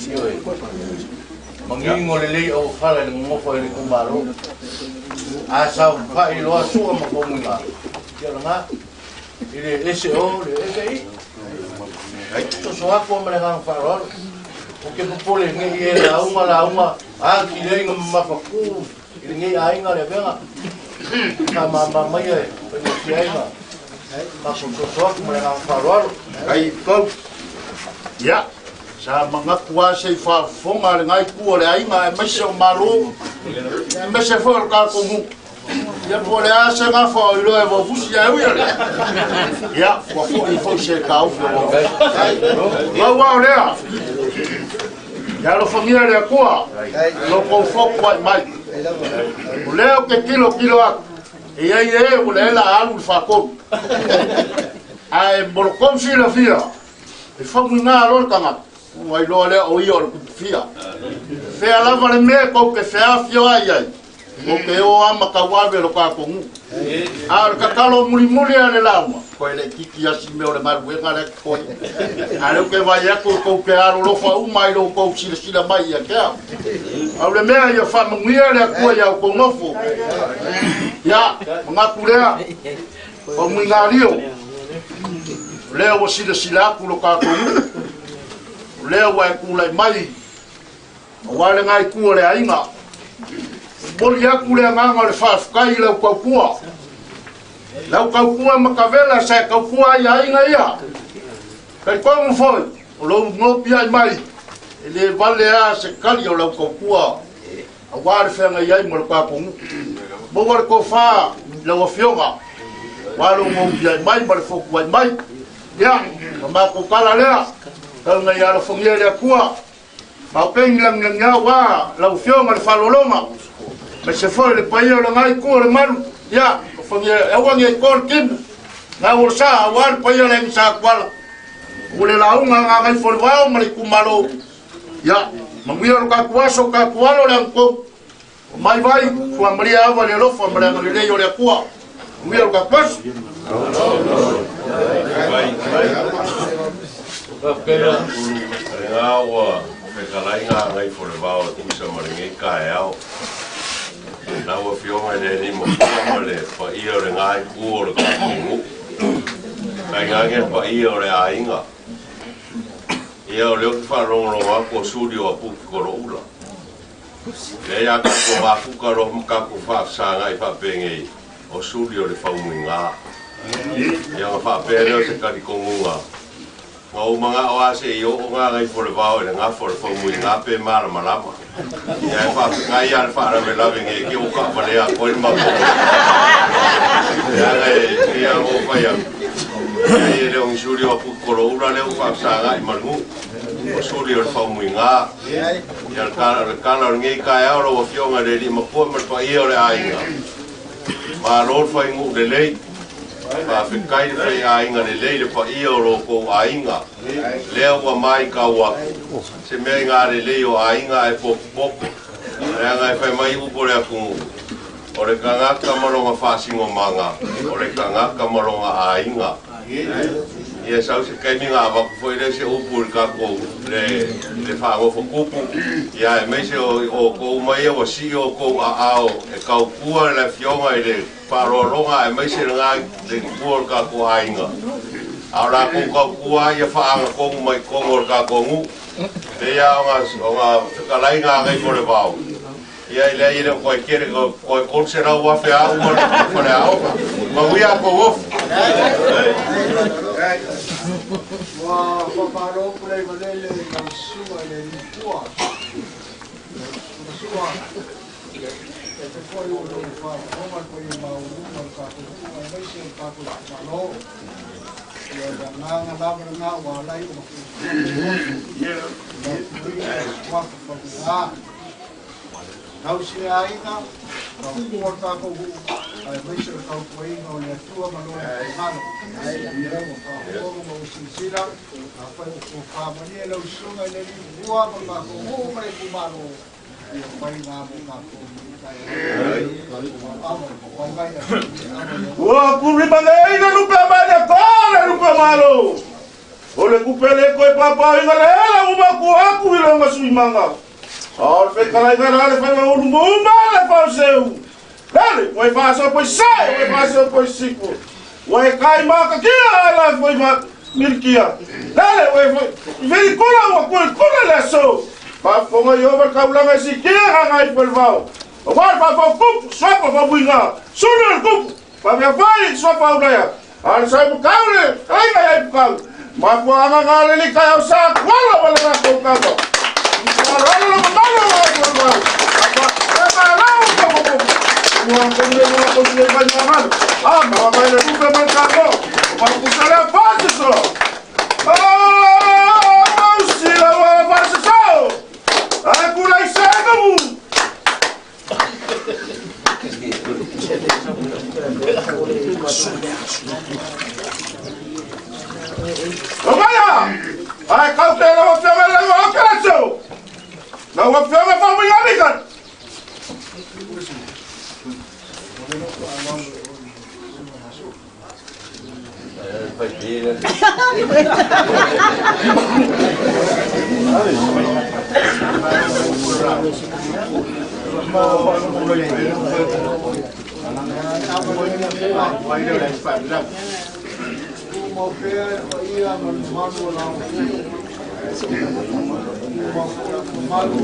Ioe. Manino lelei auofala i le nonofo ai o le itumalo. A saofai loa Sua ma Faumuina, ia o lena, i le ese o le ese i. Ai soso atu ma le agaga faaaloalo. Ou te popole nei e lauga lauga, a ki lei nga mamafa ku i lenei aiga le avega. Faamama maia e faigofie ai na matou soso atu ma le agaga faaaloalo. Ai pau. Ia, sa manatu a se i faafofoga le ngai ku o le aiga aemaise o Malo, aemaise foi o le tatou nuu. Ia po o le a se gafa o iloa e vaufusi ae ui o lea. Ia, ua foi foi se taufi o vaufusi. Lau a o lea. Ia alofagia le Atua, lo kou foku ai mai. O lea o ke kilo kilo aku. E iai e ua le la alu le faatolu. Ae mo lo kou silafia, e famuiga loa le tagata, ua iloa lea o ia o le kutufia. Fea lava le mea kou ke feafio ai ai, o ke o ama tauave lo tatou nuu. A o le tatalo mulimuli a le lauga, koe le kiki asi mea o le galuega lea koe. A leu ke vai atu kou ke alolofa uma i lo kou silasila mai ia ke au. Au le mea ia faamanuia le Atua ia outou nofo. Ia, manatu lea, faumuigalio. O lea ua silasila atu lo tatou nuu. O lea ua e tulai mai auā le ngai ku o le aiga. Momoli atu le agaga o le faafetai i lau tautua. Lau tautua matavela sa e tautua ai aiga ia. Talitonu foi o lou gopi ai mai e lē vale a se kali o lau taupua auā le feagai ai ma le tatou nuu. Maua le tofā i lau afioga uā lou gopi ai mai ma le fotu ai mai. Ia, ma matou tala lea, tau ina ia alofagia e le Atua maopegi lagilagiau uā lau afioga le faalologa aemaise foi le paia o lena itu o le malu. Ia, alofagia e aua ne i to le timu gau o le sa auā le paia o le aiga Sa Tuala ua le lauga a Gagaifo le Vao ma le itumalo. Ia, manuia lo tatou aso, tatou alo le agatonu o mai vai fuamalia ava le alofa ma le agalelei o le Atua. Manuia lo tatou aso. Lena ua fetalaiga Gagaifo le Vao e tusa ma lenei taeao. Lau afioga i le alii mapua ma le paia o lena itu o le tatou nuu. Tainane le paia o le aiga. Ia o lea ou te faalogologo atu o suli o Apuki Koloula. Lea ia tatou mafuta loa ma tatou faafesagai faapenei o suli o le faumuiga. Ia ona faapea lea o se talitonuga na ou manao a seʻi oo Gagaifo le Vao i le gafa o le faumuiga pe malamalama. Ia e faafetai a le faalavelave nei ke ua taʻavalea atu ai le matou. Leaga e pei ona ou fai atu, ia e le o ni suli o Apuki Koloula lea ua faafesagai ma le nuu, o suli o le faumuiga. Ia le tala o lenei taeao lau afioga i le alii mapua ma le paia o le aiga. Malo le faiguu lelei. Faafetai le faiaiga lelei le paia o lo tou aiga. Lea ua maitau atu se mea i gā lelei o aiga ae potopoto. Leaga e fai mai upu o le atunuu, o le tagata ma lona faasinomaga, o le tagata ma lona aiga. Ia sau se taimi na avatu foi lea se upu i le tatou le faagofotupu. Ia aemaise o outou mai ia ua sii outou aao e taupua le afioga i le faaaloaloga aemaise lena le tupua o le tatou aiga. A o latou taupua ia faagatonu mai totonu o le tatou nuu. Pei lava ona fetalai Gagaifo le Vao. Ia i lea i le o toe tele toe 300,000 a uma le faleaoga. Manuia a tou ofu. Ua faamalo pulai malele i lau susuga i le alii matua. Susuga e te foi ua lou faafofoga le paia maualuga o le tatou nuu aemaise o le tatou itumalo. Ia o le agaga lava lena ua ala ai ona fuafuaga suafa faguga. Tausi le aiga, taupua le tatou nuu, aemaise o le tautuaina o le Atua ma lona finagalo. Ia ua faafofoga ma ua silasila, afai ua tofamalie lau susuga i le alii matua ma le tatou nuu ma le itumalo, ia fai na mo tatou. Ua puri malei le lupe mai le ko le lupe malo. O le kupe le koe papa inga le ele uma ku aku i longa suimanga. A o le fekalaiga la le whai ulu muma le pauseu. Lele, ua whaaso poi se, ua whaaso poi siku. Ua kai maka kia la foi ma milkia. Lele, ua veri kula ua kula kula le so. Faafofoga i ova le kaulaga e sikia Gagaifo le Vao. O wā whawhau kupu, swapa whamuinga, sulu le kupu, whawhea whai, swapa ulaia. A le sai mukau le, kainga iai mukau. Mafua anga ngā lele kai au sa kuala wale ngā kau. Alo alo lo mamalo wa i wale. Apa, apa lau ka mo. Mua kau le mua kau le vai ngā. Ah, ma vai le rupe mai ka mo. Ma kusale a pasi so. Ah, si la wa pasi so. Ah, kula i sa ka mu. Omaya! Ai kau te lau afioga i lau okeraso! Lau afioga whamuiga mika! Mau pea le paia ma le mamalu o lau mamalu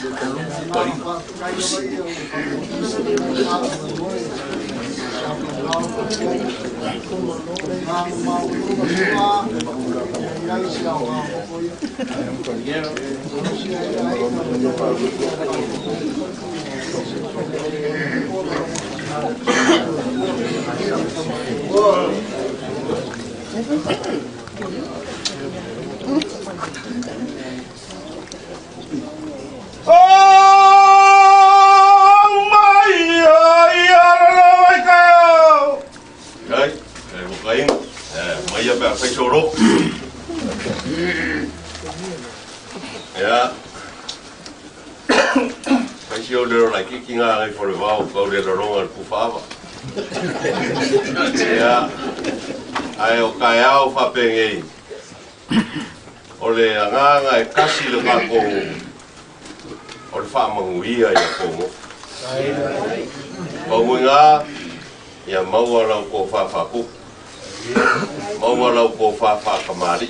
Agaga faafetai lava ia ua faataunuuina le faamoemoe sa faapea O le agaga maualuga sua ia i ai se aoga momoia. E tausi ai le aiga ma le alii a tatou Ai, e vokainga, maia pe a fai solo. Ia, fai si o lero lai kiki ngā ngai fore vau kau le loronga le puwhaava. Ia, ai o kai au whapengei. O le anganga e kasi le kākou o le whaamanguia ia koumo. Pauinga, ia maua lau ko whawhaku. Maua lau ko whawhakamari.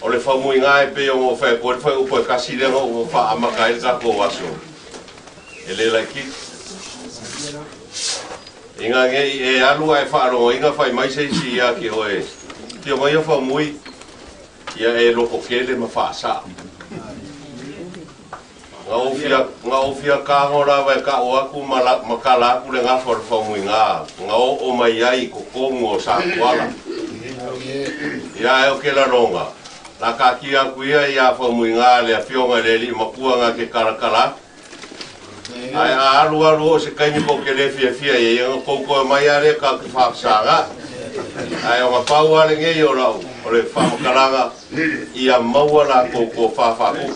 O le whamuinga e pe o whae koe whae upo e kasi lenga o whaamaka e kākou aso. E le laiki. Inga ngei e alua e whaarongo inga whai mai se isi ia ki oe. Ki o mai o whamui ia e loko kele ma whaasa. Ngā ofia kāngo rāwa e ka o aku ma kala aku le ngā whawhamui ngā. Ngā o mai ai ko kongu o sākuala. Ia e o ke la ronga. La ka ki aku ia ia whamui ngā le awhionga le li makua ngā ke karakala. Ai a alu alu o se kaimi ko ke le fia fia ia ia ngā koukou e mai are ka ke whaaksanga. Ai o ngā pau ale ngei o rau o le whamakalanga ia maua la koukou whawhaku.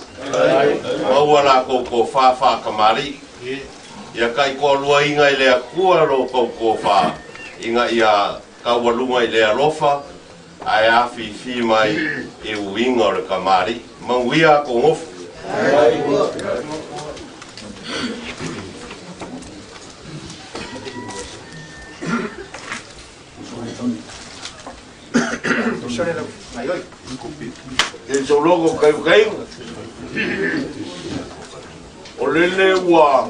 Maua la koukou whawhakamari. Ia kai koa lua inga i le akua lo koukou wha. Inga ia kaualunga i le alofa. Ai a fifi mai e uinga o le kamari. Manguia ko ngofu. E sologo kai kai. O lele ua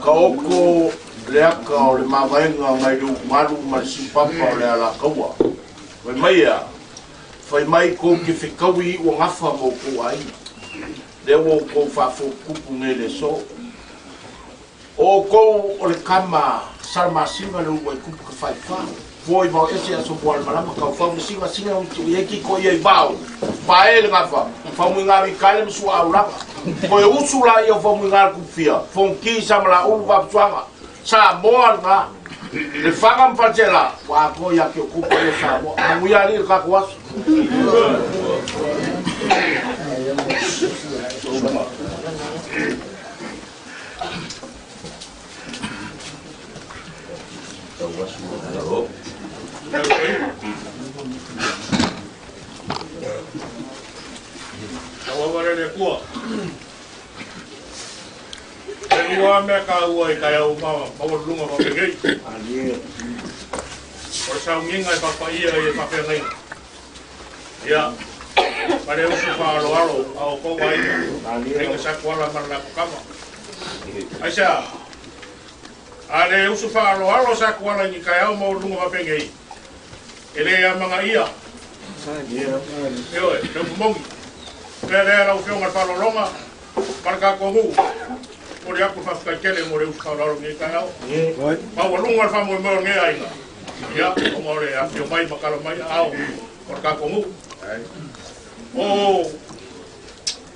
kaoko le aka o le mavaenga ngai le umalu ma le simpapa o le alakaua. Fai mai a, fai mai kou ke fekaui ua ngafa mo kou aiga. Lea ua kou faafokupu nei le so. O kou o le kama salamasinga le ua i kupu ka whaiwha. Foi vau ese aso mo ale malama kau fau singa singa u tu ye ki ko ye vau. Pae le ngafa. Fau mui ngā kale msu au lava. Ko e usu la ia fau mui ngā kupfia. Fonki sa mala ulu vapsuanga. Sa moa ngā. Le whanga mfatela. Wa ko ia ki o kupa ia sa moa. Mui ali ka kuasu. Tau le kua. E rua mea ka ua i kai au mawalunga wapengei. O le saunginga e papaia i e papengai. Ia, pare usu whaaloalo a o kou aina. Ringa sakuala marana kukama. Aisa, a le usu whaaloalo sakuala i kai au mawalunga wapengei. E le ia manga ia. Eoe, le upumongi. Lea lea lau whionga le whalolonga, maraka kongu. O le aku whawhakaikele mo le usu whaaloalo nge kai au. Mawalunga le whamoe moe nge ainga. Ia, o ngā le awhio mai, makala mai, ao, o le kakongu. O,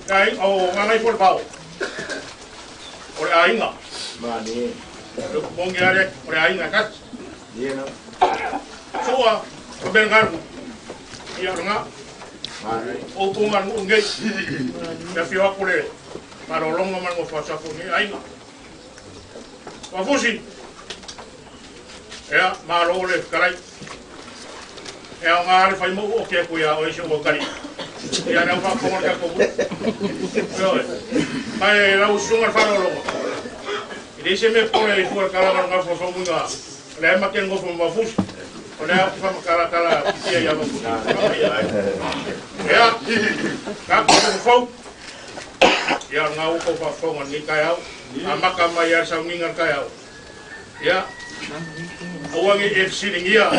kai, o ngā ngai fole pao. O le ainga. Le upumongi are, o le ainga kasi. Sua, o bengaru. Ia nga. O punga ngei. Ia fio aku le marolonga mango fasafu ni ainga. Wafusi. Ia malo le karai. Ia nga le fai mo o ke ku ia o isi o kari. Ia na fa ko ka ko. Oi. Mai la usunga farolonga. Ile se me pone i fua kala nga fo fo munga. Le ma ken go fo wafusi. O lea ou te faamatalatala fitia ia Vaifuna. Ia, tatou fofou. Ia, o lena ua outou faafofoga i lenei taeao. Amata mai lava le sauniga i le taeao. Ia, aua ne i e fesiligia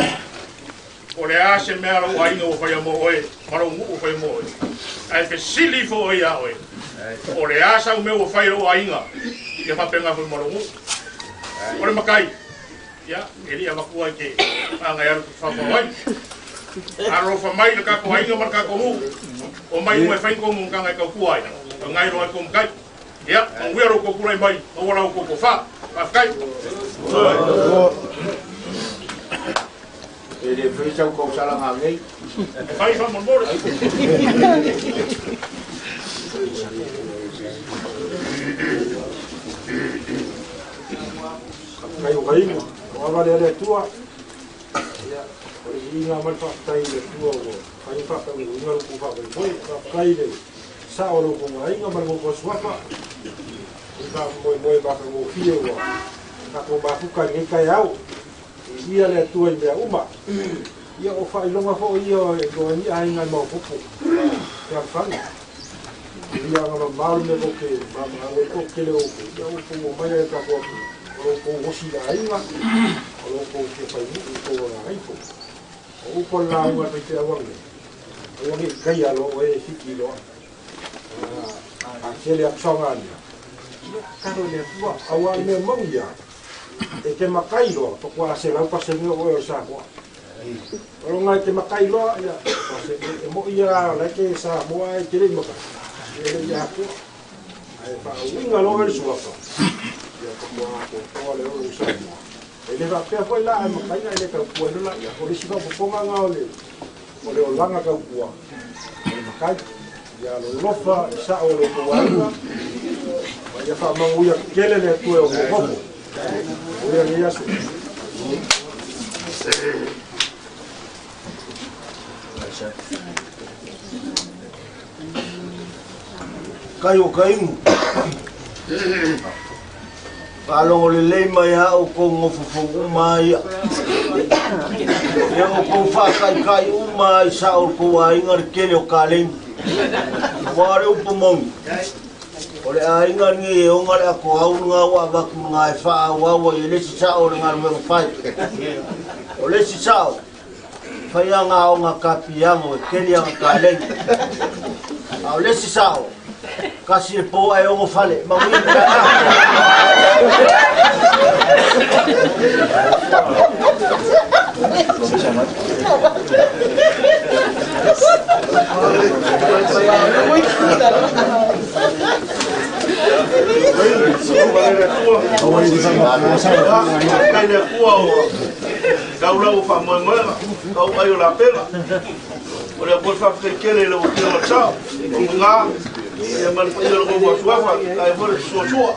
po o le a se mea a lou aiga ua faia mo oe ma lou nuu ua faia mo oe. Ae fesili ifo oe ia oe, po o le a sau mea ua fai e lou aiga, ia faapena foi ma lou nuu. O le matai, ia, e le i avatua i te aga e alu fafaufau ai. Alolofa mai le tatou aiga ma le tatou nuu, omai uma e fai ni tou monotaga e tautua ai, o lena e iloa ai tou matai. Ia, manuia lo outou tulai mai, maua la outou tofa. Faafetai. E le fai sau tausalaga nei. E fai faamolemole. Faafetai o Vainu, o ava lea le Atua. Ia, o le viiga ma le faafetai i le Atua ua fai ma faataunuuina lo outou faamoemoe. Faafetai i le sao o lo outou aiga ma le outou suafa. I faamoemoe matagofie ua tatou mafuta i lenei taeao. Viia le Atua i mea uma. Ia, o faailoga foi ia e iloa ai ni aiga e maopoopo fealofani. E ui lava ina mamao le mea tou te maamaau ai le toatele o outou, ia outou omai lava i le tatou atunuu, o lo outou osi i le aiga, o lo outou fia fainuu i outou agagaifo. O upu a le lauga a le faifeau ananei, aua ne i taia loa oe e fiki loa. A tele atu saogalea, ia tatalo i le Atua, aua o le mea moni ia, E te matai loa, faatoa 100% o oe o le Samoa. O lona e te matai loa, ia, pasene, e moi lava o la e te Samoa ae te le i matai, e le i atoa. Ae faauiga loa oe le suafa, ia faatoa atoatoa lea o lou Samoa. E le faapea foi la a e matai na e le tautua ai loa laia. O le isi faaopoopoga lena o le, o le olaga tautua, o le matai. Ia alolofa i sao o lo outou aiga, ma ia faamanuia tele le Atua e ofoofofu. Manuia lenei aso. Kai o Kaimu. Faalogo lelei mai a outou nofofou uma ia. Ia outou faataitai uma i sao o le tou aiga le tele o kaleni. Aua o le upu moni, o le aiga lenei e ona le atoau lena ua avatu lena e faaauau ai e le isi sao o le galuega fai. O le isi sao, fai ana aoga kapiano e tele ana kaleni. A o le isi sao, kasi le po ae ono fale. Manuia le taeao. Faafetai le Atua ua tau lau faamoemoega, tau ai o lapega. O le Atua faafetai tele i lau Afioga le Sao, o Muga, ia ma le paia o le kou asuafa, ae foi le suasua.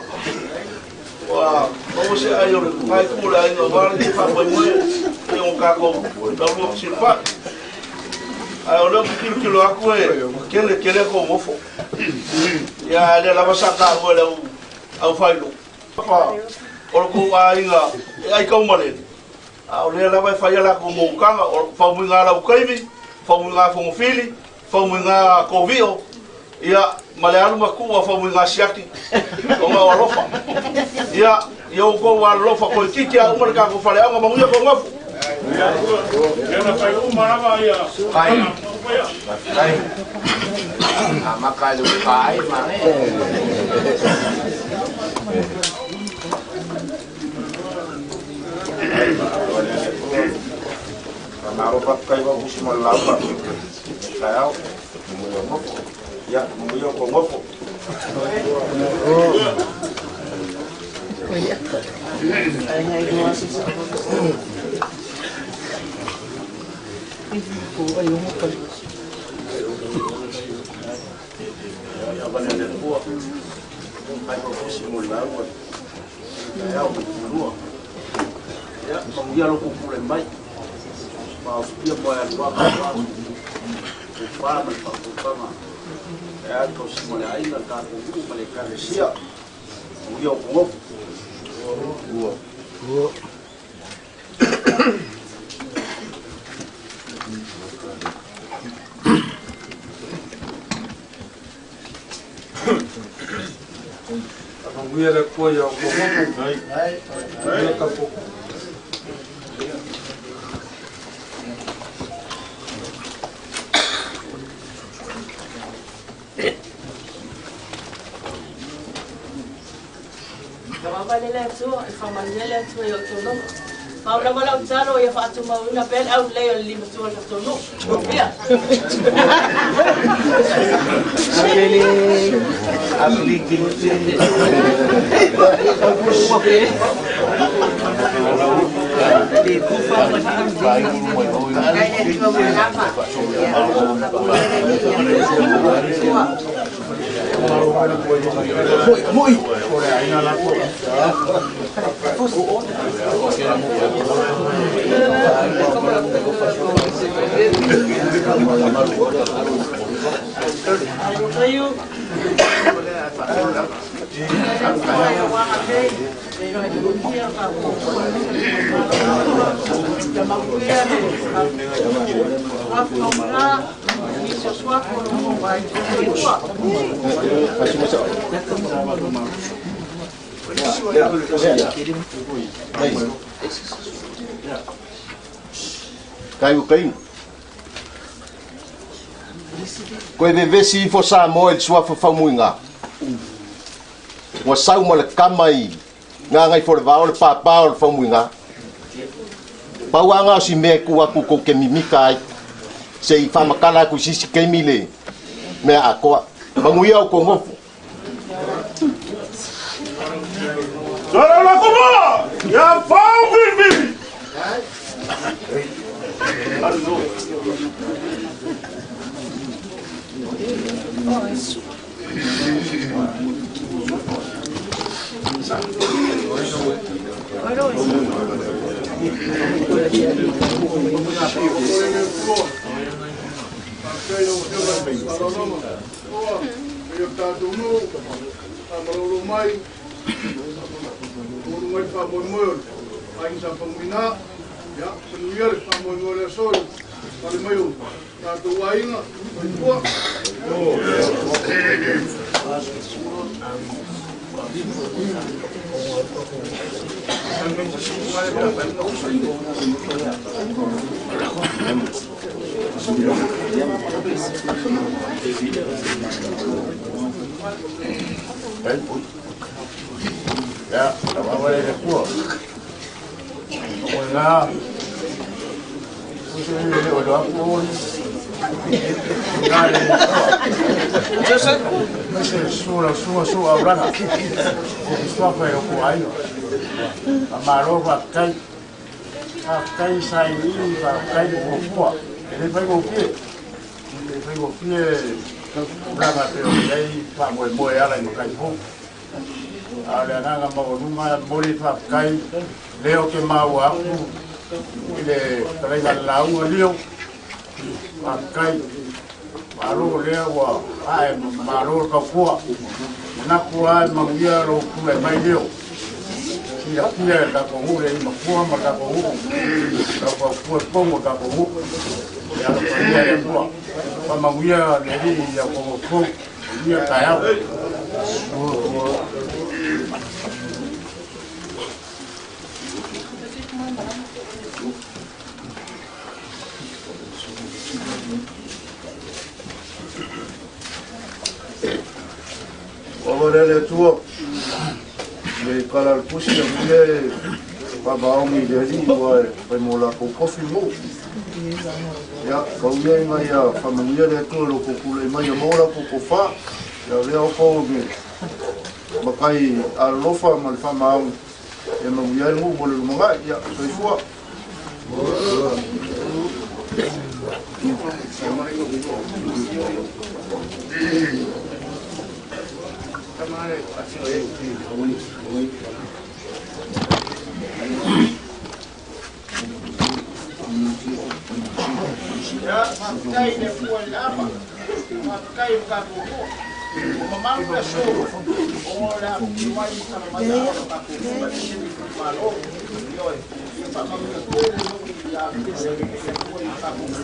Ua maua se ai o le vaetu o le aiga aua lenei faamoemoe i o tatou taulua fesilafai. Ae o lea ou te tilotilo atu e tele tele tou nofo. Ia ae lea lava sa taua e le au aufailo. O le tou aiga e aitaumalele, a o lea lava e fai a latou monotaga, o faumuiga laukaimi, faumuiga fonofili, faumuiga kovio, ia, ma le alu matua faumuiga siaki, ona o alofa. Ia, ia outou alolofa toeitiiti a uma le tatou faleaoga, manuia tou nofo. Ia na fai uma lava ia. Fai. Fai. Amata i le upa ai manaia. Faamalo faafetai ua usi mo le lauga taeao. Manuia nofo. Ia, manuia tou nofo. Ia vale le Atua. Faafetai ua usi mo le lauga taeao ma le fanua. Ia, manuia lo tou pule mai. Maosopia mo e alu aka aua tofa ma le faautautaga e a le tausiga o le aiga, le tatou nuu ma le Ekalesia. Manuia o tou nofo. Manuia le Atua ia outou Manuia tatou. Tauava le Atua, e faamanuia le Atua i outou loma. Pau lava lau tatalo ia faatumauina pea le aulelei o le limatua o le tatou nuu. Ia. Kai kai. Koe vevesi ifo Samoa i le suafa faumuiga. Ua sau ma le kama i Gagaifo le Vao le pāpā o le faumuiga. Pau aga o si mea e tuu atu kou ke mimika ai. Se i faamatala atu i sisi taimi le mea atoa. Manuia o kou nofo. Sala la kuma! Ya fau vivi! Ya, tauava le Atua. O lena, uso le o le aku oi. Nga le Atua. Se su la sua su aulana. Se sua fa o ku ai. A malo fa kai. A kai sai ni fa kai ko fua. E le fai ko pie. Le fai ko pie. Brava te o lei fa mo mo ala i kai fo. A le agaga maualuga moli faafetai lea ou te maua aku i le talaiga le lauga lio faafetai malo lea ua ae malo le taupua manatu a e manuia lou tulai mai lio silafia e le tatou nuu le imakua ma le tatou nuu taufaupua e pogo le tatou nuu e alofagia e Atua faamanuia le alii ia outou ia taeao. Ua le Atua, le kala le pusi a mule whabaongi le ali ua e whai mō lākou kofi mō. Ia, kau ia inga ia whamanuia le Atua lo kukule mai a mō lākou kofa, ia lea o kou me makai alalofa ma le whamaongi e manuia e ngu mo le lumangai, ia, soifua. Ya, faafetai le fua i le apa, faafetai i le tatou Ua mamalu le aso ona o le afifio mai ma tala mai aao o le tatou nuu aemaise le itumalo. Ioe, ia faamanuia tele nuu i afifio ai le Atua i le tatou nuu.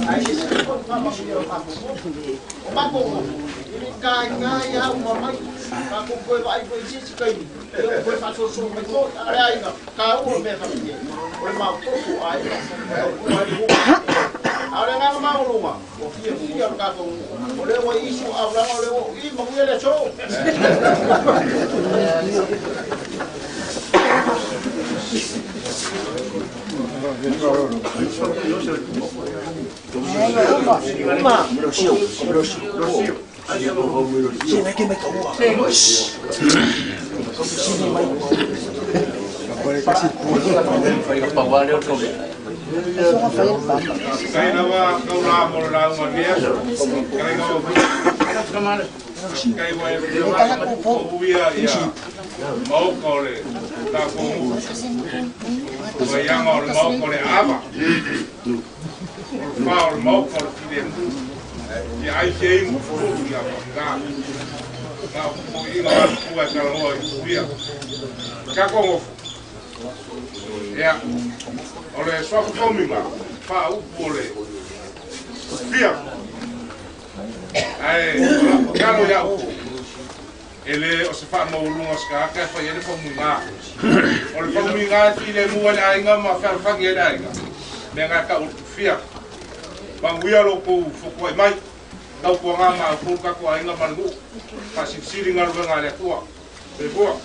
Ae silisili foi faamanuia o le tatou nuu. O matou nuu, e le i taina ai lava uma mai. Tatou toe vaai foi i se isi taimi, ia ua toe faasolosolo mai foi. A o le aiga, taua le mea faapea, o le maotofu o aiga e tautua ai le nuu. A o le agaga maualuga, Ua fiafia lo tatou nuu, o lea ua i isi ua aulaga, o lea ua ui, manuia le aso. Faafetai lava Kaula mo le lauga i lenei aso. Fetalaiga o Kai ua e fia uia ia maoka o le tatou nuu. Vaiaga o le maoka o le aava. O le fa o le maoka o le filemu. Ia ai se imu fulu ia faapena. Na o puiga o le pua e talanoa i uia. Kako ngofo. Ia, o le suafa tomi ma faaupu o le fia. Ae, o la tatalo ia outou, e le o se faamaualuga o se tagata e fai ai le faumuiga. O le faumuiga e filemu ai le aiga ma fealofani ai le aiga, mea na e tau o le tufia. Manuia lo outou fotuai mai, tautuaga ma outou le tatou aiga ma le nuu, faasilisili galuega a le Atua. Soifua.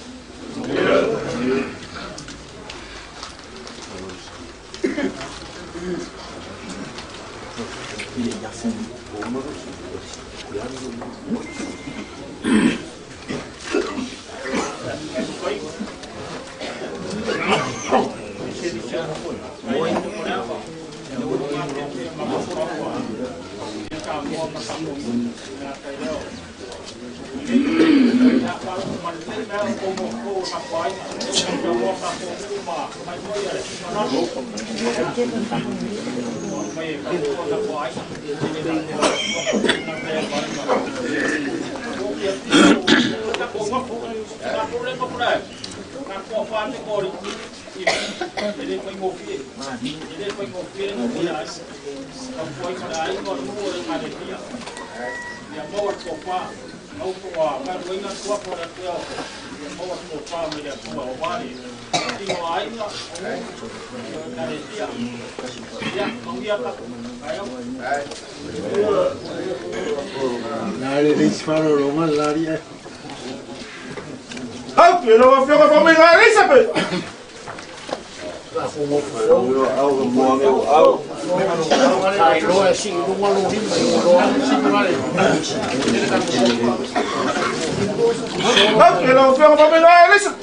Au, e lau afioga faamaina Elisabeth. Au, e lau afioga faamaina Elisabeth.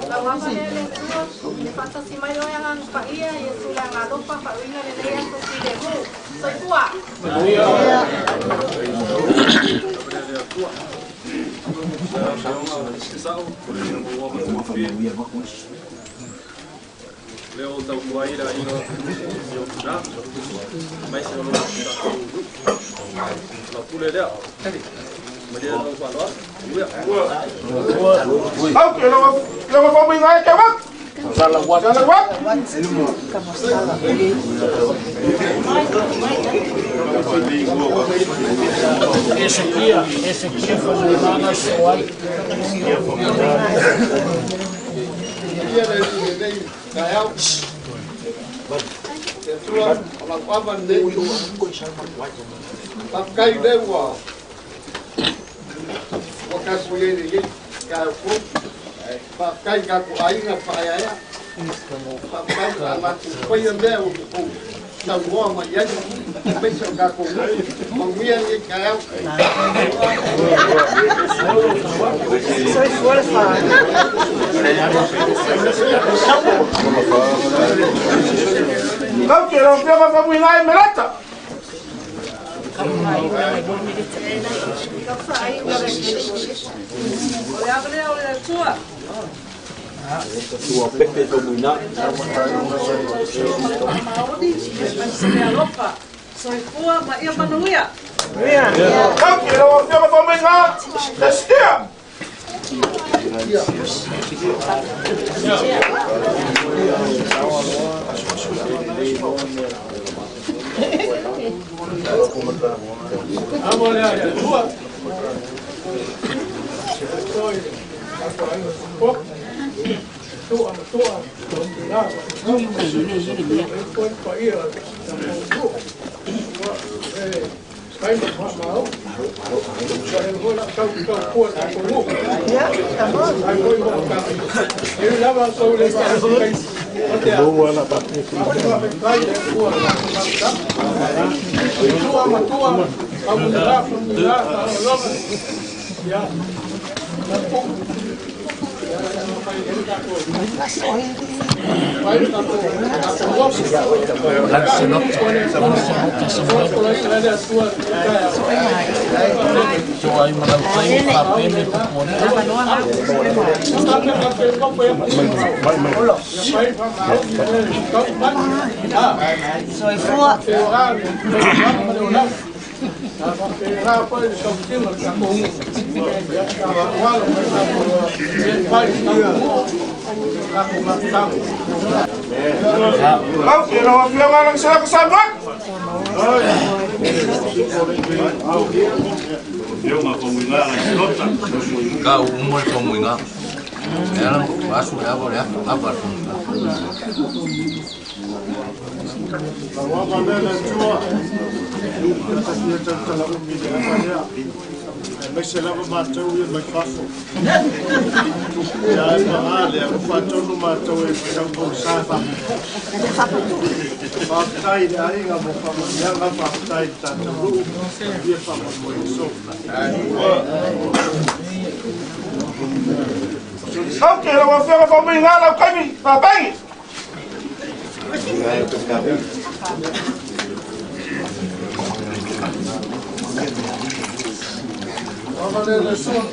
Lau ava lea le Atua, e faatasi mai oe Agaga Paia, Iesu le Agalofa, faauiga lenei aso filemu. Soifua. Lea o tautua ai le aiga i o tina, aemaise o lo tatou nuu. O lau pule lea, malie lau faaaloalo. Manuia. Au, e lau afioga faamaina e Kewak. Salawat. Esse aqui é Fernando Soai. Ia le lenei taeao. Te Atua, o lau ava lenei. Faafetai lea ua ua tatou i ai lenei taeao fou. Faafetai i tatou aiga faaeaea. Faafetai sa matou faia mea ua outou saunoa mai ai, aemaise o tatou nuu. Manuia lenei taeao. Au, e lau afioga faamaina e Melata. Ua pepe faumuina. Soifua ma ia manuia. Tauki lau afioga faamaina Lestia. Soifua. Tauki lau afioga Lagisala Kasamuaki. Ka umo le faumuiga. E ala asu le ava le ava le faumuiga. Ua le Atua, ia tautala umi le ava lea. Aemaise lava matou ia mai fafo. Ia e paga lea, ua faatonu matou e taupogasa faapuupuu. Faafetai i le aiga mo faamanuiaga, faafetai i le tatou nuu, ia faamoemoe so. Tauki lau afioga faamaina lau kaimi faapagi. Ava le le sua,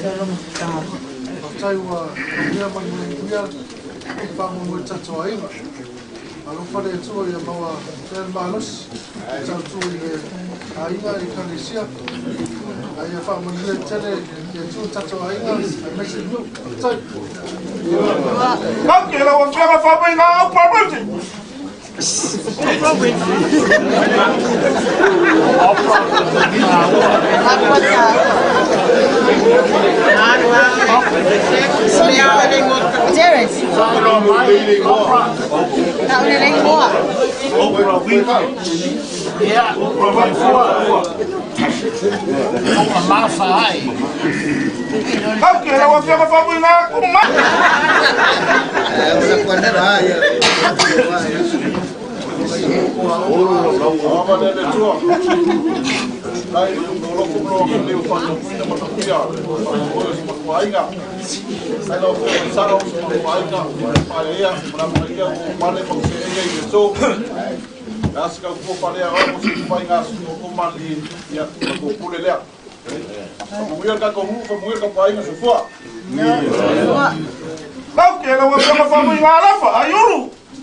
faafetai ua manuia ma manuia faamoemoe tatou aiga. Alofa le Atua ia maua pea le malosi, tautu i le aiga i ekalesia. A ia faamanuia tele le Atua tatou aiga, aemaise le nuu. Faafetai. Tauki lau afioga faamaina Oprah Winfrey. Oprah Winfrey. Yeah, Oprah Winfrey. Tauki lau afioga faamaina Kuma. Ava le le Atua. Lai o loko mloa ka leo whakauina matapuia. Whakauina se makuaiga. Ai lau afioga i Sara o se makuaiga. Whaea, manamangia o male makuseega i le tō. Asa kau kua whalea au mo se kupai ngā su o komali ia ko pule lea. Whamuia ka ko hu, whamuia ka painga soifua. Tauki lau afioga faamaina Alofa Aiulu.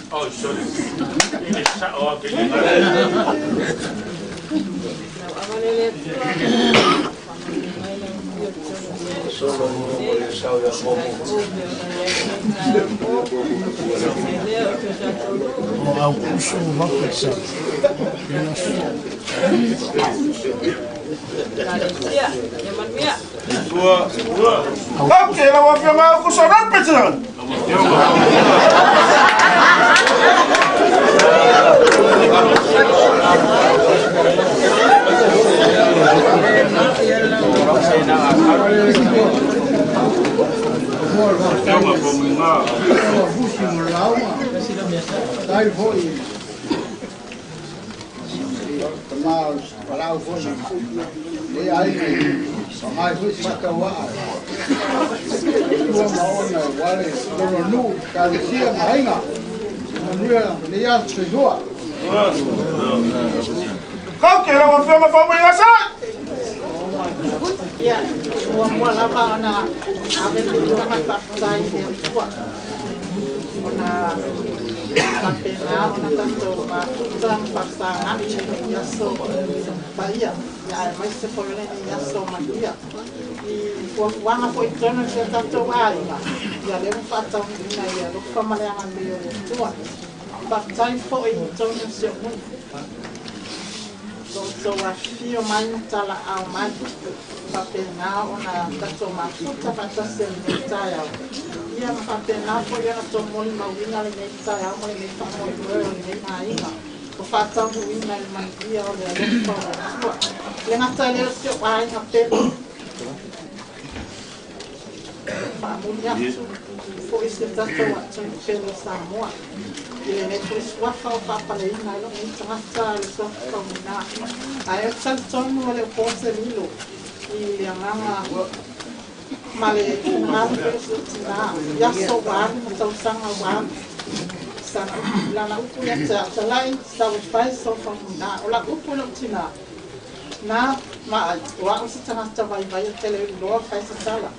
Oh, sorry. Ile sao ake. Tauki lau afioga Aukuso Robertson. Tai foi tama palau foi le ai mai foi sakawa ua maona wale lona nuu kalesia ma aiga manuia lenei aso soifua. Kau ke lau afioga Faumuiga Saai. Ia, muamua lava ona ave le tulaga faafetai i le Atua ona faapena ona tatou mafuta ma faafesagaai i lenei aso paia, ia aemaise foi o lenei aso manuia i fuafuaga foi i totonu o si o tatou aiga, ia lea ua faataunuuina i le alofa ma le agalelei o le Atua. Faafetai foi i totonu o si ou nuu lo outou afifio mai ma talaau mai faapena ona tatou mafuta faatasi ai lenei taeao, ia ma faapena foi ona molimauina lenei taeao ma lenei faamoemoe o lenei aiga ua faataunuuina i le manuia o le alofa o le Atua. E le gata i lea o si ou aiga pele, faamuli atu foi si o tatou atunuu pele o Samoa i lenei foi suafa o faapaleina ai lou nei tagata i le suafa Faumuina. Ae ou te talitonu e le o po se lilo i le agaga ma le finagalo foi o si ou tinā i aso ua alu ma tausaga ua alu. Sana lana upu ia te au, talai sau e fai sou Faumuina. O lau upu i lou tinā, na maai, o au se tagata vaivai o te le iloa fai se tala.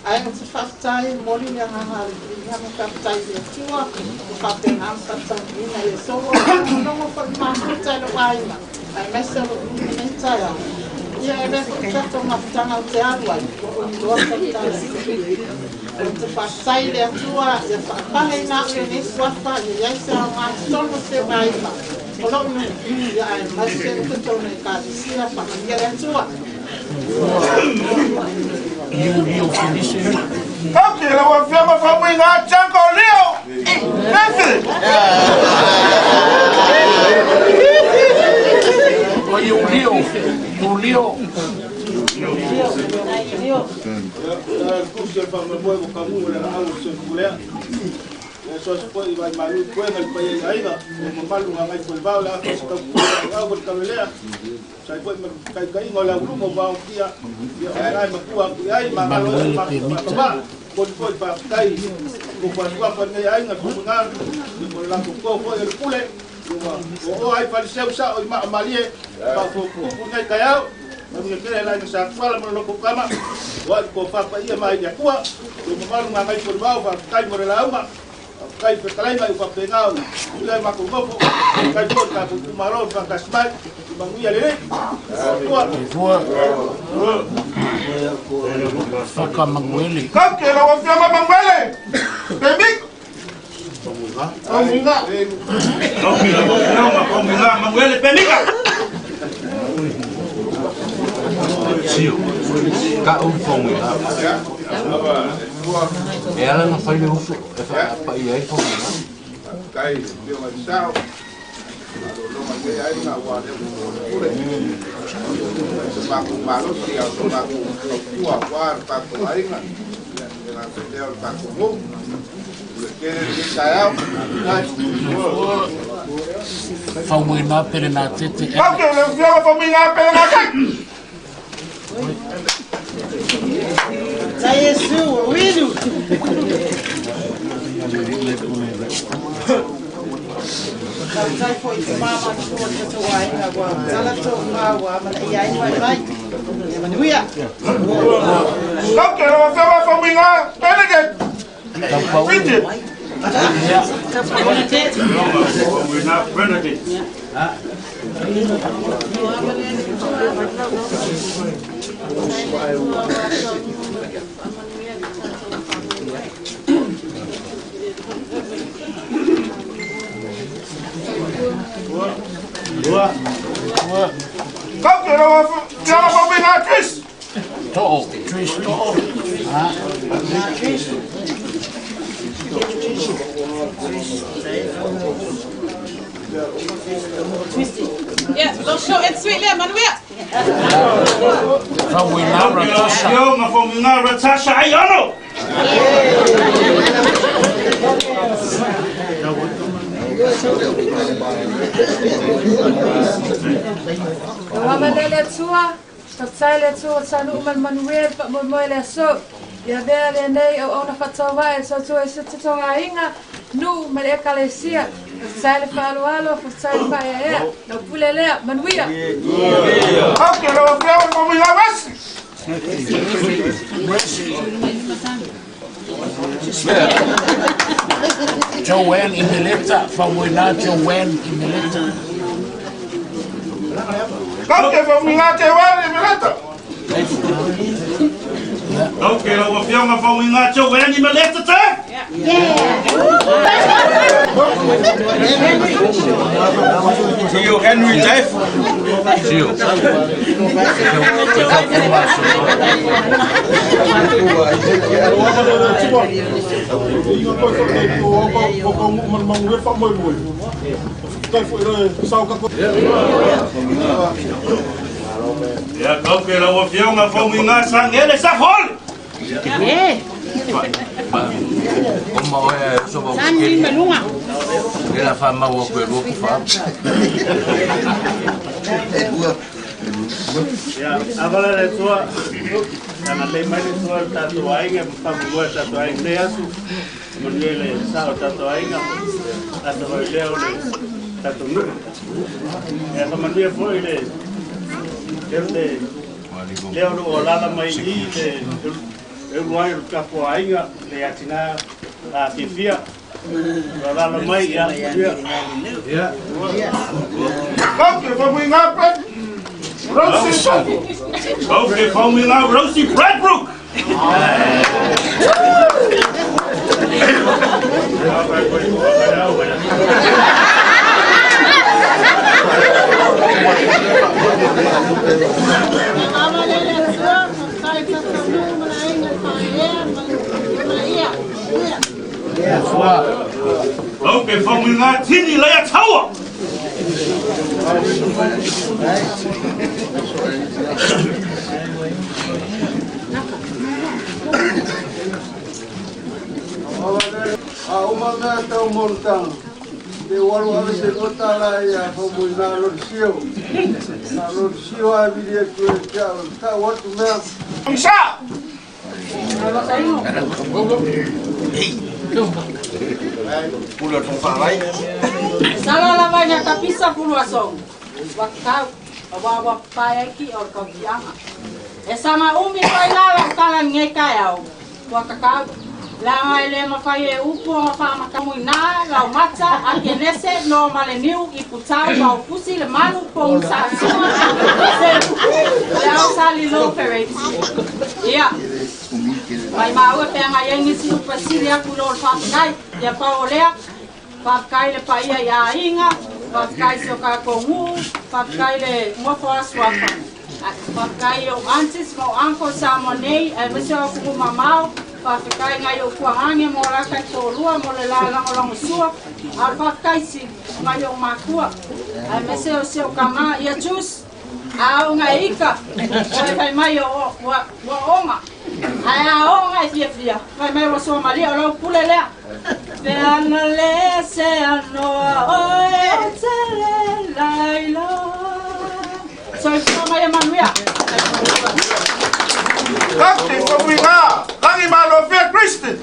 Ae ou te faafetai e momoli le agaga a le Viiga ma faafetai i le Atua ua faapena ona faataunuuina i le aso ua faalogologo foi mafuta i lou aiga aemaise o lou nuu i lenei taeao. Ia e avea foi le tatou mafutaga ou te alu ai ua ou iloa tautala. Ou te faafetai i le Atua ia faapaleina au i lenei suafa ia i ai se aoga i totonu o si ou aiga o lou nuu ia aemaise o totonu o Ekalesia. Faamanuia le Atua. Kau ke lau afioga Faumuiga Janko Leo Fefe. O Iulio, Iulio. Kusi o le faamoemoe ua kamu o le laau o le soifua lea. So se foi vai malu puega le paia i aiga o mamalu ngai foi vao le afa se tau au le tavelea sai foi ma kai kai ngo la ulumo vao kia ia ngai ma kua ku ai ma ngalo ma ma ko foi pa kai ko fa sua fa nei aiga ko nga ko la ko ko foi le pule o o ai fariseu sa o ma malie pa ko ku nei kai au ma ngi kele la sa kuala mo lo ko kama wa ko fa pa ia mai ia kua o mamalu ngai foi vao fa kai mo le lauma kai fetalai mai ua faapena ula e matou nofo kai foi tatou itumalo le faatasi mai i manuia lelei. Soifua. Faka Manuele. Kau ke lau afioga Manuele Pemik. Faumuiga. Kau ke lau afioga Faumuiga Manuele Pemika. Sio. Ka u Faumuiga. E ala na fai le uso e whaapai ai Faumuiga. Kai leo mai sao. Alo mai ai na wa le pule. Se ma ku malosi au se ma ku tua wa pa ku aiga. Le na se leo pa ku mu. Le ke le taeao. Faumuiga pere nā tete. Kau ke lau afioga Faumuiga pere nā tete. Tai Yesu, Wilu. Faafetai foi i te mama tua tatou aiga ua tala tou maua ma ia ai mai mai. Ia manuia. Kau ke lau afioga Faumuiga Benedict. Bridget. Faumuiga Benedict. Kau ke lau afioga Faumuiga Chris. To'o, Chris To'o. Yeah, little short and sweet there, manuia. Faumuiga Ratasha. Afioga Faumuiga Ratasha ai ono. Ua lele atua, faafetai le Atua taunuu ma le manuia le faamoemoe le aso. Ia avea lenei auauna faatauvae e sautua i se totoga aiga, nuu ma le ekalesia. Faafetai le faaaloalo, faafetai le faaeaea. Lau pule lea, manuia. Kau ke lau afioga Faumuina Vesi. Joanne Imeleta, Faumuina Joanne Imeleta. Kau ke Faumuina Joanne Imeleta. Kau ke lau afioga Faumuina Joanne Imeleta te? Tio Henry Jeff. Tio. Ia kau ke lau afioga Faumuina Sagele Safole. O ma oe so ba Sani malunga. Ke la fa ma wo ko ro ku fa. Ia, avala le tua, ana lei mai le tua le tatou aiga, ma faamua le tatou aiga nei aso, manuia le sa o tatou aiga, tatou ai lea o le tatou nuu. Ia, faamanuia foi le le lea o loo alala mai i le e ulu ai o le tatou aiga, le atina a fiafia. O alala mai, ia, manuia. Ia. Kau ke Faumuina Brad. Rosie. Kau ke Faumuina Rosie Bradbrook. Kau ke Faumuina Tini Leia Taua. A uma mea tau monotaga, pe ua alu ave se lua tala ia Faumuina Lolisio. Na Lolisio ae vili atu e te au tau atu mea. Sa. Pule o Tongwhawai. Sala lava ina tapisa pulu aso. Wakau, awa wa pae ki o ka vianga. E sama umi pai la la tala nge kai au. Wakakau. La ngai le mawhai e upu o ngawha makamu ina, lau mata, a ke nese, no male niu, i putau, wau pusi, le manu, pongu sa sua, se, le au sa li lo fereti. Ia, mai maua pe anga ia ngisi upasiri aku lo le whakakai, ia pau o lea, whakakai le paia ia inga, whakakai se o kākou whakakai le ngofo asuafa. Whakakai o aunties, mo uncle sa mo nei, e mese o kuku mamao, whakakai ngai o kuahange mo raka tōrua, mo le la lango sua, a whakakai si ngai o makua. E mese o se o kama, ia chus, a o ngai ika, o whai mai o wa onga. Ai a onga e fia fia, whai mai wa soa malia o lau pule lea. Pe ana le se anoa oe te le laila. Soifua mai e manuia. Kau ke Faumuina Lagi Malofia Christian.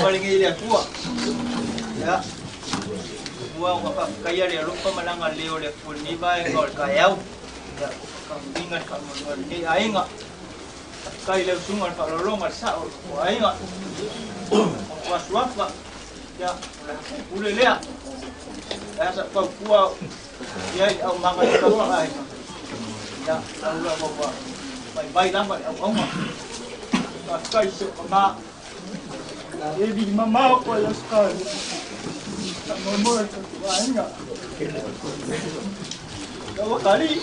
Palingi le atua. Ya. Ua ua whakaya le alofa malanga leo le funiva e ngā o le kaeau. Ya, ka minga ka monua le ainga. Kai le usunga le whakalolonga le sao o ainga. O asuafa. Ya, o le pule lea. Ya, sa kau kua ia i au manga i kau ainga. Ya, au la wawa. Mai vai lama i au aunga. Ka kai se o ma. E vi mamao ko ia skai. Ka momoe te ainga. Ka wakari.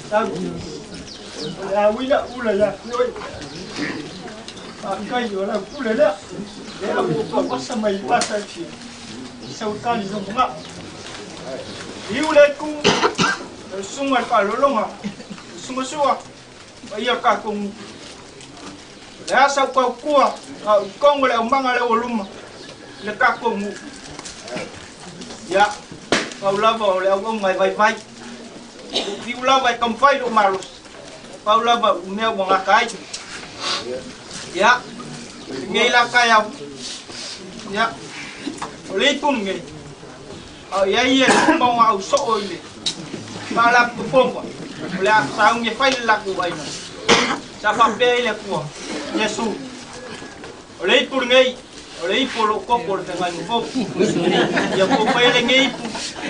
Tau. O le awila ula ia kuoi. A kai o la pule lea. Lea o ka wasa mai wasa ki. Sau tali zo nga. Iu le ku. Sunga ka lolonga. Sunga sua. Ia ka kong. Lea sau kau kua. Ka kongo le umanga le oluma. Le ka kongu. Ia. Kau lava o le au mai vai vai. Fiu lava e kamfai lo malos. Kau lava o mea wanga kai. Ia, lenei la taeao. Ia, o le ipu lenei. A o i ai e uma o ga'au so'o i le faalapotopotoga o le a saugi e fai le latou aiga. Sa faapea i le Atua, Iesu, o le ipu lenei, o le ipu o lo'u toto o le feagaiga fou. Ia outou faia lenei ipu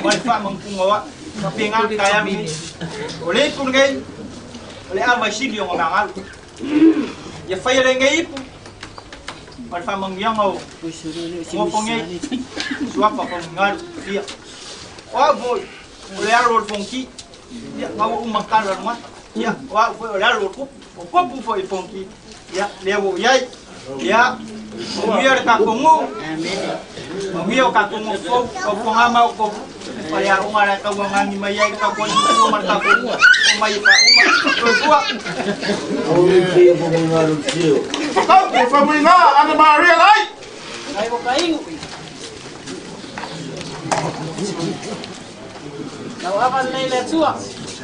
ma le faamautuga o a'u. Faapena le taeao lenei. O le ipu lenei, o le ava e sili ona magalo. Ia faia lenei ipu ma le faamanuiaga o nofo nei, suafa faugalu fia. O au foi, o le alo o le fonoti. Ia, na ua uma tala le gata. Ia, o au foi o le alo o le tupu. O kopu foi i fonoti. Ia, lea ua ou i ai. Ia, manuia le tatou nuu. Manuia o tatou nuu fou. Tautuaga ma outou faleaoga le a tauagani mai ai le tatou alii ma le tatou omai e faauma. Soifua. Tau famuiga Ana Maria Lai. Ai o kaingu. Lau ava lenei le Atua,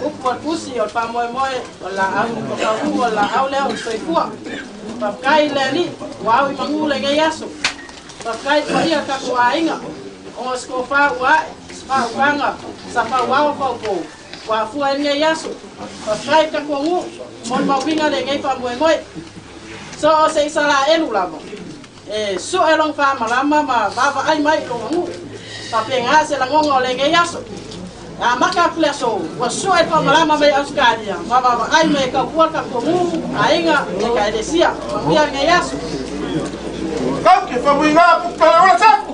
upu o le tusi o le faamoemoe o le laau na tokauu o le laau lea o le soifua. Faafetai i le Alii ua au i manu lenei aso. Faafetai i le paia o le tatou aiga, ona o se tofa ua ae, se faautaga, sa fauao faupo, ua afua ai lenei aso. Faafetai i le tatou nuu mo le mauiga lenei faamoemoe. So o se Isaraelu lava, e sue lona faamalama ma vaavaai mai i lona nuu. Faapena se lagona o lenei aso. E amata atu le aso, ua sue le faamalama mai Ausetalia ma vaavaai mai e tautua le tatou nuu, aiga, ekalesia. Manuia lenei aso. Kau ke famuiga puka ola sapu.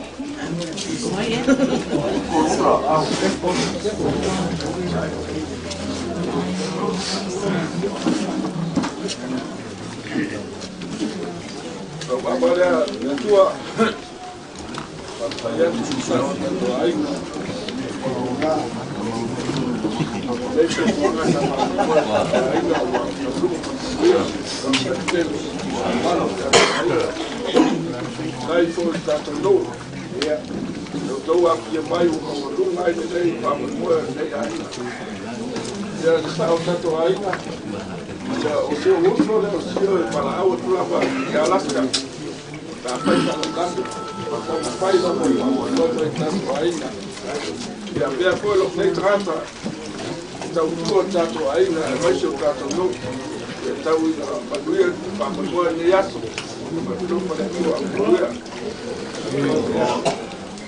Lau baba lea, le Atua, faafetai atu i sa o tatou aiga. Lenei soifuaga sa faamoemoe le tatou aiga ua taunuu ma manuia, faafetai tele i mamalu o tatou aiga. Faafetai foi i le tatou nuu, ia, le outou afifio mai ua maualuga ai lenei faamoemoe o lenei aiga. Ia, le sao o tatou aiga, ia, o si ou uso lea o Sio e valaau atu lava i Alaska. Pe afai faalavelave, o taumafai lava e faamoemoe mai i tatou aiga. Ia avea foi lou nei tagata e tautua le tatou aiga aemaise o tatou nuu. Ia tau ina manuia le faamoemoe i lenei aso. Faatalofa le Atua, manuia.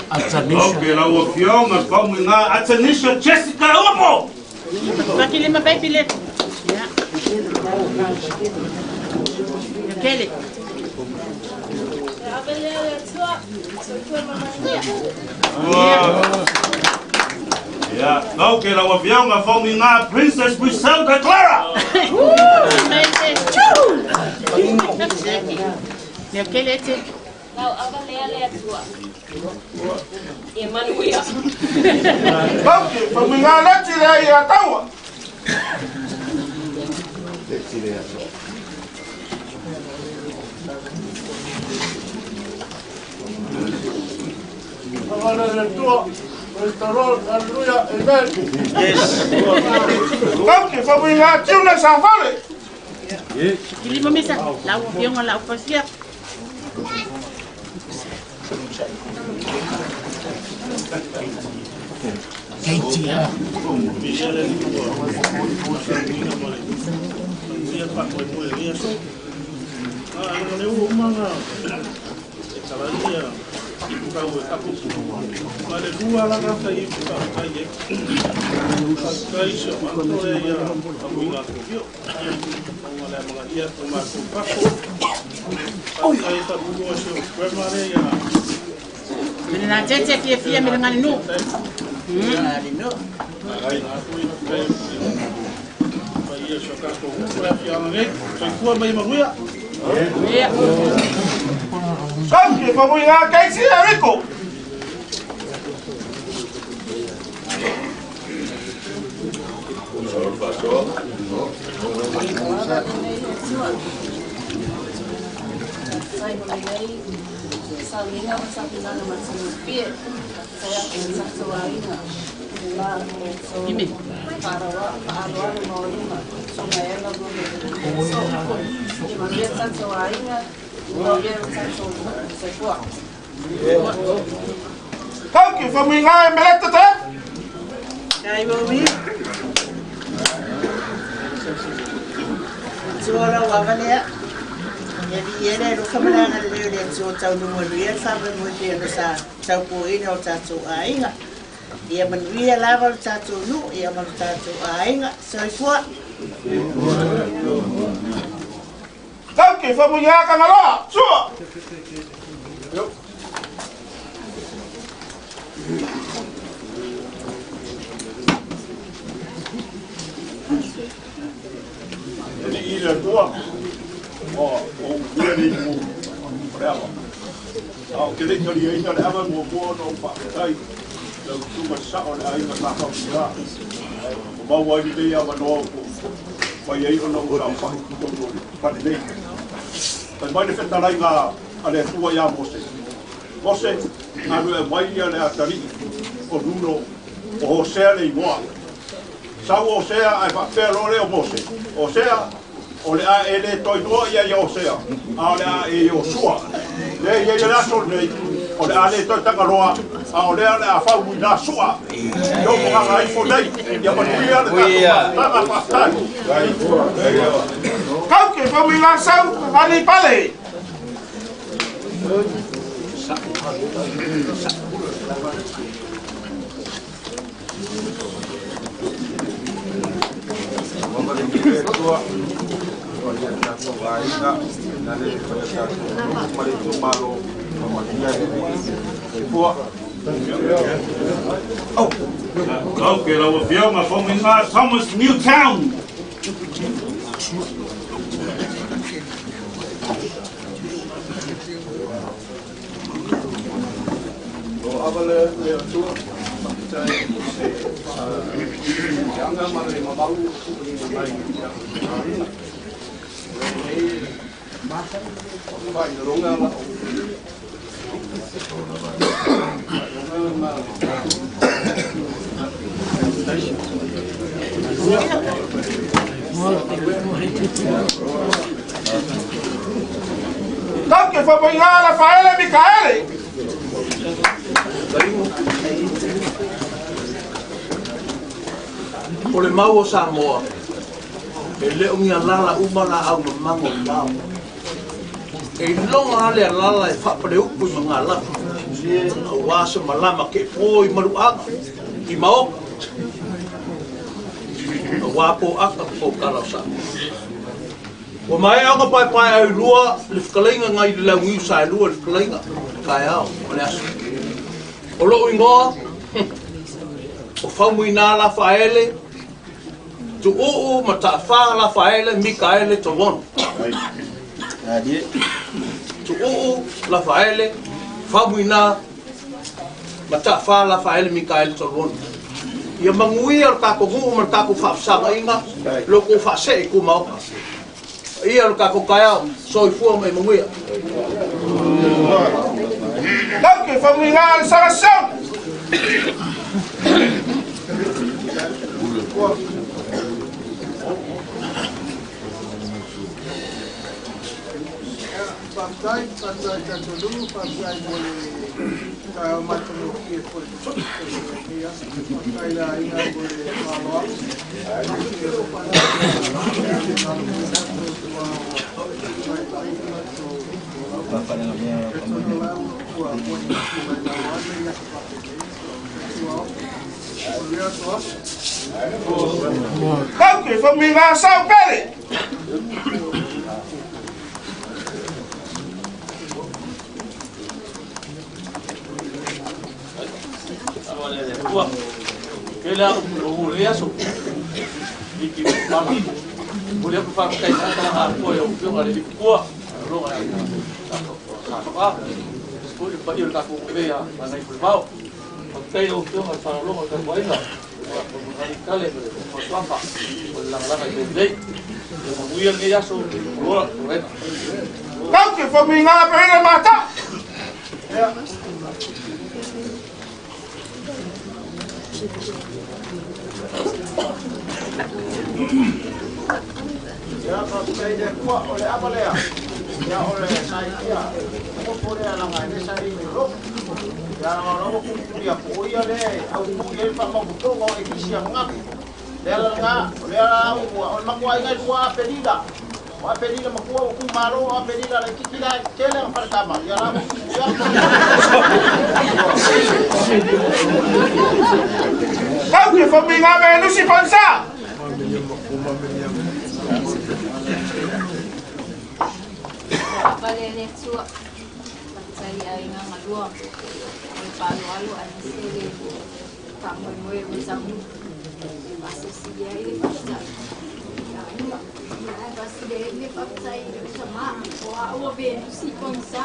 Okay, lau afioga le faumuiga Atanisha Jessica Uapo. Fakilima baby le. Ya. Kele. Ave lea le Atua, soifua ma manuia. Yeah, okay, lau afioga faumuiga Princess Griselda Clara. Ia kele ete. Lau ava lea le Atua. Ia manuia. Kau ke famuiga leti lea ia taua. Ave le Atua, praise the Lord, hallelujah, amen. Yes. Kau ke famuiga tiuna sa fale. Kilima misa. Lau afioga lau pasia. Mele na tete fia fia mele ngani nu. Ia. Kau ke famuiga Casey Eriko. Sai mo lenei sauiga ma sapilaga matagofie saya e tatou aiga la outou faaloalo maualuga sogaela ma so Manuia tatou aiga, manuia le tatou nuu. Soifua. Tauki famuiga e meleta te. Kai mo mi. Tua la wa valea. Ia vi ele lo kamalanga le leo le tua tau nunga luia le whamwe mui pia no sa tau po ina o tātou aiga. Ia manuia lava le tātou nuu, ia ma le tātou aiga. Soifua. Tauki famuiga kangaloa. Sua. E i le tua o o ia ni mo o le ava. A o ke le tali ai le ava mo mo no pa tai. Lau tuma sa o le ai ma sa fa ia. O mau ai le ia no ko. Pai ai o no sa fa ko no pa nei. Pai mai le feta lai ga a le tua ia Mose. Mose alu e mai ia le atari o nuno o Hosea le igoa. Sau o Hosea ai faapea loa lea o Mose. Hosea o le a e le toinoa ia ia Hosea, a o le a e Iosua. Le ia ia le aso nei, o le a le toe tagaloa, a o lea le a fau mui nā sua. Io mo nganga ifo nei, ia manuia le tatou mafutaga faafetai. Tauki famuiga sau ani pale. Okay, lau afioga Faumuiga Thomas Newtown. O ava le le atua, faafetai se aga ma le mamau mai ia aiga. Lenei faailoga la o faailoga ma Tauki famuiga Rafaele Mikaele. O le mau o Samoa, e le o ngia lala uma la au mamango i lao. E longa ale a lala e whapale upu i mga lafu. O asa malama ke pō i maruaga, i maoka. O wā pō aka pō kala o Samoa. Ua mai anga pai pai au lua, le whakaleinga ngai le lau ngiu sa e lua le whakaleinga, kai ao, o le aso. O loo ingoa, o Faumuina la Faele, Tu'u'u Mata'afa la Faele, Mikaele Tolono. Tu'u'u la Faele, Faumuina Mata'afa la Faele, Mikaele Tolono. Ia manguia le tātou nuu ma le tātou faafesagaina, lo kou faasee i ku maoka. Ia le tātou taeao, soifua ma e manuia. Tauki famuiga le Sarasau. Faafetai, faafetai tatou nuu, faafetai mo le taeao matagofie foi lenei aso. Faafetai le aiga mo le faaaloalo. Tauki famuiga sau pele. Ke le o le aso. Iki mama. Mo le fa kai sa ta ha ko yo pio ga le kua. Lo ga sa fa. Ko le pa yo ta ko le ya ma nai ko bao. O te o pio ga fa lo ga ko ina. Ko mo ga kale ko swafa. Ko la la ga le. Mo muy el aso lo re. Tauki famuiga pele mata. Ia faafetai i le Atua o le ava lea ia o le sailia nofo lea laga e le saili o lotu. Ia laga o la ua tulitulia po o ia lea e autū i ai le faamaopopoga o ekelesia magavi. Lea la lagā o lea la ua o le matua aiga i lua Apelila. O Apelila matua ua tumālō o Apelila laititi la e tele aga faletama ia la ua tulituli atu. Kau ke whaminga me Lucy Ponsa. Vale le Atua, faafetai i aiga galua o le faaaloalo aemaise le faamoemoe ua taunuu e faasilisili ai le faafetai i aiga. Ae faasili ai le faafetai i lou tamā o au o Venusi Pogisa.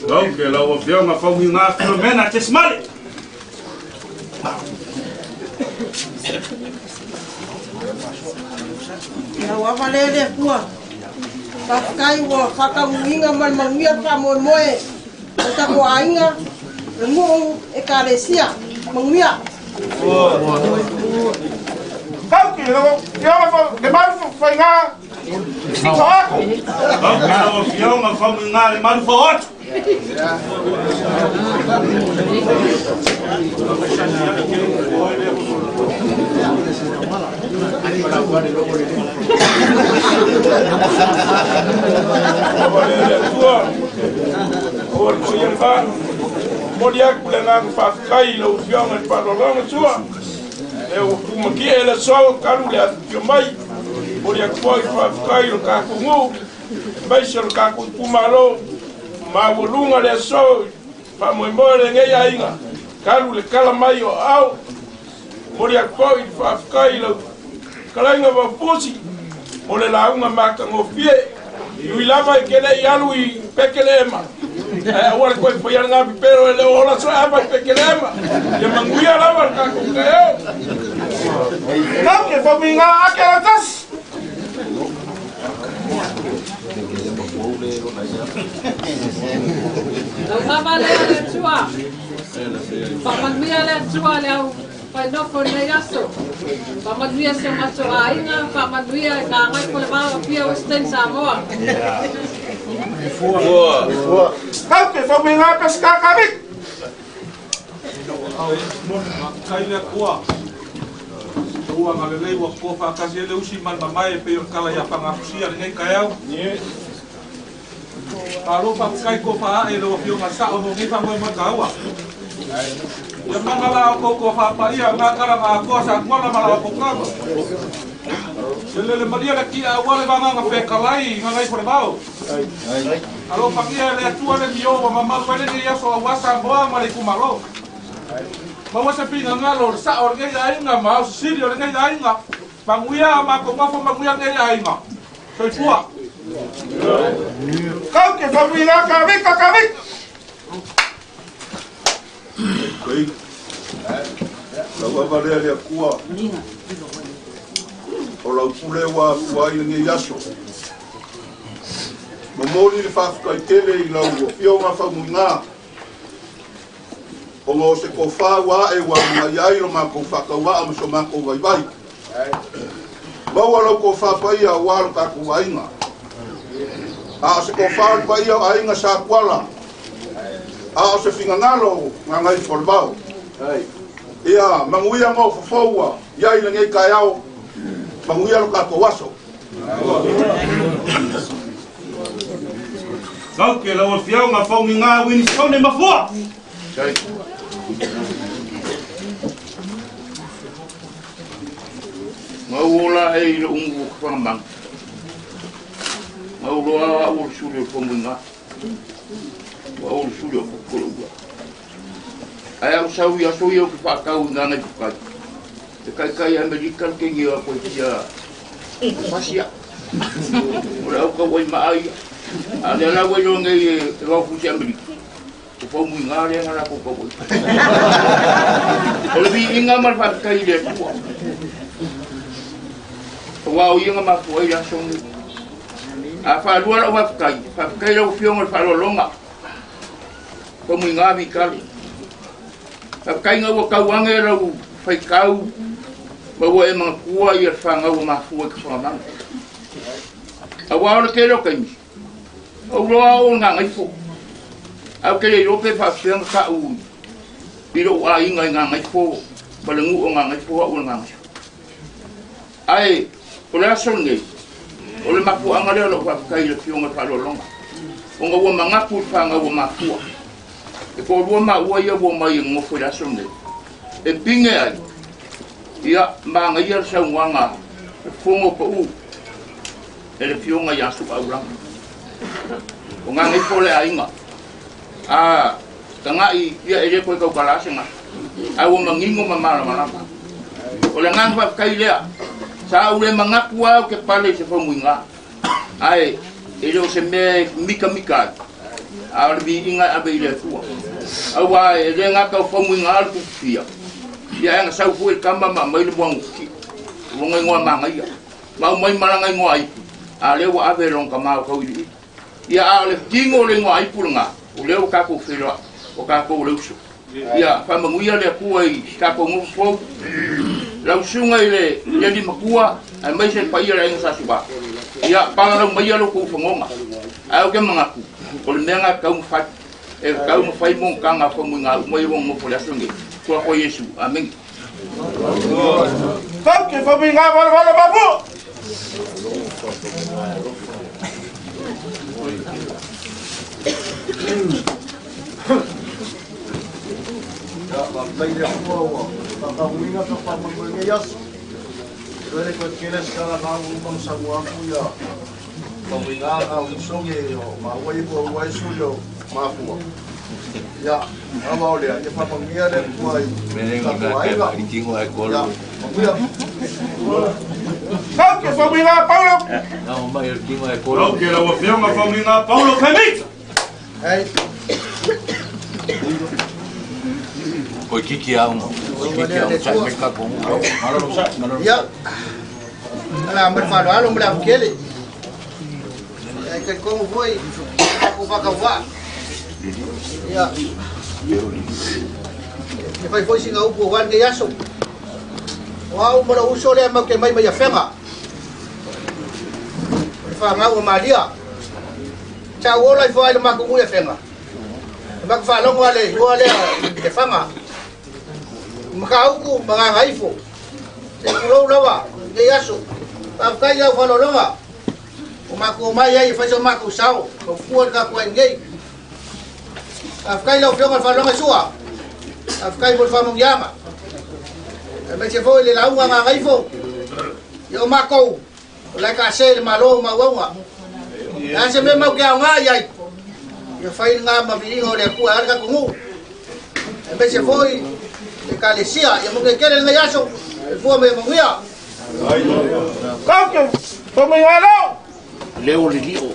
Lau ke lau afioga Faugiga Filomena Tesimale. Lau ava lea le Atua. Faafetai ua faataunuuina ma le manuia le faamoemoe o tatou aiga, le nuu, ekalesia. Manuia. Kau ke lau afioga le malu faiga Soaku. Lau ke lau afioga Faugiga le malu Faoatu. Momoli aku le agaga faafetai i lau afioga i le faaaloaloga sua le ua tumatie le aso talu le afifio mai. Momoli atu foi le faafetai i lo tatou nuu aemaise o le tatou itumalo maualuga le aso faamoemoe lenei aiga talu le tala mai o aao. Momoli atu foi le faafetai i lau fetalaiga Vaupusi mo le lauga matagofie i ui lava e te le'i alu i Petelehema ae aua le toe faia lagā pepelo e le o ola so ava i Petelehema. Ia manuia lava le tatou taeao. Kau ke whaminga ake la tasi. Lau ava lea le Atua. Faamanuia le Atua le au fainofo i lenei aso. Faamanuia si o matou aiga, faamanuia i Gagaifomauga Apia Western Samoa. Kau ke whaminga pesika kavik. Faafetai le Atua. Ua agalelei ua totoa faatasi ai le usi ma le mamae e pei o le tala ia fagafusia lenei taeao. Malo faafetai tofa ae lau afioga sao mo nei faamoemoe taua. Ia mana la o tou tofa paia ngā tala ngā atoa sa tuala ma la o kama. Se lele malia le kia aua le vaganga fekalai i ngai fo le vao. Alo fagia le Atua le mio wa mamalu ai lenei aso aua Samoa ma le itumalo. Maua se finagalo o le sao o lenei aiga ma ao sisili o lenei aiga. Manuia a matou nofo manuia lenei aiga. Soifua. Kau ke whaminga kavika kavika. Kai. Lau ava lea le Atua. O lau pule ua afua ai lenei aso. Momoli le faafetai tele i lau afioga Faumuiga. Ona o se tofā ua ae ua agai ai lo matou faatauaa ma so matou vaivai. Maua lau tofā paia aua lo tatou aiga. A o se tofā o le paia o aiga sa tuala. A o se finagalo o Gagaifomauga. Ia manuia mo fofoua ia i lenei taeao. Manuia lo tatou aso. Lau ke lau afioga Faugiga Winisone Mafua. Mau ola e i le umu o whangamanga. Mau loa au o le suli o Faumuiga. Ua au le suli o kukolo ua. Ai au sau i aso ia o ke whaakau i ngā ngai whakai. Te kai kai Amerika le kengi o a koe tia pasia. O le au ka wai maa ia. A le ala wai loa nei e wau fusi Amerika. O Faumuiga lea nga lako ka wai. O le viiga ma le faafetai i le Atua. Aua o ia na mafua ai le aso lenei. A faalua lau faafetai, faafetai lau afioga i le faaaloaloga. Faumuiga Vikale. Faafetai na ua tau age lau Faitau ma ua e manatua ia le fanau o mafua i Tafagamanu. Auā o le tele o taimi, ou loa oo i Gagaifo, ae ou te le iloa pe faapefea ona ta'u i lo'u aiga i Gagaifo ma le nuu o Gagaifo a'u o le Gagaifo. Ae o le aso lenei, o le mafuaaga lea o la'u faafetai i le Afioga i le Faaaloaloga, ona ua manatu i le fanau o mafua. E toalua maua ia ua omai e nonofo i le aso lenei, e pine ai, ia, manaia le saunoaga le fono pau e le Afioga ia Suaulaga. O Gagaifo le aiga. A taga'i, ia e le toe tautala se gata. Ae ua manino ma malamalama. O le agaga faafetai lea. Sa ou le manatu lava ou te pale i se faumuiga. Ae e le o se mea e mitamita ai, a o le viiga e ave i le Atua. Auā e le gata o faumuiga le tupufia, ia ae na sau foi le tama ma aumai le muagututia, o lona igoa manaia, ma aumai ma lana igoa ipu, a o lea ua ave e lona tama o tauiliili. Ia a o le tino o le igoa ipu lena, o lea ua tatou feiloai, o tatou o le uso. Ia faamanuia le Atua i si tatou nofo fou, lau susuga i le alii matua, aemaise le paia o le aiga Sa Su'a. Ia palalau maia lo outou fagoga. Ae ou te manatu, o le mea lena e tatau ona fai. E tatau ona fai monotaga a faumuiga uma ia ua nonofo i le aso lenei. Suafa o Iesu. Amene. Tau ke famuiga valevale mafua. Ia, faafetai i le Atua ua faataunuuina ta faamoemoe i lenei aso. E le toe tele se tala na ua uma ona saunoa atu ia Faumuiga na o Isogi o maua ia ua ua sui o mafua. Ia, awa o lea, ia faamanuia le Atua i tatou aiga. Ia, manuia. Tau ke Faumuiga Paulo. Lau ke lau Afioga Faumuiga Paulo Kemita. Koi kiki au mo. Koi kiki au sai me ka ko. Malo sa, malo. Ia. Ala mo fa alo mo la kele. Ai ke ko foi ko fa ka wa. Ia. E fai foi singa upu wa ni aso. O au mo uso le mau ke mai mai afenga. O le whangau o Maria. Sa ou ola ifo ai le makou nuu i Afega. E makou faalogo lava i le igoa lea i Lefaga. I Matautu ma Gagaifo. Se i tulou lava i lenei aso. Faafetai i lau faaaloaloga ua matou omai ai e fai so matou sao e tautua i le tatou aiga nei. Faafetai i lau Afioga i le Faaaloaloga Sua. Faafetai mo le faamanuiaga. Aemaise foi le lauga a Gagaifo. Ia o matou O la e taase le Malo ma auauna. E a se mea mau te aoga i ai, ia fai lena ma viiga o le Atua e ala le tatou nuu, aemaise foi le Ekalesia. Ia manuia tele lenei aso, soifua ma ia manuia. Tau ke Faumuiga Leo le lio.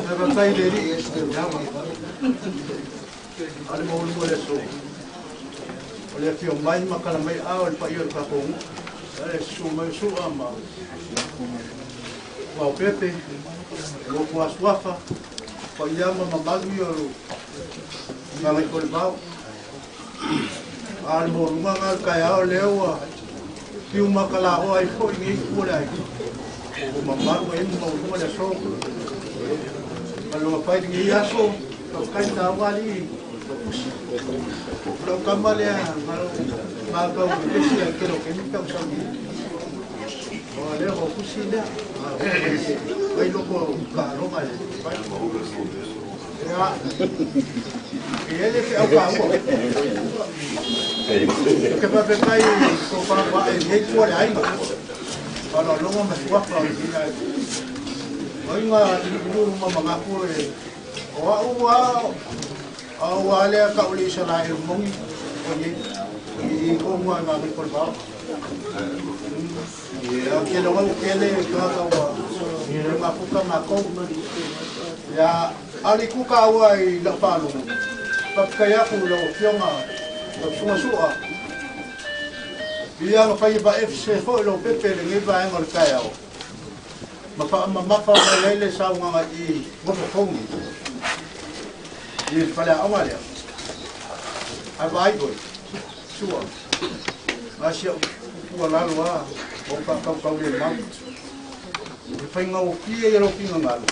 Faafetai i le Alii a le maualuga o le aso, o le afio mai ma tala mai ao i le paia o le tatou nuu, e susu mai o Su'a ma Tuaopepe, Lotu Asuafa, paia ma mamalu ia o Gagaifomavao. A o le maualuga lena o le taeao lea ua fiu makalaoa ai foi lenei itu o le aiga. Ua mamalu ai ma maualuga le aso. Ma lona fai lenei aso, faafetai taua alii Pusi. O lau tama lea, ma tau pepesi ai tele o taimi pe a ua sau nei. O lea ua pusi lea, mai loko o taaloga e fai. Ia, e i ai le feau taua. Ou te faafetai i tou faaluae i lenei tua o le aiga. Faaaloaloga ma suafa o lenei aiga. O aiga iliilulu ma manatu e o au lava, au lava lea tau le Isaraelu moni o i ai. I tonu lava i ngā o le vao. Ia, tele o au tele tagata ua mafuta matou. Ia, a o le itu taua i lau faalogo, faafetai atu i lau Afioga, lau Susuga Su'a, Ia ga fai va FC foi lo pepe le ngai vaega o le taeao. Ma faamamafa mai ai le saugaga i gofofogi. I le faleaoga lea. Ae vaai oe, sua, a si au tuualalo lava, ua ou faatautaulemau. E faigagofie ia lou finagalo,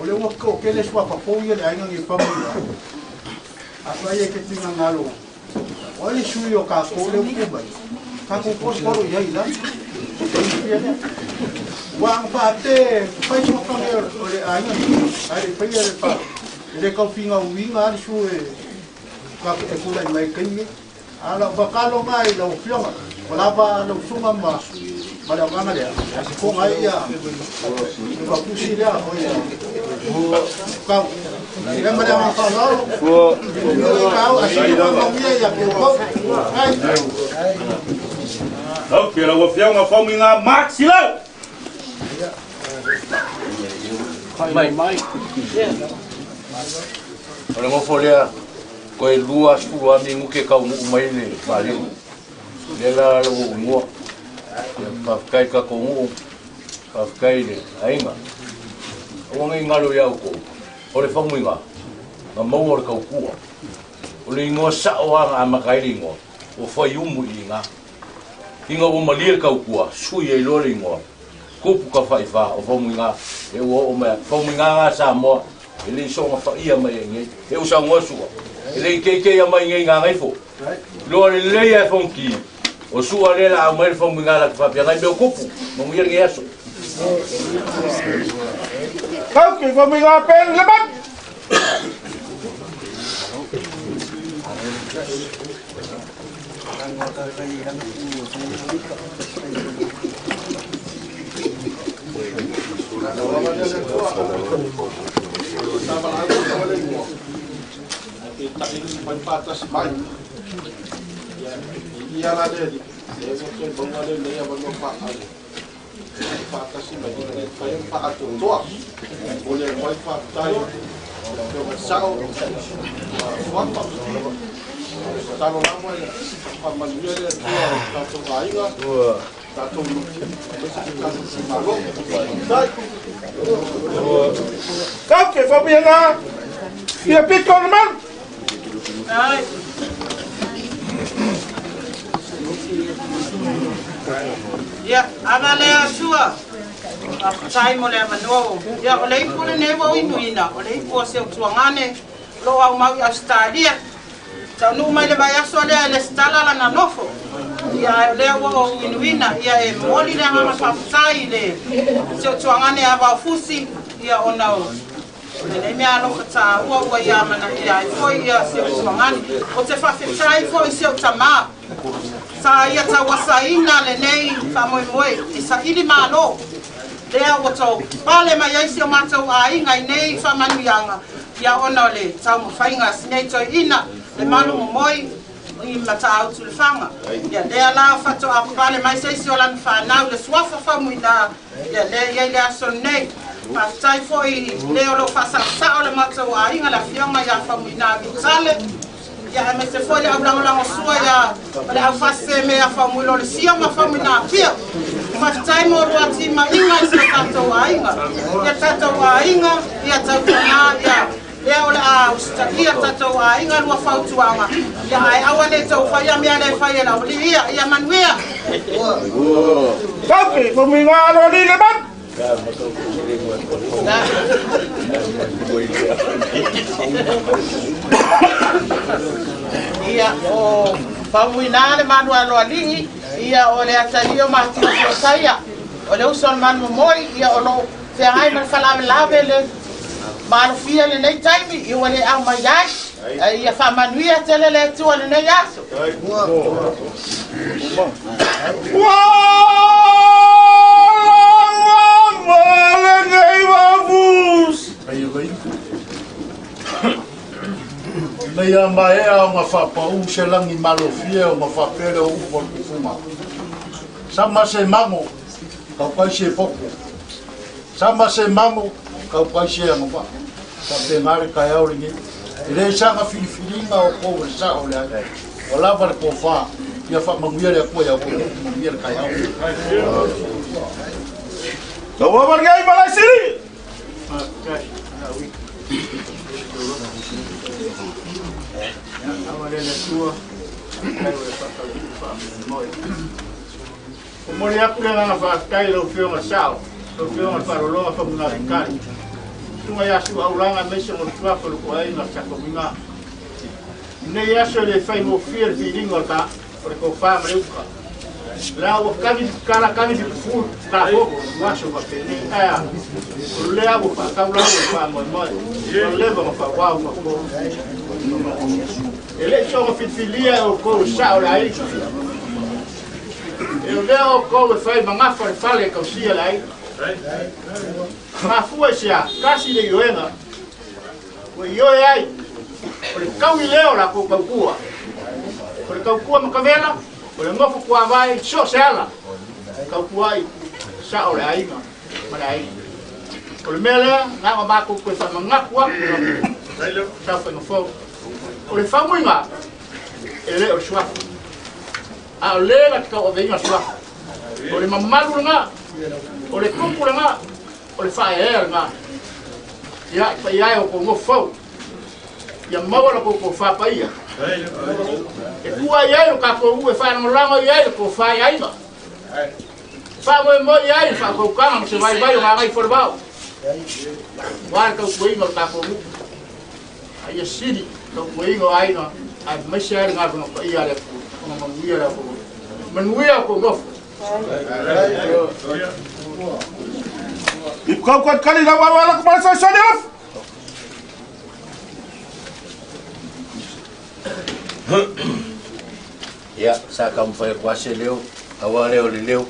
o lea ua toatele suafa fou ia le aiga nei Famuiga. Afai e te finagalo, o ai le sui o tatou lea ua tu mai, tatou tolotolo i ai i lalo. Faigofie lea. Ua aga faapea e fai suafa nei o le aiga nei, ae le i faia le fa, e le tau finauina lava le sui e tulai mai i le taimi lenei. A o lau tatalo lena i lau Afioga, ua lava lau susuga ma le agaga lea, ae fofoga ai ia le fautusi lea, o ia kau. Ia ma le agaga faaaloalo, manuia kau, ae sili ona manuia ia te outou. Ai. Ok, lau Afioga Faumuiga Mark Silau. Mai. Mai. O le nofo lea toe 20 lava minute taunuu mai le vaalele. Lea la lau ou igoa. Ia, faafetai i le tatou nuu, faafetai i le aiga. Aua ne i galo ia outou, o le famuiga na maua o le tautua. O le igoa sao lava na amata ai le igoa, ua faiumu i ina. Ina ua malie le tautua, sui ai loa le igoa, tupu tafaifa o famuiga e ua oo mai atu. Famuiga na a Samoa e le i soona faia mai ai nei. E usaunoa sua, e le i keikeia mai nei gagaifo. Loa lelei ae fonoti, o sua lea la aumai le famuiga la te faapea nai mea o tupu, manuia lenei aso. Kau ke famuiga pe le mai. Tatalo lava ia faamanuia le Atua i tatou aiga, tatou nuu, aemaise le tatou itumalo. Faafetai. Kau ke famuiaga, ia pito o le malu. Ia, ava lea sua. Faafetai mo le avanoa. Ia, o le ipu lenei ua ou inuina, o le ipu o si ou tuagane, o lo o aumau i Ausetalia. Taunuu mai le vaiaso lea e lesitala lana nofo. Ia, ae o lea ua ou inuina, ia e momoli le agaga faafetai i le si ou tuagane ia Vaofusi, ia ona o lenei mea alofa taua ua ia amanaia ai foi ia si ou tuagane. Ou te faafetai foi i si ou tamā, sa ia tauasaina lenei faamoemoe i saili malo. Lea ua tou pale mai ai si o matou aiga i nei faamanuiaga, ia ona o le taumafaiga a si nei toeaina, le malu momoi i Matautu Lefaga. Ia lea la faatoa pale mai se isi o lana fanau le suafa Faumuina, ia lea e i ai le aso lenei. Faafetai foi i le o lo o faasaosao le matou aiga, le afioga ia Faumuina Vitale, ia aemaise foi le aulagolagosua ia ma le aufasese ia Faumuilo le Sio ma Faumuina Apia. Faafetai mo lua timaiga i si o tatou aiga. Ia tatou aiga, ia tautuana, ia lea o le a usitaia tatou aiga lua fautuaga, ia ae aua ne i tou faia mea le fai e le aualii ia. Ia manuia. Tauki, Faumuina alo le malu. Ia, o Faumuina le malu aloalii, ia o le atalii o Matiu Siosaia, o le uso a le malu momoi, ia o lo o feagai ma le faalavelave le malofia i lenei taimi, ia ua le au mai ai, ae ia faamanuia tele le Atua i lenei aso. Ina ia maea ona faapau se lagi malofie ona faapea lea o upu a le tufuga. Sama se mago, tautai se poto. Sama se mago, tautai se agavaa. Faapena le taeao lenei. E le saga filifiliga o tou e le sao o le ai. Ua lava le tofa. Ia faamanuia le Atua ia outou, manuia le taeao. Lau ava lenei Malaisili. O moli aku le agaga faafetai i lau Afioga Sao, lau Afioga le Faalologa Famugavikali. Susuga ia Suaulaga aemaise mo le tuafa o le koaiga o le Sakauiga. Nei aso e le faigofie le filiga o le ta o le tofa ma le uta. La ua kagi kala kagi te pufu ka hoko aso faapeni ae o lea ua faataulau e faamoemoe o leva ma faauau faapo. E le soga filifilia e outou sao le aiga. E o lea outou e fai magafa le fale e tausia le aiga. Mafua i se a, kasi le ioega. Ua ioe ai, o le taui lea o latou tautua. O le tautua matavela, o le nofo tuavae i so o se ala. Tautua ai sao le aiga ma le aiga. O le mea lea, na ona matou toe faamanatu atu saofaiga fou. O le faumuiga, e le o le suafa. A o le na te tauaveina suafa. O le mamalu lena, o le tupu lena, o le faaeaea lena. Ia, i paia e o kou nofo fou. Ia maua la kou faapaia. E tua i ai lo tatou ue faalagolago i ai le tofa i aiga. Faamoemoe i ai le faataukaga ma se vaivai o Gagaifomavao. Ua le tautuaina o le tatou nuu. A ia sili tautuaina o aiga, aemaise ai le galuega paia a le Atua. Ona manuia le Atua. Manuia o kou nofo. I kau kau kali lau au ala kumala sa sani off. Ia, sa taumafai atu lava se leo, aua lea o le leo, o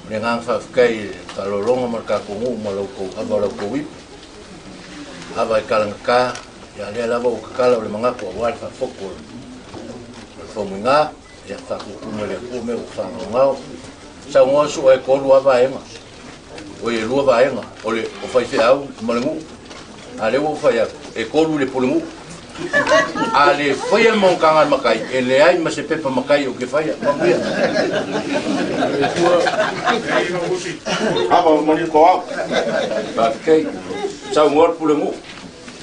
le agaga faafetai i le faalologa ma le tatou nuu ma la outou ava o la outou ipu. Ava e talagata, ia lea lava ua tatala o le manatu aua le faafoto o le faumuiga, ia faatuatumu e le Atua mea ua faagaogao. Saunoa sua e 3 lava vaega, oi e 2 vaega, o le o faifeau ma le nuu. A lea ua ou fai atu, e 3 le pulenuu. A le faia le monotaga a le matai, e leai ma se pepa matai ou te faia. Manuia. Ava mani ko au. Faafetai. Saunoa le pulenuu.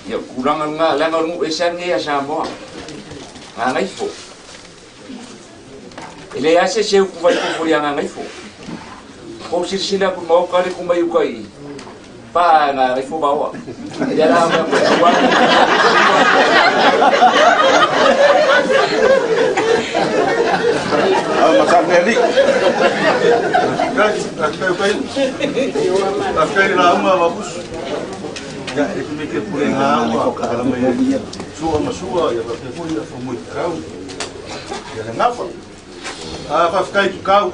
Ia o le tulaga lena, leaga o le nuu ese lava lenei a Samoa. Gagaifo. E leai lava se isi e utu vaifofo ia Gagaifo. Kou silasila atu i maota le tu mai uta i i. Pa Gagaifo vaoa. Ia la mea koe aua. Ava masaleli. Faafetai lauga vapusu. Ia, e te meke pule ngā ua kala mai sua ma sua, ia faapea foi ia whamui kau. Ia le ngafa. A faafetai tu kau. I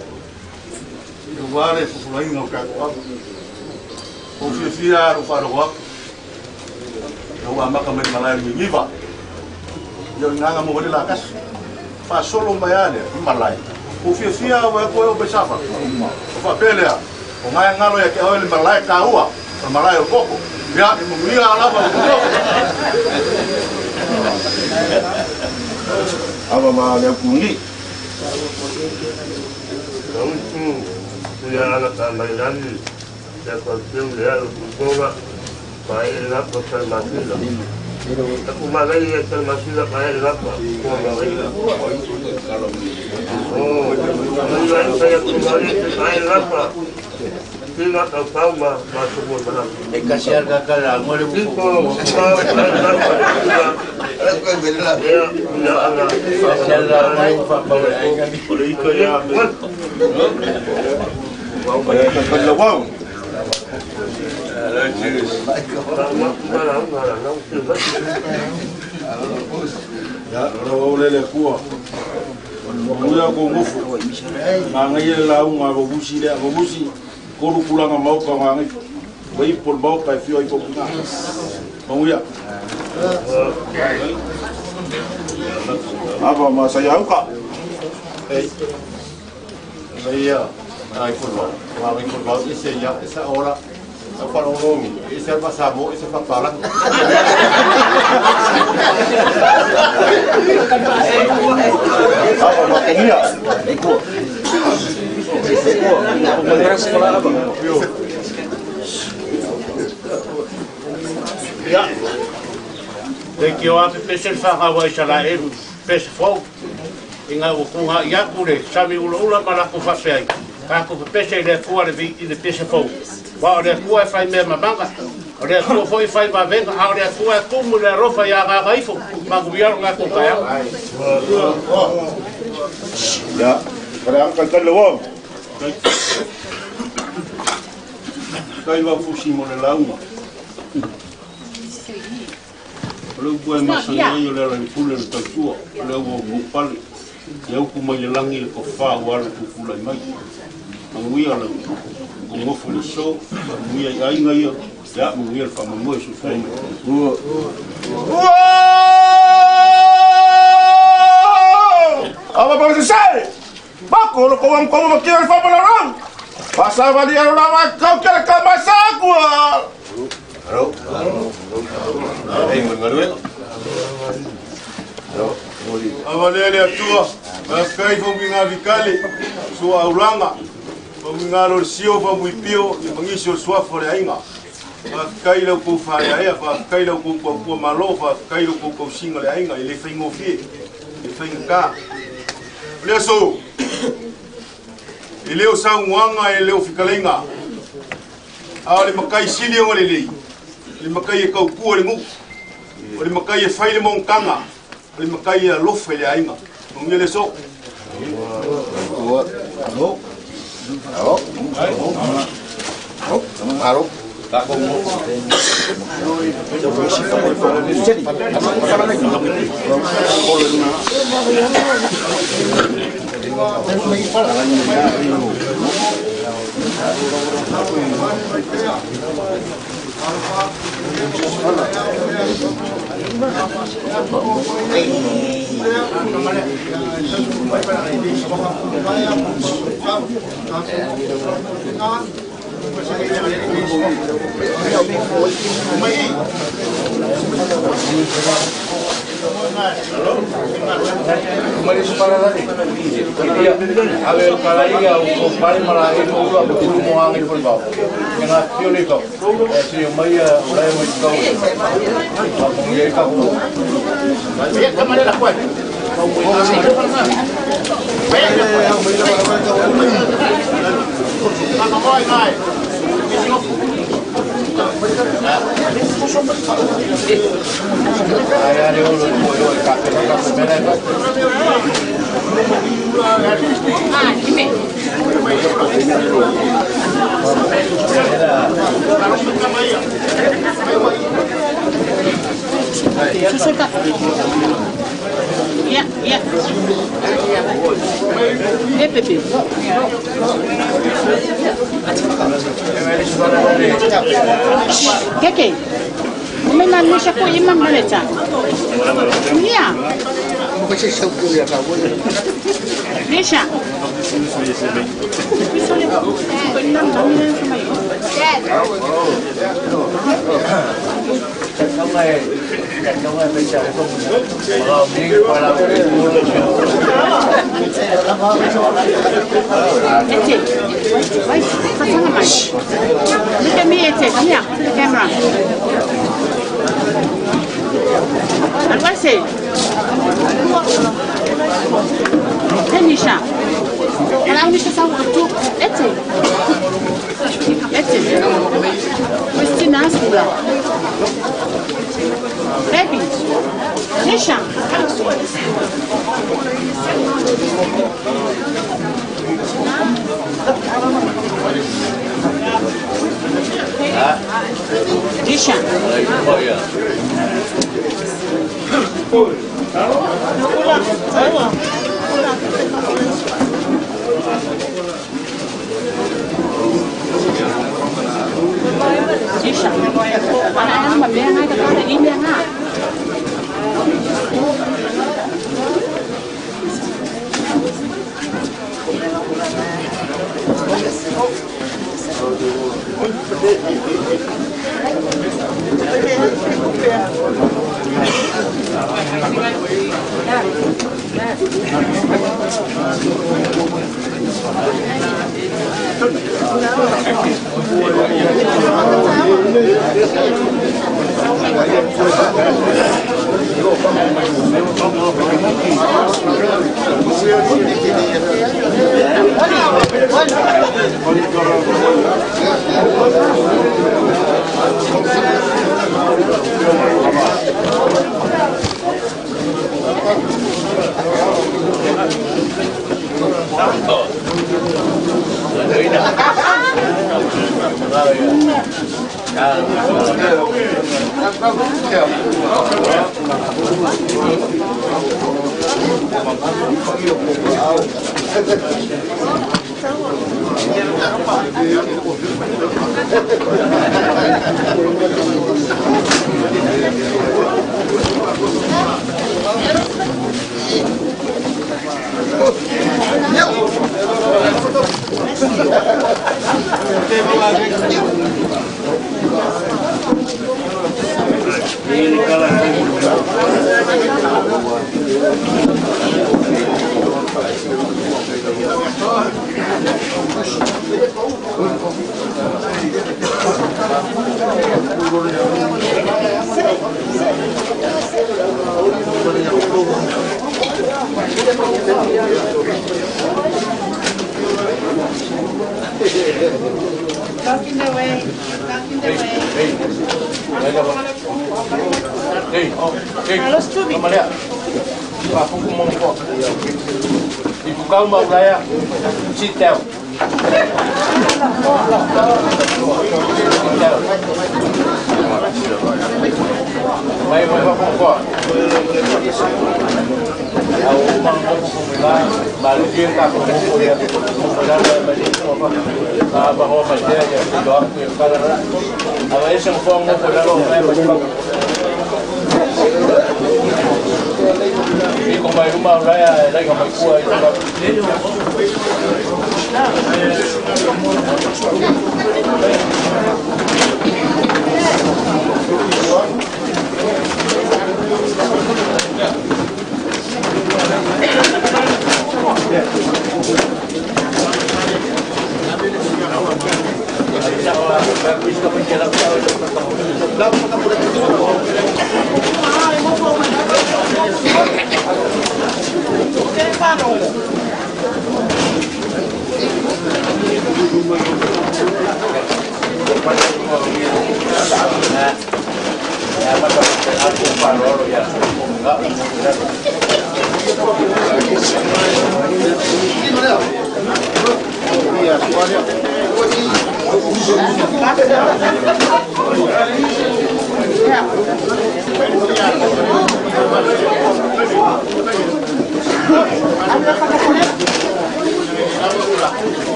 ua le fufulainga o kākou ava. O fiafia aru wharogo aku. Ia ua maka mai malae ngiva. Ia nganga mo wale la kasi. Whaasolo mai ale, i malae. O fiafia au e koe o pesafa. O whapelea. O ngai ngalo ia ke oe le malae ka ua. O malae o koko. Ia, e manuia alava o koko. Ava ma le aukulungi. Tautu, ia ala ka mailani, ia ka teu le alo kukola, pa e lapa ka masila. Aku malai ia ka masila pa e lapa, kua malai. Oh, mai saya ku malai pa e lapa. Tila ka pau ma ma tumu mana. E kasi al ka kala ngole bu. Iko, pa e lapa, tila. Ia, ia ala. Kasi al la mai fa pa le ai. O le ika ia me. Ka wau. Ya, ora wau le le kua. Manuia ko ngofu. Ngai le launga o busi le o busi. Kolu kulanga mauka ngai. Wai pol mauka e fio i popunga. Manuia. Ava ma sa iauka. Ei. Ia, ai fulvau. Wa ai fulvau ise ia esa ora. Au whalongongi, e se alma sa mo, e se whapalang. Awa makangia. Ia. Te ki o ape pese le whakawa i sala eru, pese fou. I ngā ukunga i aku le, sami ula ula ma lako whapea ai. Ka aku pese i le kua le vi i le pese fou. Wa o le kua e whai mea mamanga, o le kua foi whai mavenga, a o le kua e kumu le arofa i a ngā ngaifo, mangu viaro ngā kōkai au. Ya, whare angka kai le wau. Kai wa fusi mo le launga. O le upu e masani ai o le ala i pule le tautua, o le ua pale. Ia upu mai le langi le kofā ua ala kukula i mai. Manguia le kongofu le so, manguia i ainga ia, ia manguia le whamamoe su whai mai. Awa pa se! Bako lo ko ang ko mo kio fa para rang. Pasa vali aro la ma kau kere ka masakua. Aro. Ei mo ngaruenga. Aro. Awa le le atua. Kai fo winga vikale so aulanga. Fo winga lo sio fo muipio i mangisi o suafo le ainga. Fa kai lo ko fa ya fa kai lo ko ko malo fa kai lo ko ko singa le ainga i le faingofie. Le fainga. Le so. E leo saunguanga e leo fikalenga. A o le makai sili o le lei. Le makai e kaupua le ngu. O le makai e whai le mongkanga. O le makai e alofa i le ainga. Ngongia le so. Aro. Aro. Aro. Ave o kalaiga o pare mara e mo ua pulu mo angi le pau. Nga tio le kau. E tio mai o lai mo kau. Pa mo ye ka ko. Ia kamale la kwai. Ai ai o lo mo yo ka ka ka mena ka. Ah, dime. Ya, ya. Eh, Pepe. Keke. Mena nisha ko imam maleta. Nia. Nisha. Ete. Look at me, Ete. Come here to the camera. And what's it? Nisha. And Nisha sa tu. Ete. Ete. Christina Skula. Baby. Nisha. Nisha. Nisha. Ana ma mea ngai ka kana i mea ngā.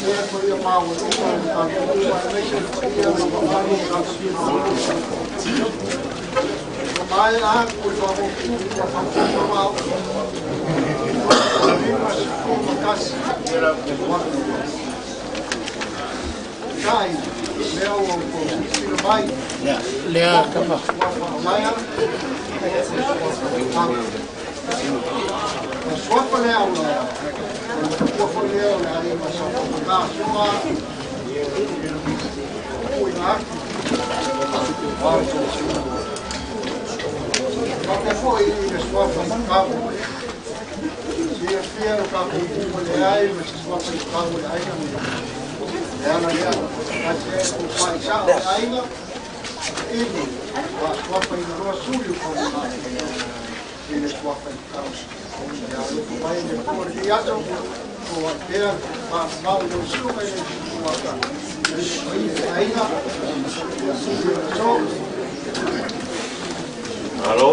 Faapea le paia maualuga o le tatou nuu aemaise le paia ma mamalu o tatou itumalo. Ua maea atu le faamotupu ma faafofoga 51. Tai, mea ua outou silasila mai. Lea kapa. Suafa Aulaia, o suafa lea Aulaia, o le matua foi lea o le aiga sa faapena suga tuuina atu ao faapea foi i le suafa i Kau. Silafia lo tatou nuu leai ma se suafa i Kau o le aiga nei. Le ala lea na faatasi ai le faaisaʻo o le aiga ili faasuafa ina loa suli o faumuga i le suafa i Kau. Ia alofa mai le Atua i lenei aso, o ai pea le faamamau i lau susuga i le paia i le aiga, ia suli o le aso. Malo.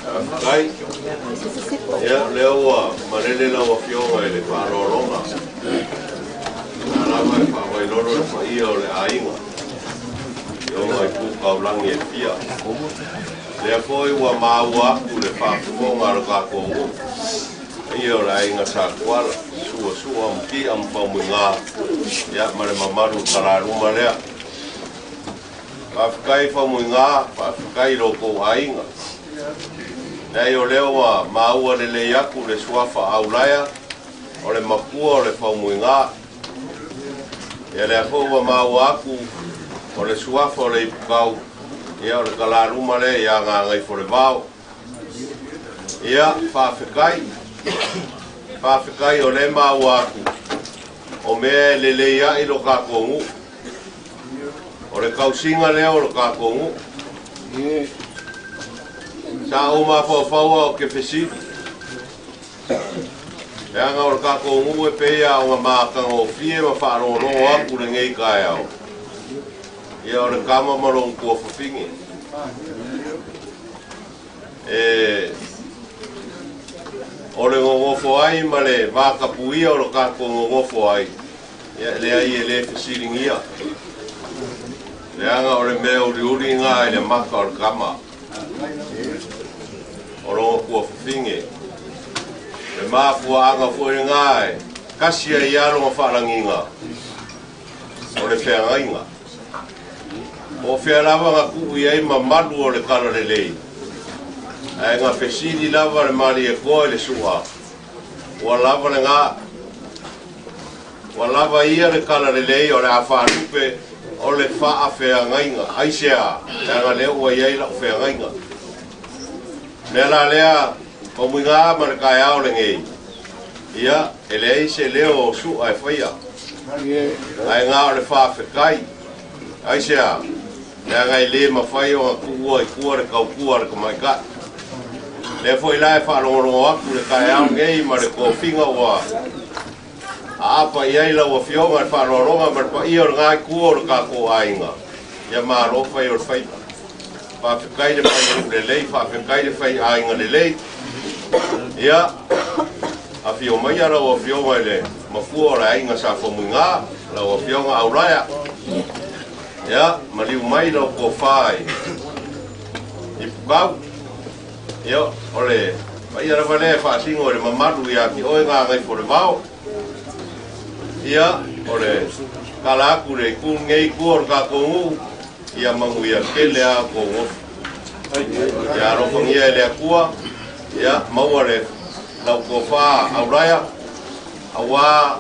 Faafetai. Ia, lea ua malele lau afioga i le faaaloaloga. Na lava e faavailolo le paia o le aiga. I ona i pukaulagi e fia. Lea foi ua maua atu le faafofoga a le tatou nuu. Ia o le aiga Satuala, suasua ma tia ma faumuiga, ia ma le mamalu talaluma lea. Faafetai faumuiga, faafetai lo kou aiga. Nei o lea ua maua lelei atu le suafa Aulaia, o le mapua o le faumuiga. Ia lea foi ua maua atu o le suafa o le ipukau, ia o le talaluma lea ia Gagaifolevao. Ia, faafetai. Faafetai o le maua atu o mea e lelei ai lo tatou nuu. O le tausiga lea o lo tatou nuu. Sa ou mafaufau o ke fesili. Leaga o le tatou nuu e pei a ona matagofie ma faalogologo atu lenei taeao. Ia o le kama ma lona tuafafine. E o le gogofo ai ma le vakapuia o lo tatou gogofo ai. Ia leai e le fesiligia. Leaga o le mea uliuli ngā i le maka o le kama. O lona tuafafine. Le mafuaaga foi ngā e kasi ai ia lona faalagiga. O le feagaiga. O fea lava nga tuu i ai mamalu o le kala lelei. Ae nga fesili lava le mali e koa i le sua. Ua lava le ngā. Ua lava ia le kala lelei o le a whaalupe o le faafeagaiga. Aisea, leaga lea ua iai lau feagaiga. Mea la lea, faumuiga ma le kaeao lenei. Ia, e leai se leo o sua e whaia. Ae ngā o le faafekai. Aisea, leaga e le mawhai o ngā kuua i kua le kaukua le kamaikai. Lea foi la e whaalongolongo atu le kaeao nei ma le kofinga ua aapa i ai lau afioga le faaaloaloga ma le paia o le ngai kua o le tatou aiga. Ia malo fai o le faiva. Faafetai le fai nuu lelei, faafetai le fai aiga lelei. Ia, afio maia lau afioga i le mafua o le aiga sa faumuiga, lau afioga Aulaia. Ia, maliu mai lau kofā i Pukau. Ia, o le paia lava lea e faasino i le mamalu ia ki oe Gagaifolevao. Ia, o le kala atu le ku nei kua o le tatou nuu, ia manuia tele a kou gofu. Ia alofagia e le Atua, ia maua le lau kofā Aulaia, auā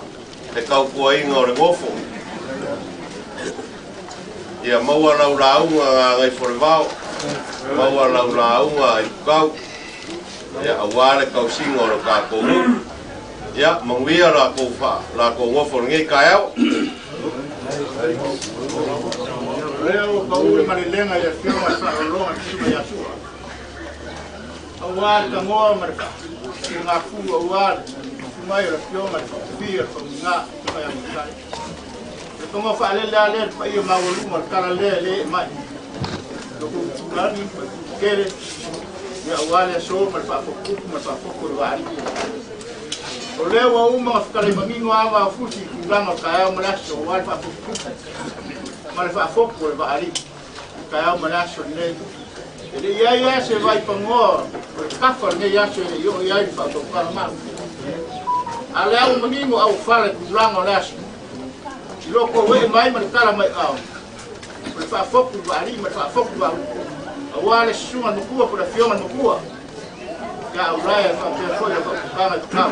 le kautuaina o le gofo. Ia maua lau lauga Gagaifolevao, maua lau lauga i Pukau, ia auā le tausiga o le tatou nuu. Ia, manuia la kou gofo lenei kaeao. Lea o pau le malelega i le afioga i faalologa i susuga ia Sua. Auā le tagoa ma le faafugafu, auā le mai o le afioga i le faafia le faumuiga susuga ia Matai. Le tagoa faalele a lea le paia maualuga o le tala lea e le ee mai. Loko utulagi ma le kele, ia auā le aso ma le faafokupu ma le faafoko o le vaalii. O lea ua uma ona fetalaimanino ava o fusi i tulaga o taeao ma le aso aua le faaputuputu ma le faafopu o le vaalii i taeao ma le aso lenei. E le i ai lava se vaipanoa o le tafa o lenei aso e le i oo i ai le faautautaga mau. A o le a ua manino aufala i tulaga o le aso i lo tou ee mai ma le tala mai aao o le faafopu i vaalii ma le faafopu i vaaulu aua le susuga i le matua po o le afioga i le matua ia Aulaea e faapea foi lau faautautaga i Tukao.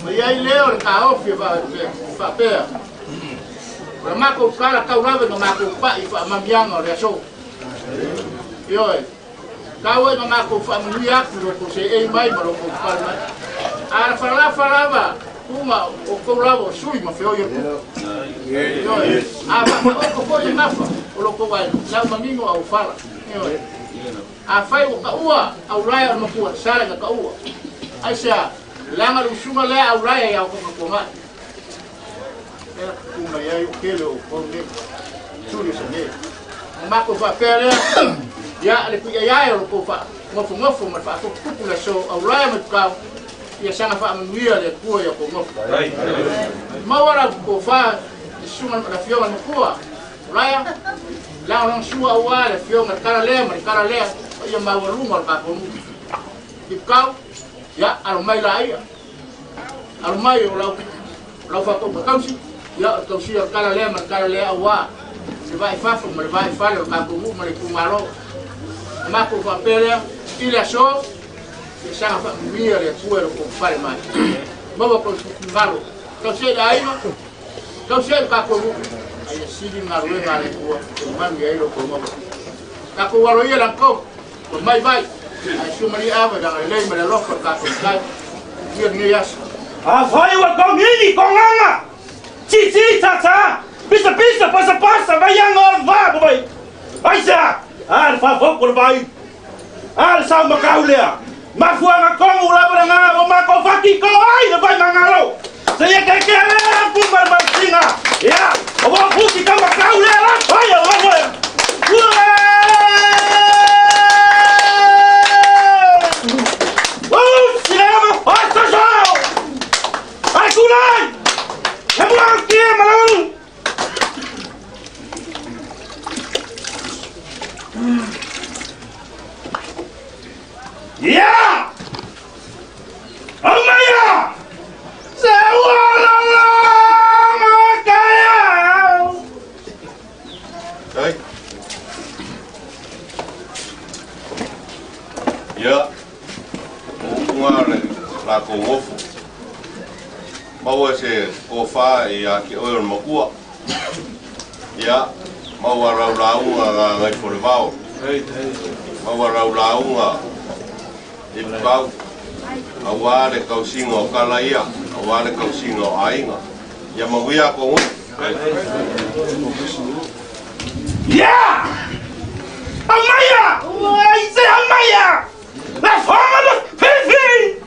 Ma i ai lea o le taofi e faapea, o le matou tala tau lava ina matou pai i faamamiaga o le aso. Ioe, tau ai ma matou faamanuia atu i lo outou seei mai ma lo outou pale mai. A lafalafa lava tuga o outou lava o sui ma feoi o tupu. Ioe, a faataoto foi le gafa o lo outou aiga, le au manino au fala. Ioe. Afai ua taua Aulaea o le matua, sala ina taua. Aisea? Leaga le usuga lea Aulaea ia outou matuagai. Lea tutu mai ai o tele o outou nei. Suli o se Ma matou faapea lea, ia le piaiae o lo outou faanofonofo ma le faatuputupu le aso Aulaea mai Tukao, ia saga faamanuia le Atua i a outou nofo. Maua lau tofa i susuga le afioga i le matua, Ulaia, lagolagosua aua le afioga i le tala lea ma le tala lea, paia maualuga o le tatou nuu. Tipukau, ia, alo mai laia, alo mai o lau, lau faatauga tausi, ia, o le tausia o le tala lea ma le tala lea aua le vaa i fafo ma le vaa i fale o le tatou nuu ma le itumalo. Na matou faapea lea, i le aso, ia saga faamanuia le Atua i lo outou fale mai. Maua tou finagalo, tausia i le aiga, Tausi ai le tatou nuu, a ia sili le galuega a le Atua e manu i ai lo outou maua. Tatou alo ia latou, ua mai vai, ae sua malie ava i le agalelei ma le alofa o le tatou Matai. Manuia lenei aso. Afai ua togini togaga, titi tata, pisa pisa, pasa pasa, vaiaga o le va ma vai. Aisea? A le faafopo o le vai. A le sau makau lea. Mafuaaga tonu lava lena ua matou fatiko ai le vaimagalo. Seia keke lea pu ma le malosiga. Ia, o ua fusi ka makau lea la fai o le vaimoea. Usi le ava, o soso! Ai kulai! He mua kia malaulu! Ia! Aumaia! Se ua lala makaia! Ai. Ia, o upuga o le latou ofo. Maua se tofa ia te oe o le matua. Ia, maua lau lauga Gagaifolevao. Maua lau lauga Ipukau. Aua le tausiga o tala ia, aua le tausiga o aiga. Ia manuia ko ngoi. Ia! Aumaia! Ai se aumaia! La foga le fifi!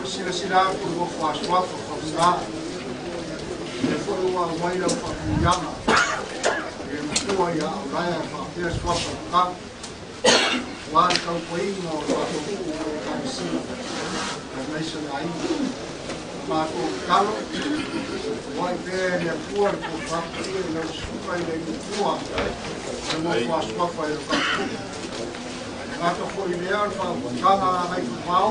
Silasila aku le nofo asuafa fauga le foi ua aumai lau faamanuiaga i le matua ia Aulaea e faapea suafa o tau aua le taupuaina o le tatou nuu ma le Ekalesia aemaise le aiga. Matou tatalo ua pea e le Atua le tofa paia i lau susuga i le matua le nofo asuafa i lo tatou nuu. Gata foi lea o le faautautaga Gagaifomavao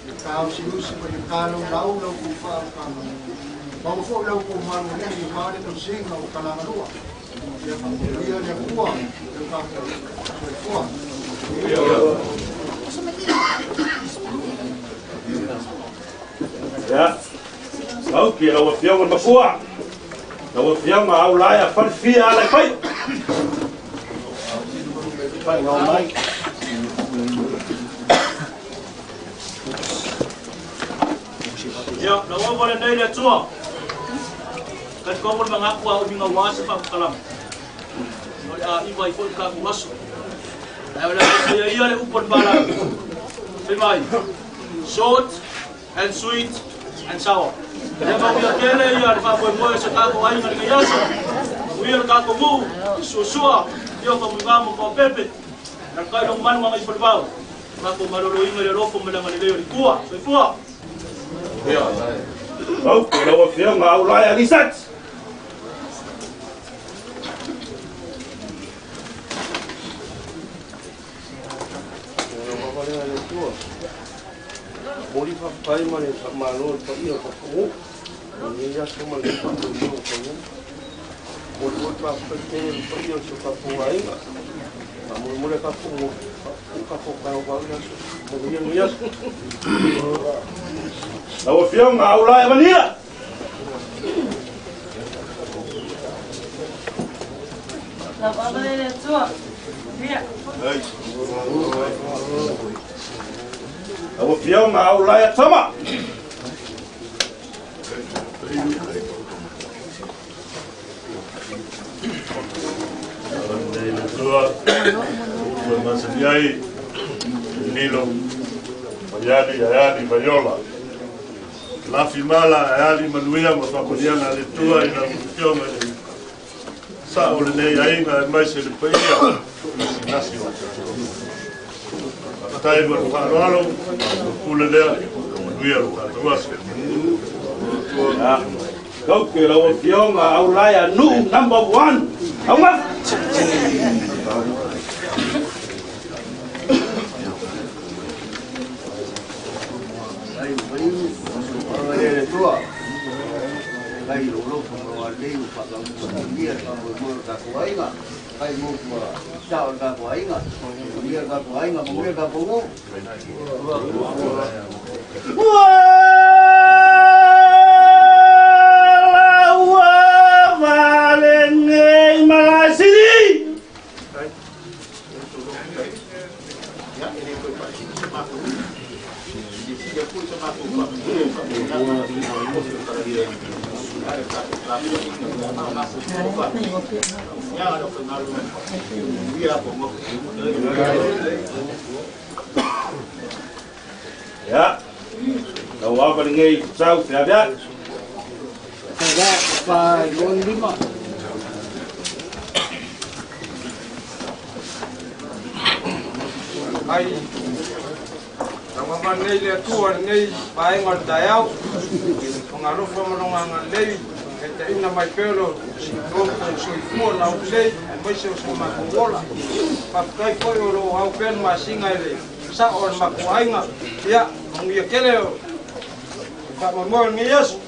le taosiusi ma le talaulau lau kou faautaga. Maua foi lau kou malualii aua le tausiga o talagalua. Ia faamanuia le Atua i lo tatou soifua. Ia, sauki e lau afioga le makua, lau afioga Aulaea falefia ala e fai. Fai ngau mai. Ia, lau ava lenei le Atua. Talitonu le manatu a uiga ua se faamatalaga. O le a iva ai foi le tatou aso. Ae o le a faia ia le upu a le Palagi. Fai mai, short and sweet and sour. Ia manuia tele ia le faamoemoe o se tatou aiga i lenei aso. Manuia le tatou nuu, i Suasua, ia Famuiga ma Tuapepe. Alakai lou manu Gagaifalevao. Matou maloloina i le alofa ma le agalelei o le Atua. Soifua. Ia. Au, lau afioga Aulae Alisat. Moli faafetai ma le faamalo i le paia o tatou nuu i lenei aso ma lenei faamoemoe o taunuu. Momoli foi le faafetai tele i le paia o si o tatou aiga. Faamolemole a tatou nuu, faatupu tatou taeao vae le aso. Manuia lenei aso. Lau Afioga Aulae Avania. Lau ava le le Atua. Ia. Lau Afioga Aulae Atama. Nei le Atua, upu e masani ai, lilo, maiali, aeali, vaiola. Lafi mala, aeali, manuia, ma faamanuiaga a le Atua i lau Afioga i le sao o lenei aiga aemaise le paia nasinasi o le tatou nuu. Faafetai ma le faaaloalo, o pule lea, manuia lo tatou aso. Kau ke lau Afioga Aulae Nuu number 1. Augafa. Ua valenei malasili. Ya. Lau ava lenei sau feaveai. Fa 25. Ai, lau nei le Atua lenei vaega o le taeao, o galofa ma lona agalelei, taitaiina mai pea lo outou soifua laulelei, aemaise o so matou ola. Faafetai foi o loo ao pea le masina i le sao o le matou aiga. Ia, manuia tele o faamoemoe o lenei aso.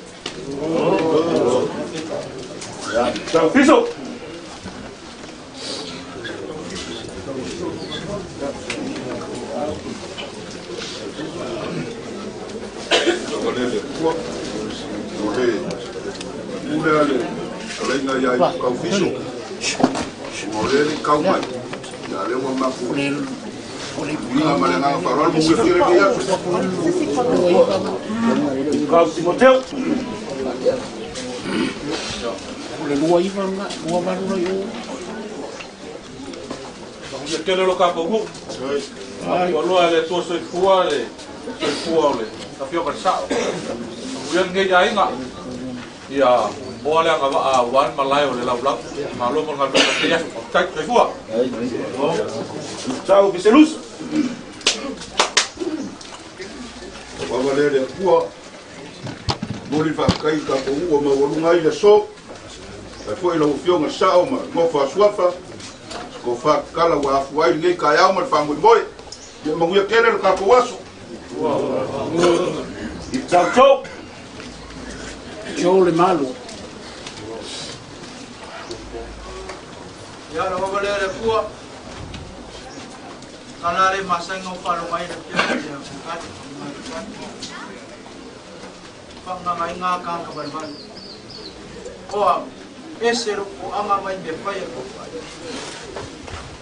Ya, sau fiso. O le Atua, o le pule a le kalaiga ia i Kaufiso. O le le kau mai. Ia le ua maku. Uiga ma le agaga faaaloalo mo fia lenei aso. Kau Timoteo. O le 29 lena, 28 na i o. Ia tele lo tatou nuu. Faatualoa e le Atua soifua le soifua o le afioga i le sao. Manuia lenei aiga. Ia moa le agavaa aua le malae o le laulau. Malo mo le galuega i lenei aso. Faafetai, soifua. Sau Veselusa. Ava lea le Atua, momoli le faafetai i tatou nuu ua maualuga ai le aso. Faapea foi lau Afioga i le Sao ma le nofo a Suafa, se tofa tatala ua afua ai lenei taeao ma le faamoemoe. Ia manuia tele lo tatou aso. I tau tau. Joe le Malo. Ia, lau ava lea le Atua, tala le masaga o faaloga ai le Afioga i le Avocate, faagagaina tagata valevale. O au, ese lou toaga mai mea fai a le toafai.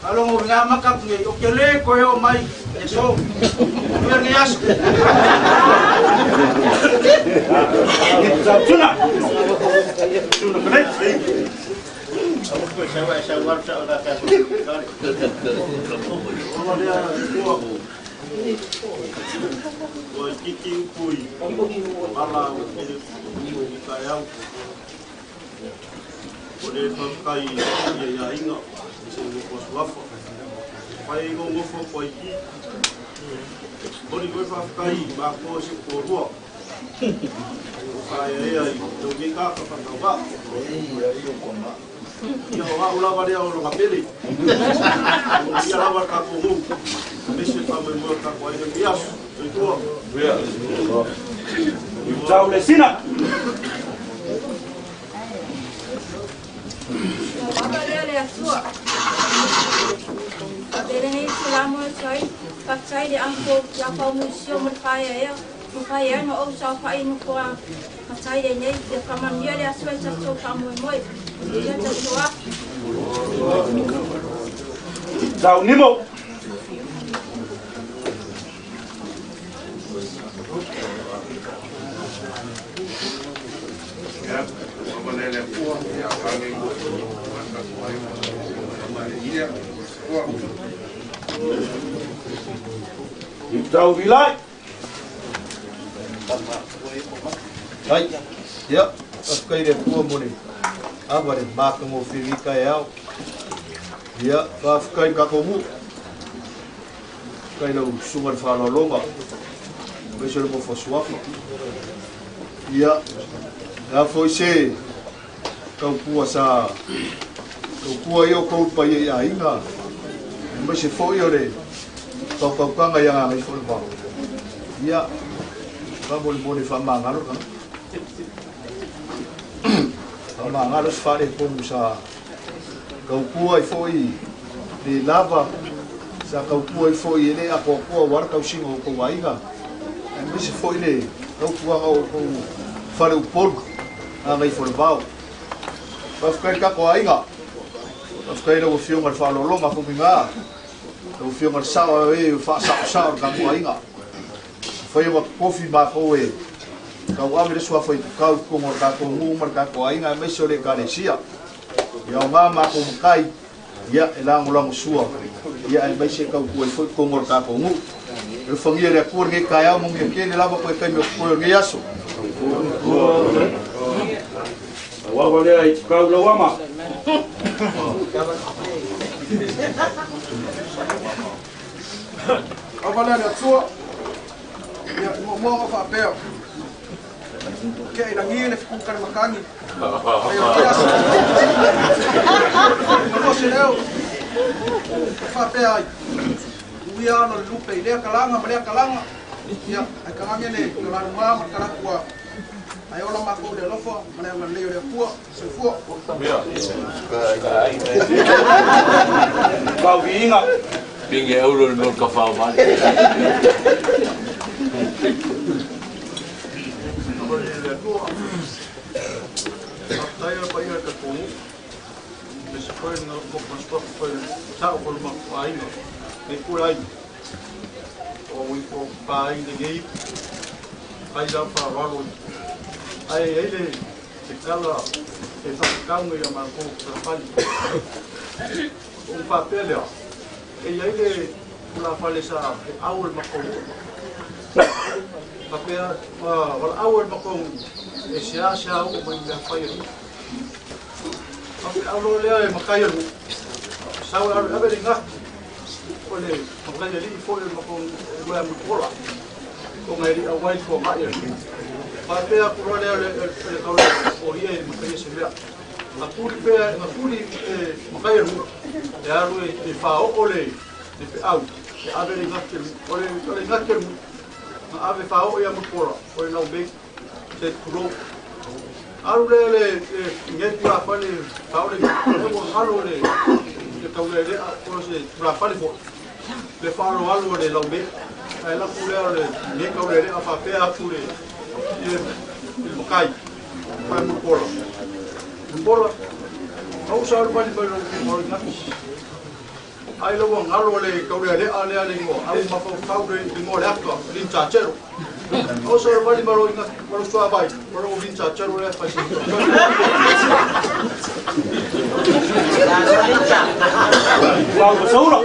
Alogo i amata atu nei, ou te le toe oo mai i le aso. Manuia lenei aso. Tuna. Tuna connect. Ua kiki upui ala o te i kai au. O le whakakai ia ia inga se ngofo suafa. Whai ngo ngofo koi ki. Mori koe whakakai mā koa se kōrua. O whaea ea i tau ke kāka whakau wā. Ia o hau lawa rea o longa pele. Ia lawa ka kongu. Mese whamai mua ka koa ina miasu. Soifua. Tau le sina. Ava lea le Atua. Faapele nei tulamu e tuai, faafetai le ampo ia faumusio mo le faeaea, mo faeaea ma ou saofa'i nofoa matai lenei, ia faamanuia le Atua i tatou faamoemoe. Ia tatou afi. Tau nimo. Tau vilai. Ai, ia, whakaire le pua mo le awa le mākango whiwika e ao. Ia, whawhikai kako mu. Kai lau sunga le whalolonga. Mese le mofo suafa. Ia, a foi se kaupua sa kaupua i o koupa i a inga. Mese foi o le kaukaukanga i anga ngai foi le wao. Ia, whamole mole whamangalo ka. Whamangalo se whare kongu sa kaupua i foi le lava sa kaupua i foi e le akoakoa wara kausinga o kou aiga. Mese foi le kaupuanga o kou whare upolu a ngai foi le wao. Whawhikai kako aiga. Whawhikai lau whionga le whalolonga kuminga. Lau whionga le sao e whaasao sao le kako aiga. Whai wa kofi mākou e kau ame le suafa i kau kongo le kako ngu ma le kako aiga e meise o le ekalesia. Ia o ngā mākou makai, ia e langolango sua, ia e meise kau kua i foi kongo le kako ngu. E whangia le akua nge kai au mongia kele lava koe kai mea koe o nge aso. Wawa lea i kau lau ama. Awa lea le atua. Ia mo mo whaapea. Ke i rangi le whikuka le makangi. Ai o te aso. Mo se leo. Whaapea ai. Uia ana le lupe i lea kalanga ma lea kalanga. Ia, ai kalange le kalanunga ma kalakua. Ai ola mākou le alofa, ma le agalelei o le Atua, soifua. Kau viinga. Pinge euro le mea o le kawhao male. Ai ai le te kala e whakakaunga i a mākou whakawhali. O whapea lea, e ai le kula whale sa he au le makongu. Whapea, wala au le makongu e sea sea o mai mea whai aru. Whapea au lea e makai aru. Sau aru awe le ngaki. O le makai ali i fo le makongu e wea mukola. O ngai li au wai ko mai aru. Whapea kura lea le kaule o ia e makai e se mea. Ngā puri pea, ngā puri e makai aru. E aru e whaoko le pe au. E ave le ngake lu. O le ngake lu. Ngā ave whaoko ia mukola. O le lau mei. Te kuro. Aru lea le nge kura whale whao le e mo ngalo le kaule le o se kura whale fo. Le wharo alu le lau mei. Ai laku lea le nge kaule le a whapea atu le i makai, whai mukola. Mukola, au sa aru wali mai rau ngaki. Ai laua ngalo le kaulea lea lea le ingoa, au mawhau kau le ingoa le aka, le intātero. O so wali malo inga malo sua vai malo o vincha charo le fa si. Lau saula.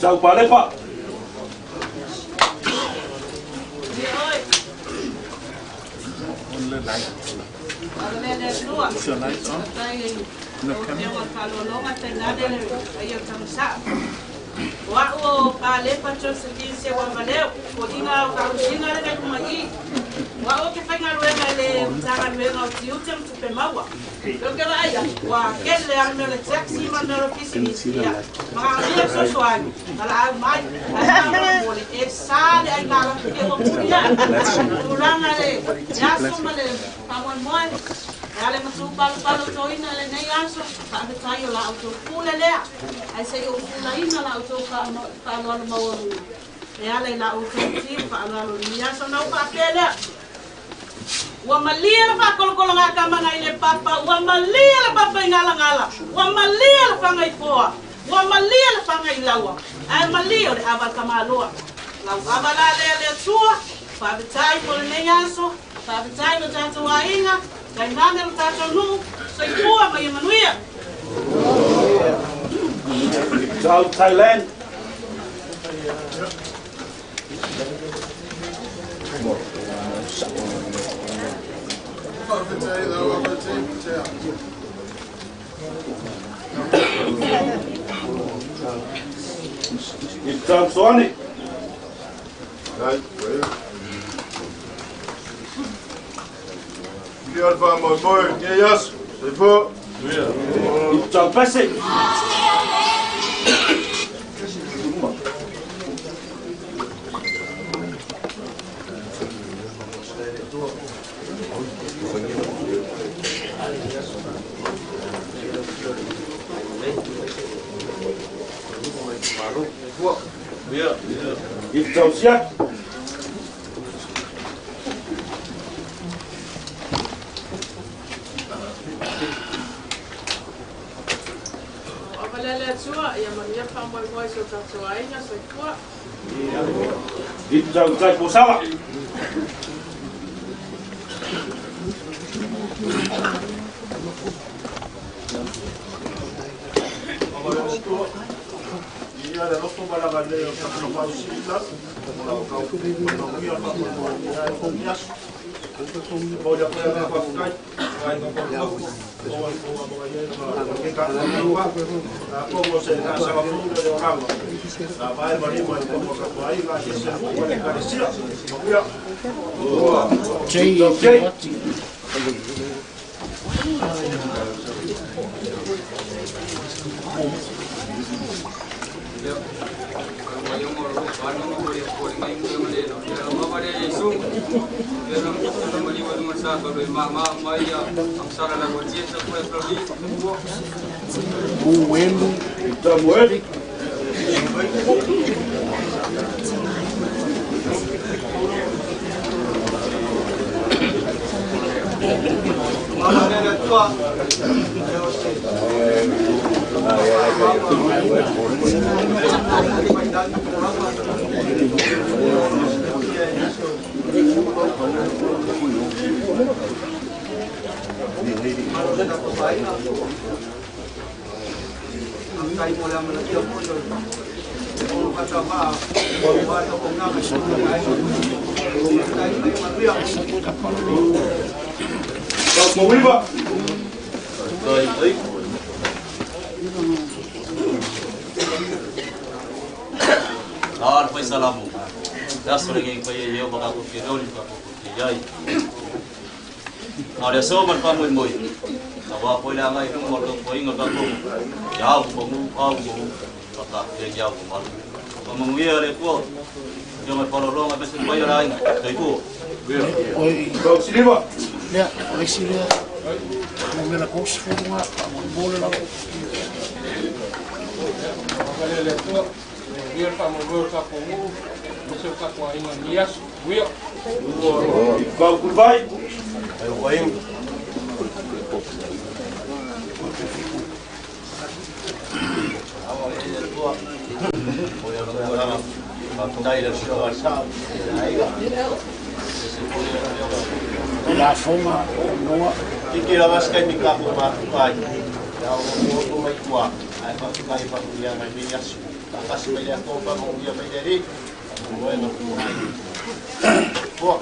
Tau palepa. Wa palepa Josephine se wa maleo o dinga o kausina le kuma i wa o ke fainga luenga le mtanga luenga o tiute mtupe maua lo ke la ia wa kele arme le taxi ma le ofisi ia ma ia so so ai ala ai mai ai e sale ai la ke o puria tulanga le ya so male pamon moi ale matu palu palu toina le nei aso pa tai o la auto pule lea ai sei o pula ina la auto pa pa alu mau le ale la auto ti pa alu ni aso na pa pele ua malia la fakolokolo kamanga ile papa ua malia la papa ingala ngala ua malia la fanga ifoa ua malia la fanga ilaua ai malia le ava kamaloa la ava la le le tua pa tai mo nei aso pa tai no tato ainga Kai nane lo tātou nuu, soifua ma ia manuia. Tau Thailand. Tau Sony. Yes, c'est faux. Il t'a passé. Il t'a aussi. Itu jauh sawa. Manuia le faamoemoe o le tatou nuu, aemaise o tatou aiga i lenei aso. Manuia. Kau vai. La fonga noa Tiki lava se kaimi ka ko matukai. Ia o mo o mai tua. Ai fa kai fa ia mai ni aso. Ka kasi mai le ko fa mo ia mai le ri. Mo e no ku ai. Ko.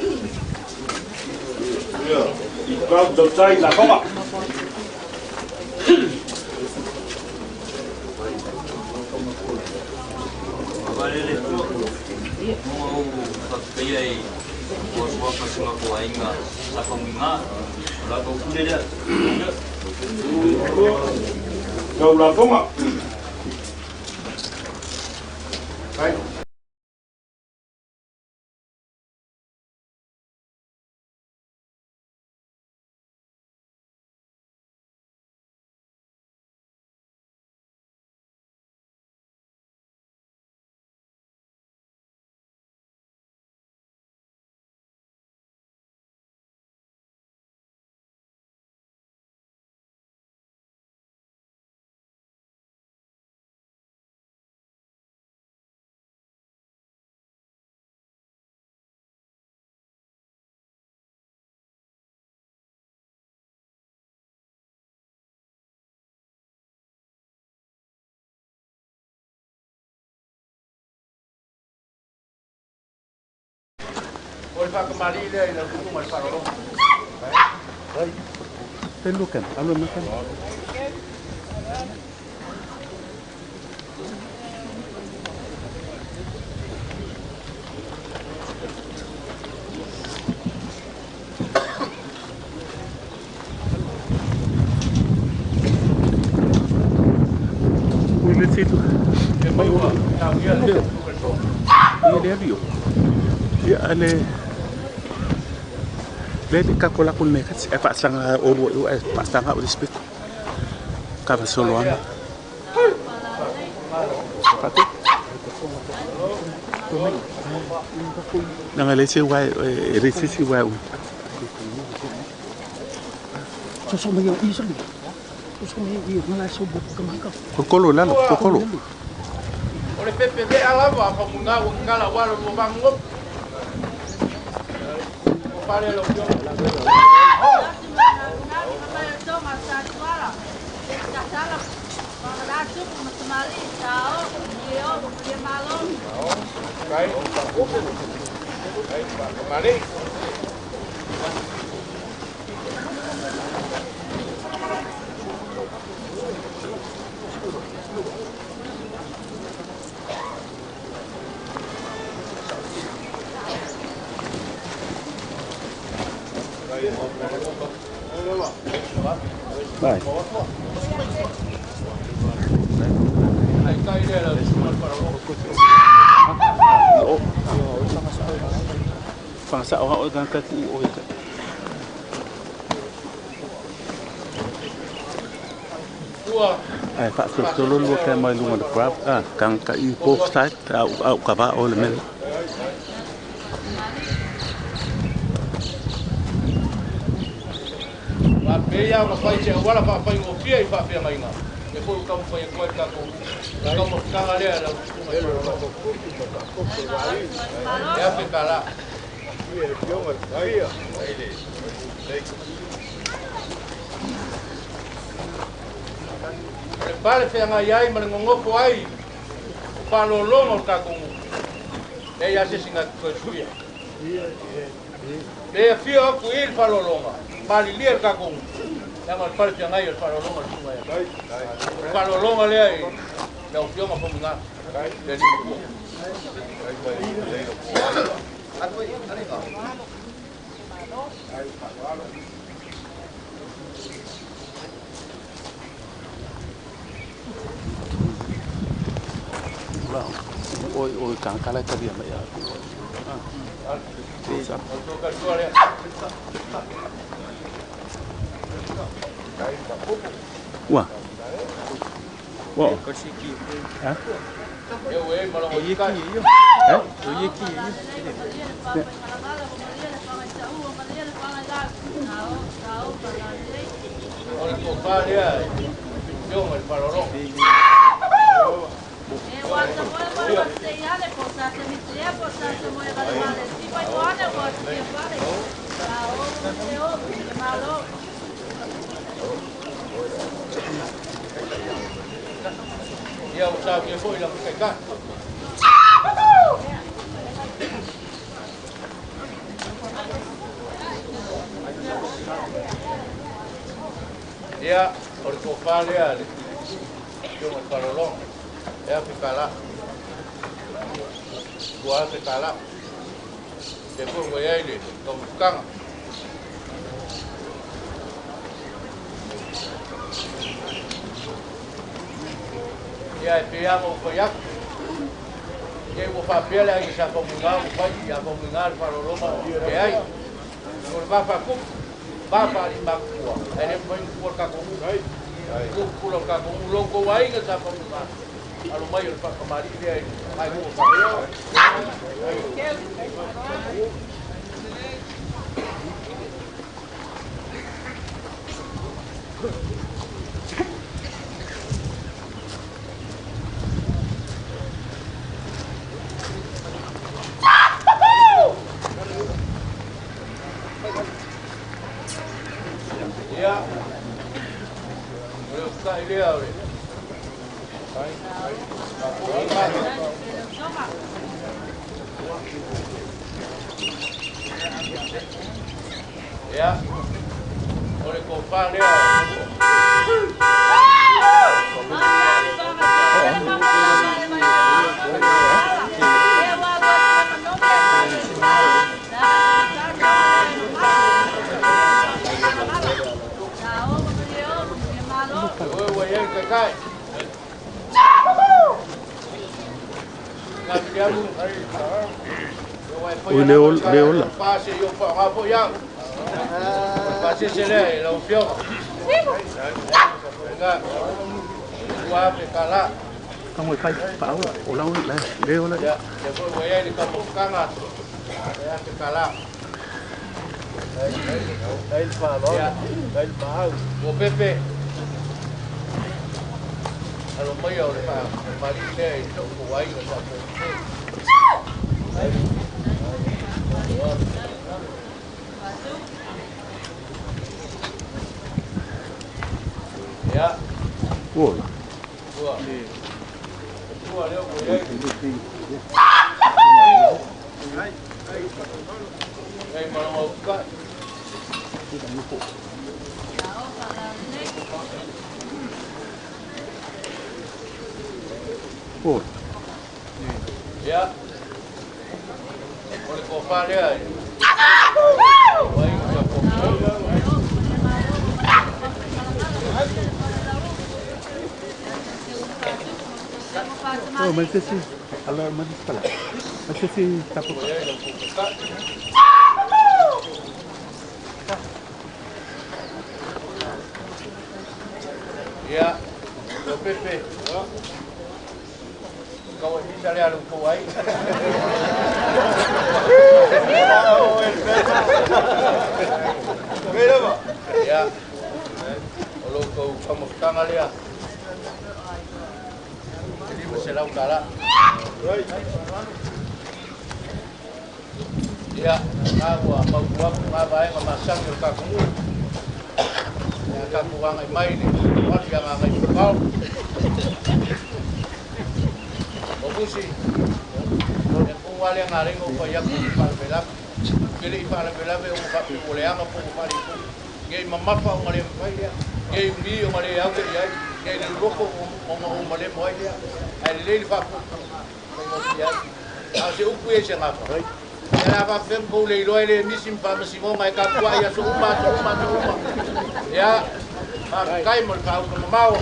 Ia, i kau tautai la fonga. Valele tua. Mo au whakaia i o suafa se mako aiga sa famuiga o la kou pule lea. Kau la fonga. O le whakamari lea i la kutunga le wharoro. Pelukan, alu makan. Ui le situ. Ia le avio. Ia ale le le ka kola kun me ka e faasanga o lua e faasanga o le sepiko ka fasoloana fatu nanga le se wai e re se se wai u so so mai i so so mai i ngala so bu ka maka kokolo lalo kokolo o le pepe ve alava fa munga o kala walo lo bango. Pare lo pio. Vai. Whangasao o ngā ku o e. Ai whaasolo lua kia mai lunga le crab a kang ka i both side au au ka va o le mele. Peia ma fai te wala fa fai o fia i fa fia mai ngā. E foi o kamu fai e koe kako. Kamu kanga lea la E afe kala. Le pale whea ngai ai ma le ngongofo ai. O pālolonga o kako ngu. E ia se singa koe suia. Le fia aku i le pālolonga. Malilia le kako ngu. Nanga o le pale whea ngai o le pālolonga le sunga ia. O pālolonga lea i le ofionga whamunga. Le lima kua. Oi oi kang kala tadi mai aku. Wah. Wah. Ha? Ia, o le tofa lea le afioga i le Faleologa, e $1,000. $2,000. Lea foi ua i ai le taumafataga. Ia, e pei lava ona ou fai atu, ia ua faapea le aiga sa Faumuina ua fai ia Faumuina le Faleologa leai. O le va faatupu, va faaaliimatua, ae le mafai ona tua le tatou nuu. Pula o le tatou nuu, lo outou aiga sa Faumuina, alo mai o le faatamalii lea i le faaiuga faapea. Ia, o le utai lea o le Ia, o le tofa lea. Oi le ola. Kamu e pai pa ola, ola ola, le ola. Ya, foi ai le kamokanga. Ya te kala. Ai pa lo, ai pa. O Pepe. Alo mai o le pa, mali le i to ko ai o sa po. Ya. Ola. Ua. Ua leo ko ai. Ai malo ka. Ola. Ya. O le kofa lea. Oh, mas esse ala mas pala. Mas esse tapo. Ya. O Pepe. Kau bisa lihat lu kau ai. Ya. Kalau kau kamu tanggal ya. Jadi berselau kala. Ya, aku apa gua ngabai memasang di kakumu. Ya kaku ngai mai ni, kau dia ngai kau. Obusi. Yang ku wale ngare ngo pa ya ku pa belap. Kele ipa la belap e o pa ku le anga pu pa ri ku. Ngai mamapa o ngale pa ya. Ngai mi o ngale au ke ya. Ngai le loko o o ngale mo ya. Ai le le fa ku. Ngai ya. A se upu e se ngapa. Ela va fem ko le loi le misim pa masi mo mai ka kwa ya su uma su uma su uma. Ya. Pa kai mo ka ko mau.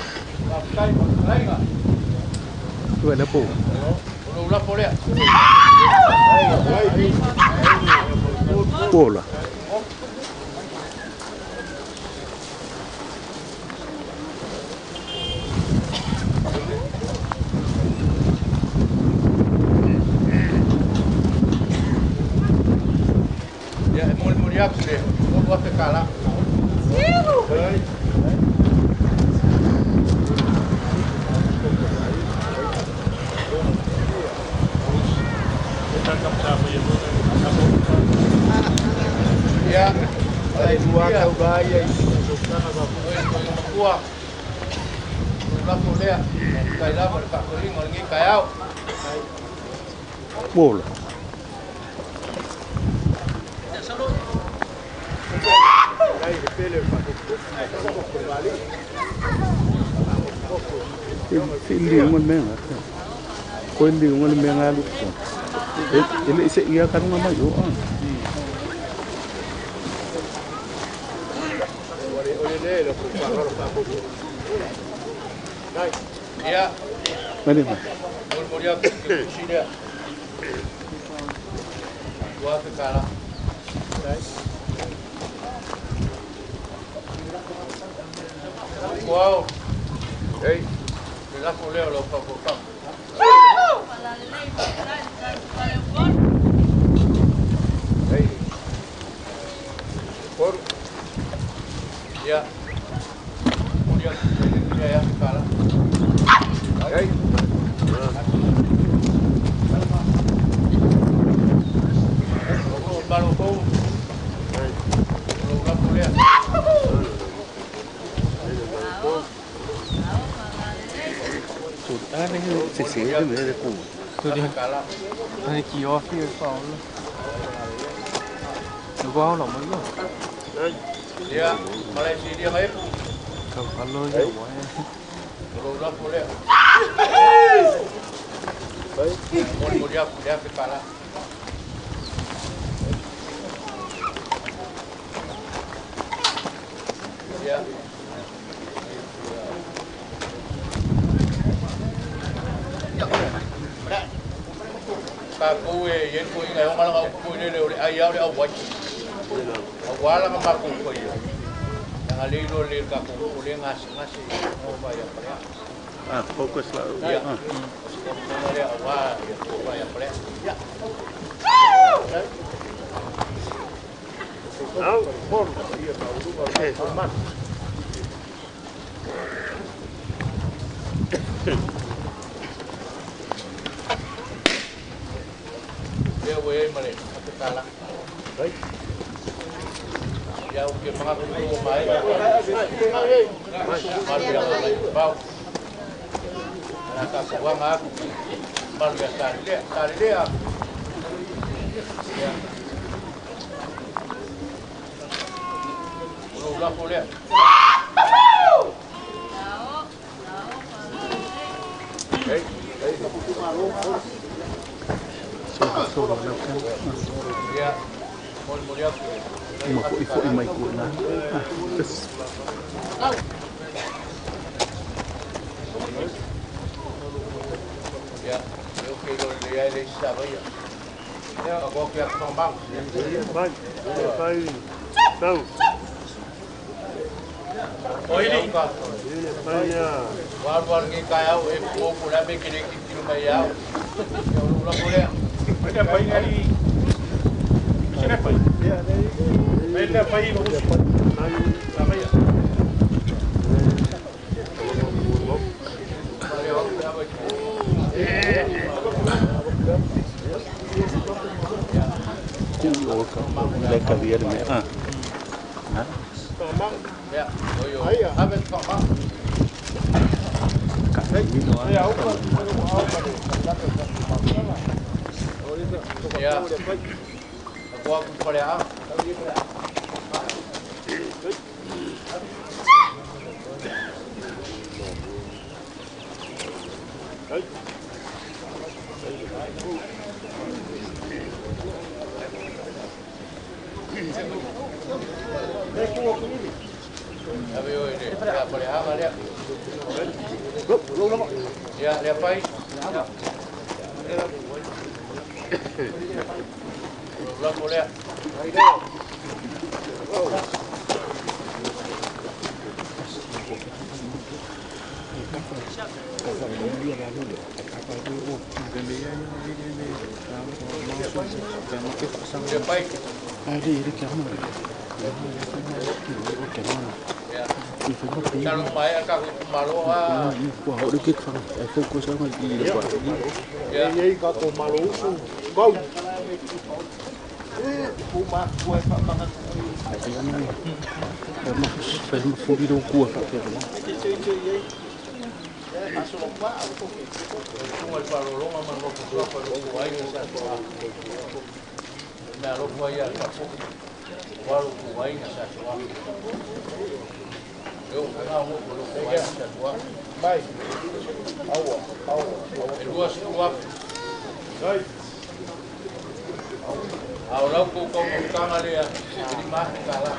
Pa kai mo kai ga. Ua le po. O la po le. Ola. Moli atu le 3,000 tala. Ya, ai dua kau gaya tua. Lako lea, kai lava le faatoinga o lenei taeao. Bola. Li le mea koe liuga le mea galu e le i seʻia kaluga mai o a. Mai le mai. Molimoli atu i le tusi lea. 2,000 tala. Wow. Ei, le lafo lea o lau faafofoga. Ei. Foru. Ia. Moli atu i le lea e afe tala. Ei. O malo kou. O lau lafo lea. Ah, se se le mea le ku. Ai ki o fi e Paolo. No va la mai. Ia, malai si dia mai pu. Ka palo ia wa. O lau lafo lea. Moli moli atu le afe tala. Ia. Kākou e iai koʻiga e omalaga upu i lele o le ai ao le au ai. Auā laga makou faia. Aga le iloa le kākou o le gasegase o vai a palea. Ah, focus la. Ia. O se taumafaiga lea auā ia o vai a palea. Ia. Lea ua iai ma le afe tala. Ia o ke magaku o mai. Malu ia mai pau. Ana ka kuanga aku. Malu ia tari lea, tari lea. Ia. O lou lafo lea. Ei, ei. So so lau ka. Ia. Moli moli atu. Ma foʻi foʻi mai ku na. Ah, Ia, leo ke lo le ai le sa vai. Ia, o ko ke aku pang. Pai, pai. Tau. Oili. Pai ya. Walu walu ngi kai au e po ko la me ke le ki kilo mai au. Ia o lo lafo lea. Mai le pai ngai. Se le pai. Mai le pai lo. Sa vai. Ku o ka le ka via le mea. Ah. Ia, o yo. Ave pang. Ka ni no a. Ia. Aku aku palea. Ave oi le. Ia palea malea. Ia, lea pai. Ia. Lafo lea. Lea pai. Ai le ke ama. Talo mai a ka malo a. Ua ho le ke fa. Ai fo ko sa ma i le pa. Ia ia ka ko malo usu. Kau. O ma kua fa manga. Ai ana. Ma fa ma fu ri do kua fa pe. Tunga i wharolonga ma ngoko kapa lo ku ai sa toa. Mea alofa ia ka poki. Waro ku ai sa toa. E o ngā ngoko lo ku ai sa toa. Mai. Aua, aua. E lua siku ape. A o lau kou kau mafutanga lea, e ni mahi ka la.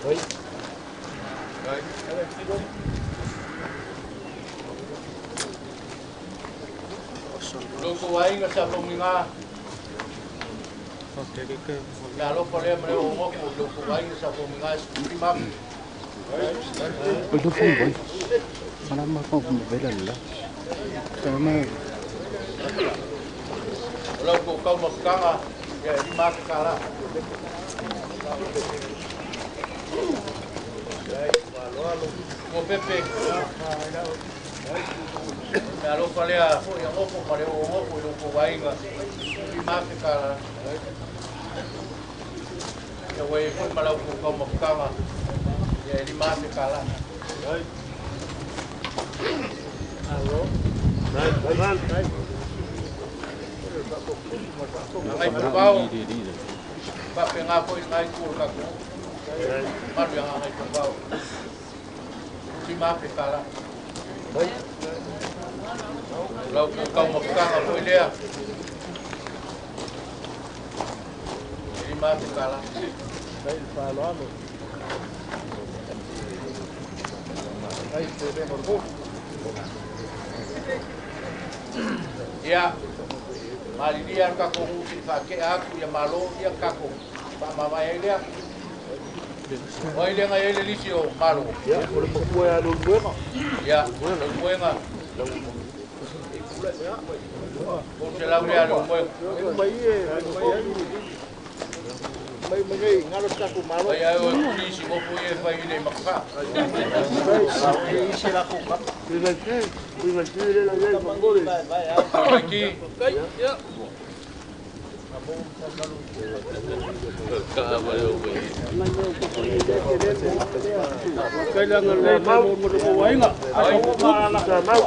Oi. Loko aiga sa pominga. Mea alofa lea ma leo ngoko, loko aiga sa pominga e mapi. Oi lo fo vai. Mana ma fa mo vela la. Ta ma Lau kou kau mafutanga, ia e ni mahi ka la. Ko pepe. Mea alofa lea foi a ngoko ma leo ngoko i loko aiga. I mahi ka la. Ia wai foi ma lau kou kau mafutanga, ia e ni mahi ka la. Ngai pupau, pape ngā foi ngai kūr kaku. Maru ia ngai pupau. Si mahi ka la. Lau kou kau mafutanga foi lea. E ni mahi ka la. Ia, malilia kako husi whakea aku ia malo ia kako whamawai ai lea. Wai lea ngai ele lisi o malo. Ia, o le makua ia loluega. Ia, loluega. O te lau lea loluega. Mai e, mai ai. Mai mai ngalo taku malo. Ai ai o polisi mo pui e fai ile makfa. Ai isi la ko ka. Ki. Kailanga le mo mo ko wainga. Ai mau. Mau.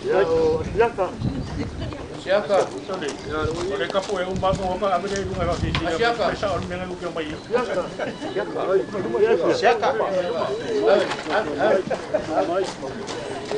Ya, siaka. Siaka. O le kapu e umba mo ka ame le lunga ka sisi. Siaka. Sa on menga luke mai. Siaka. Siaka.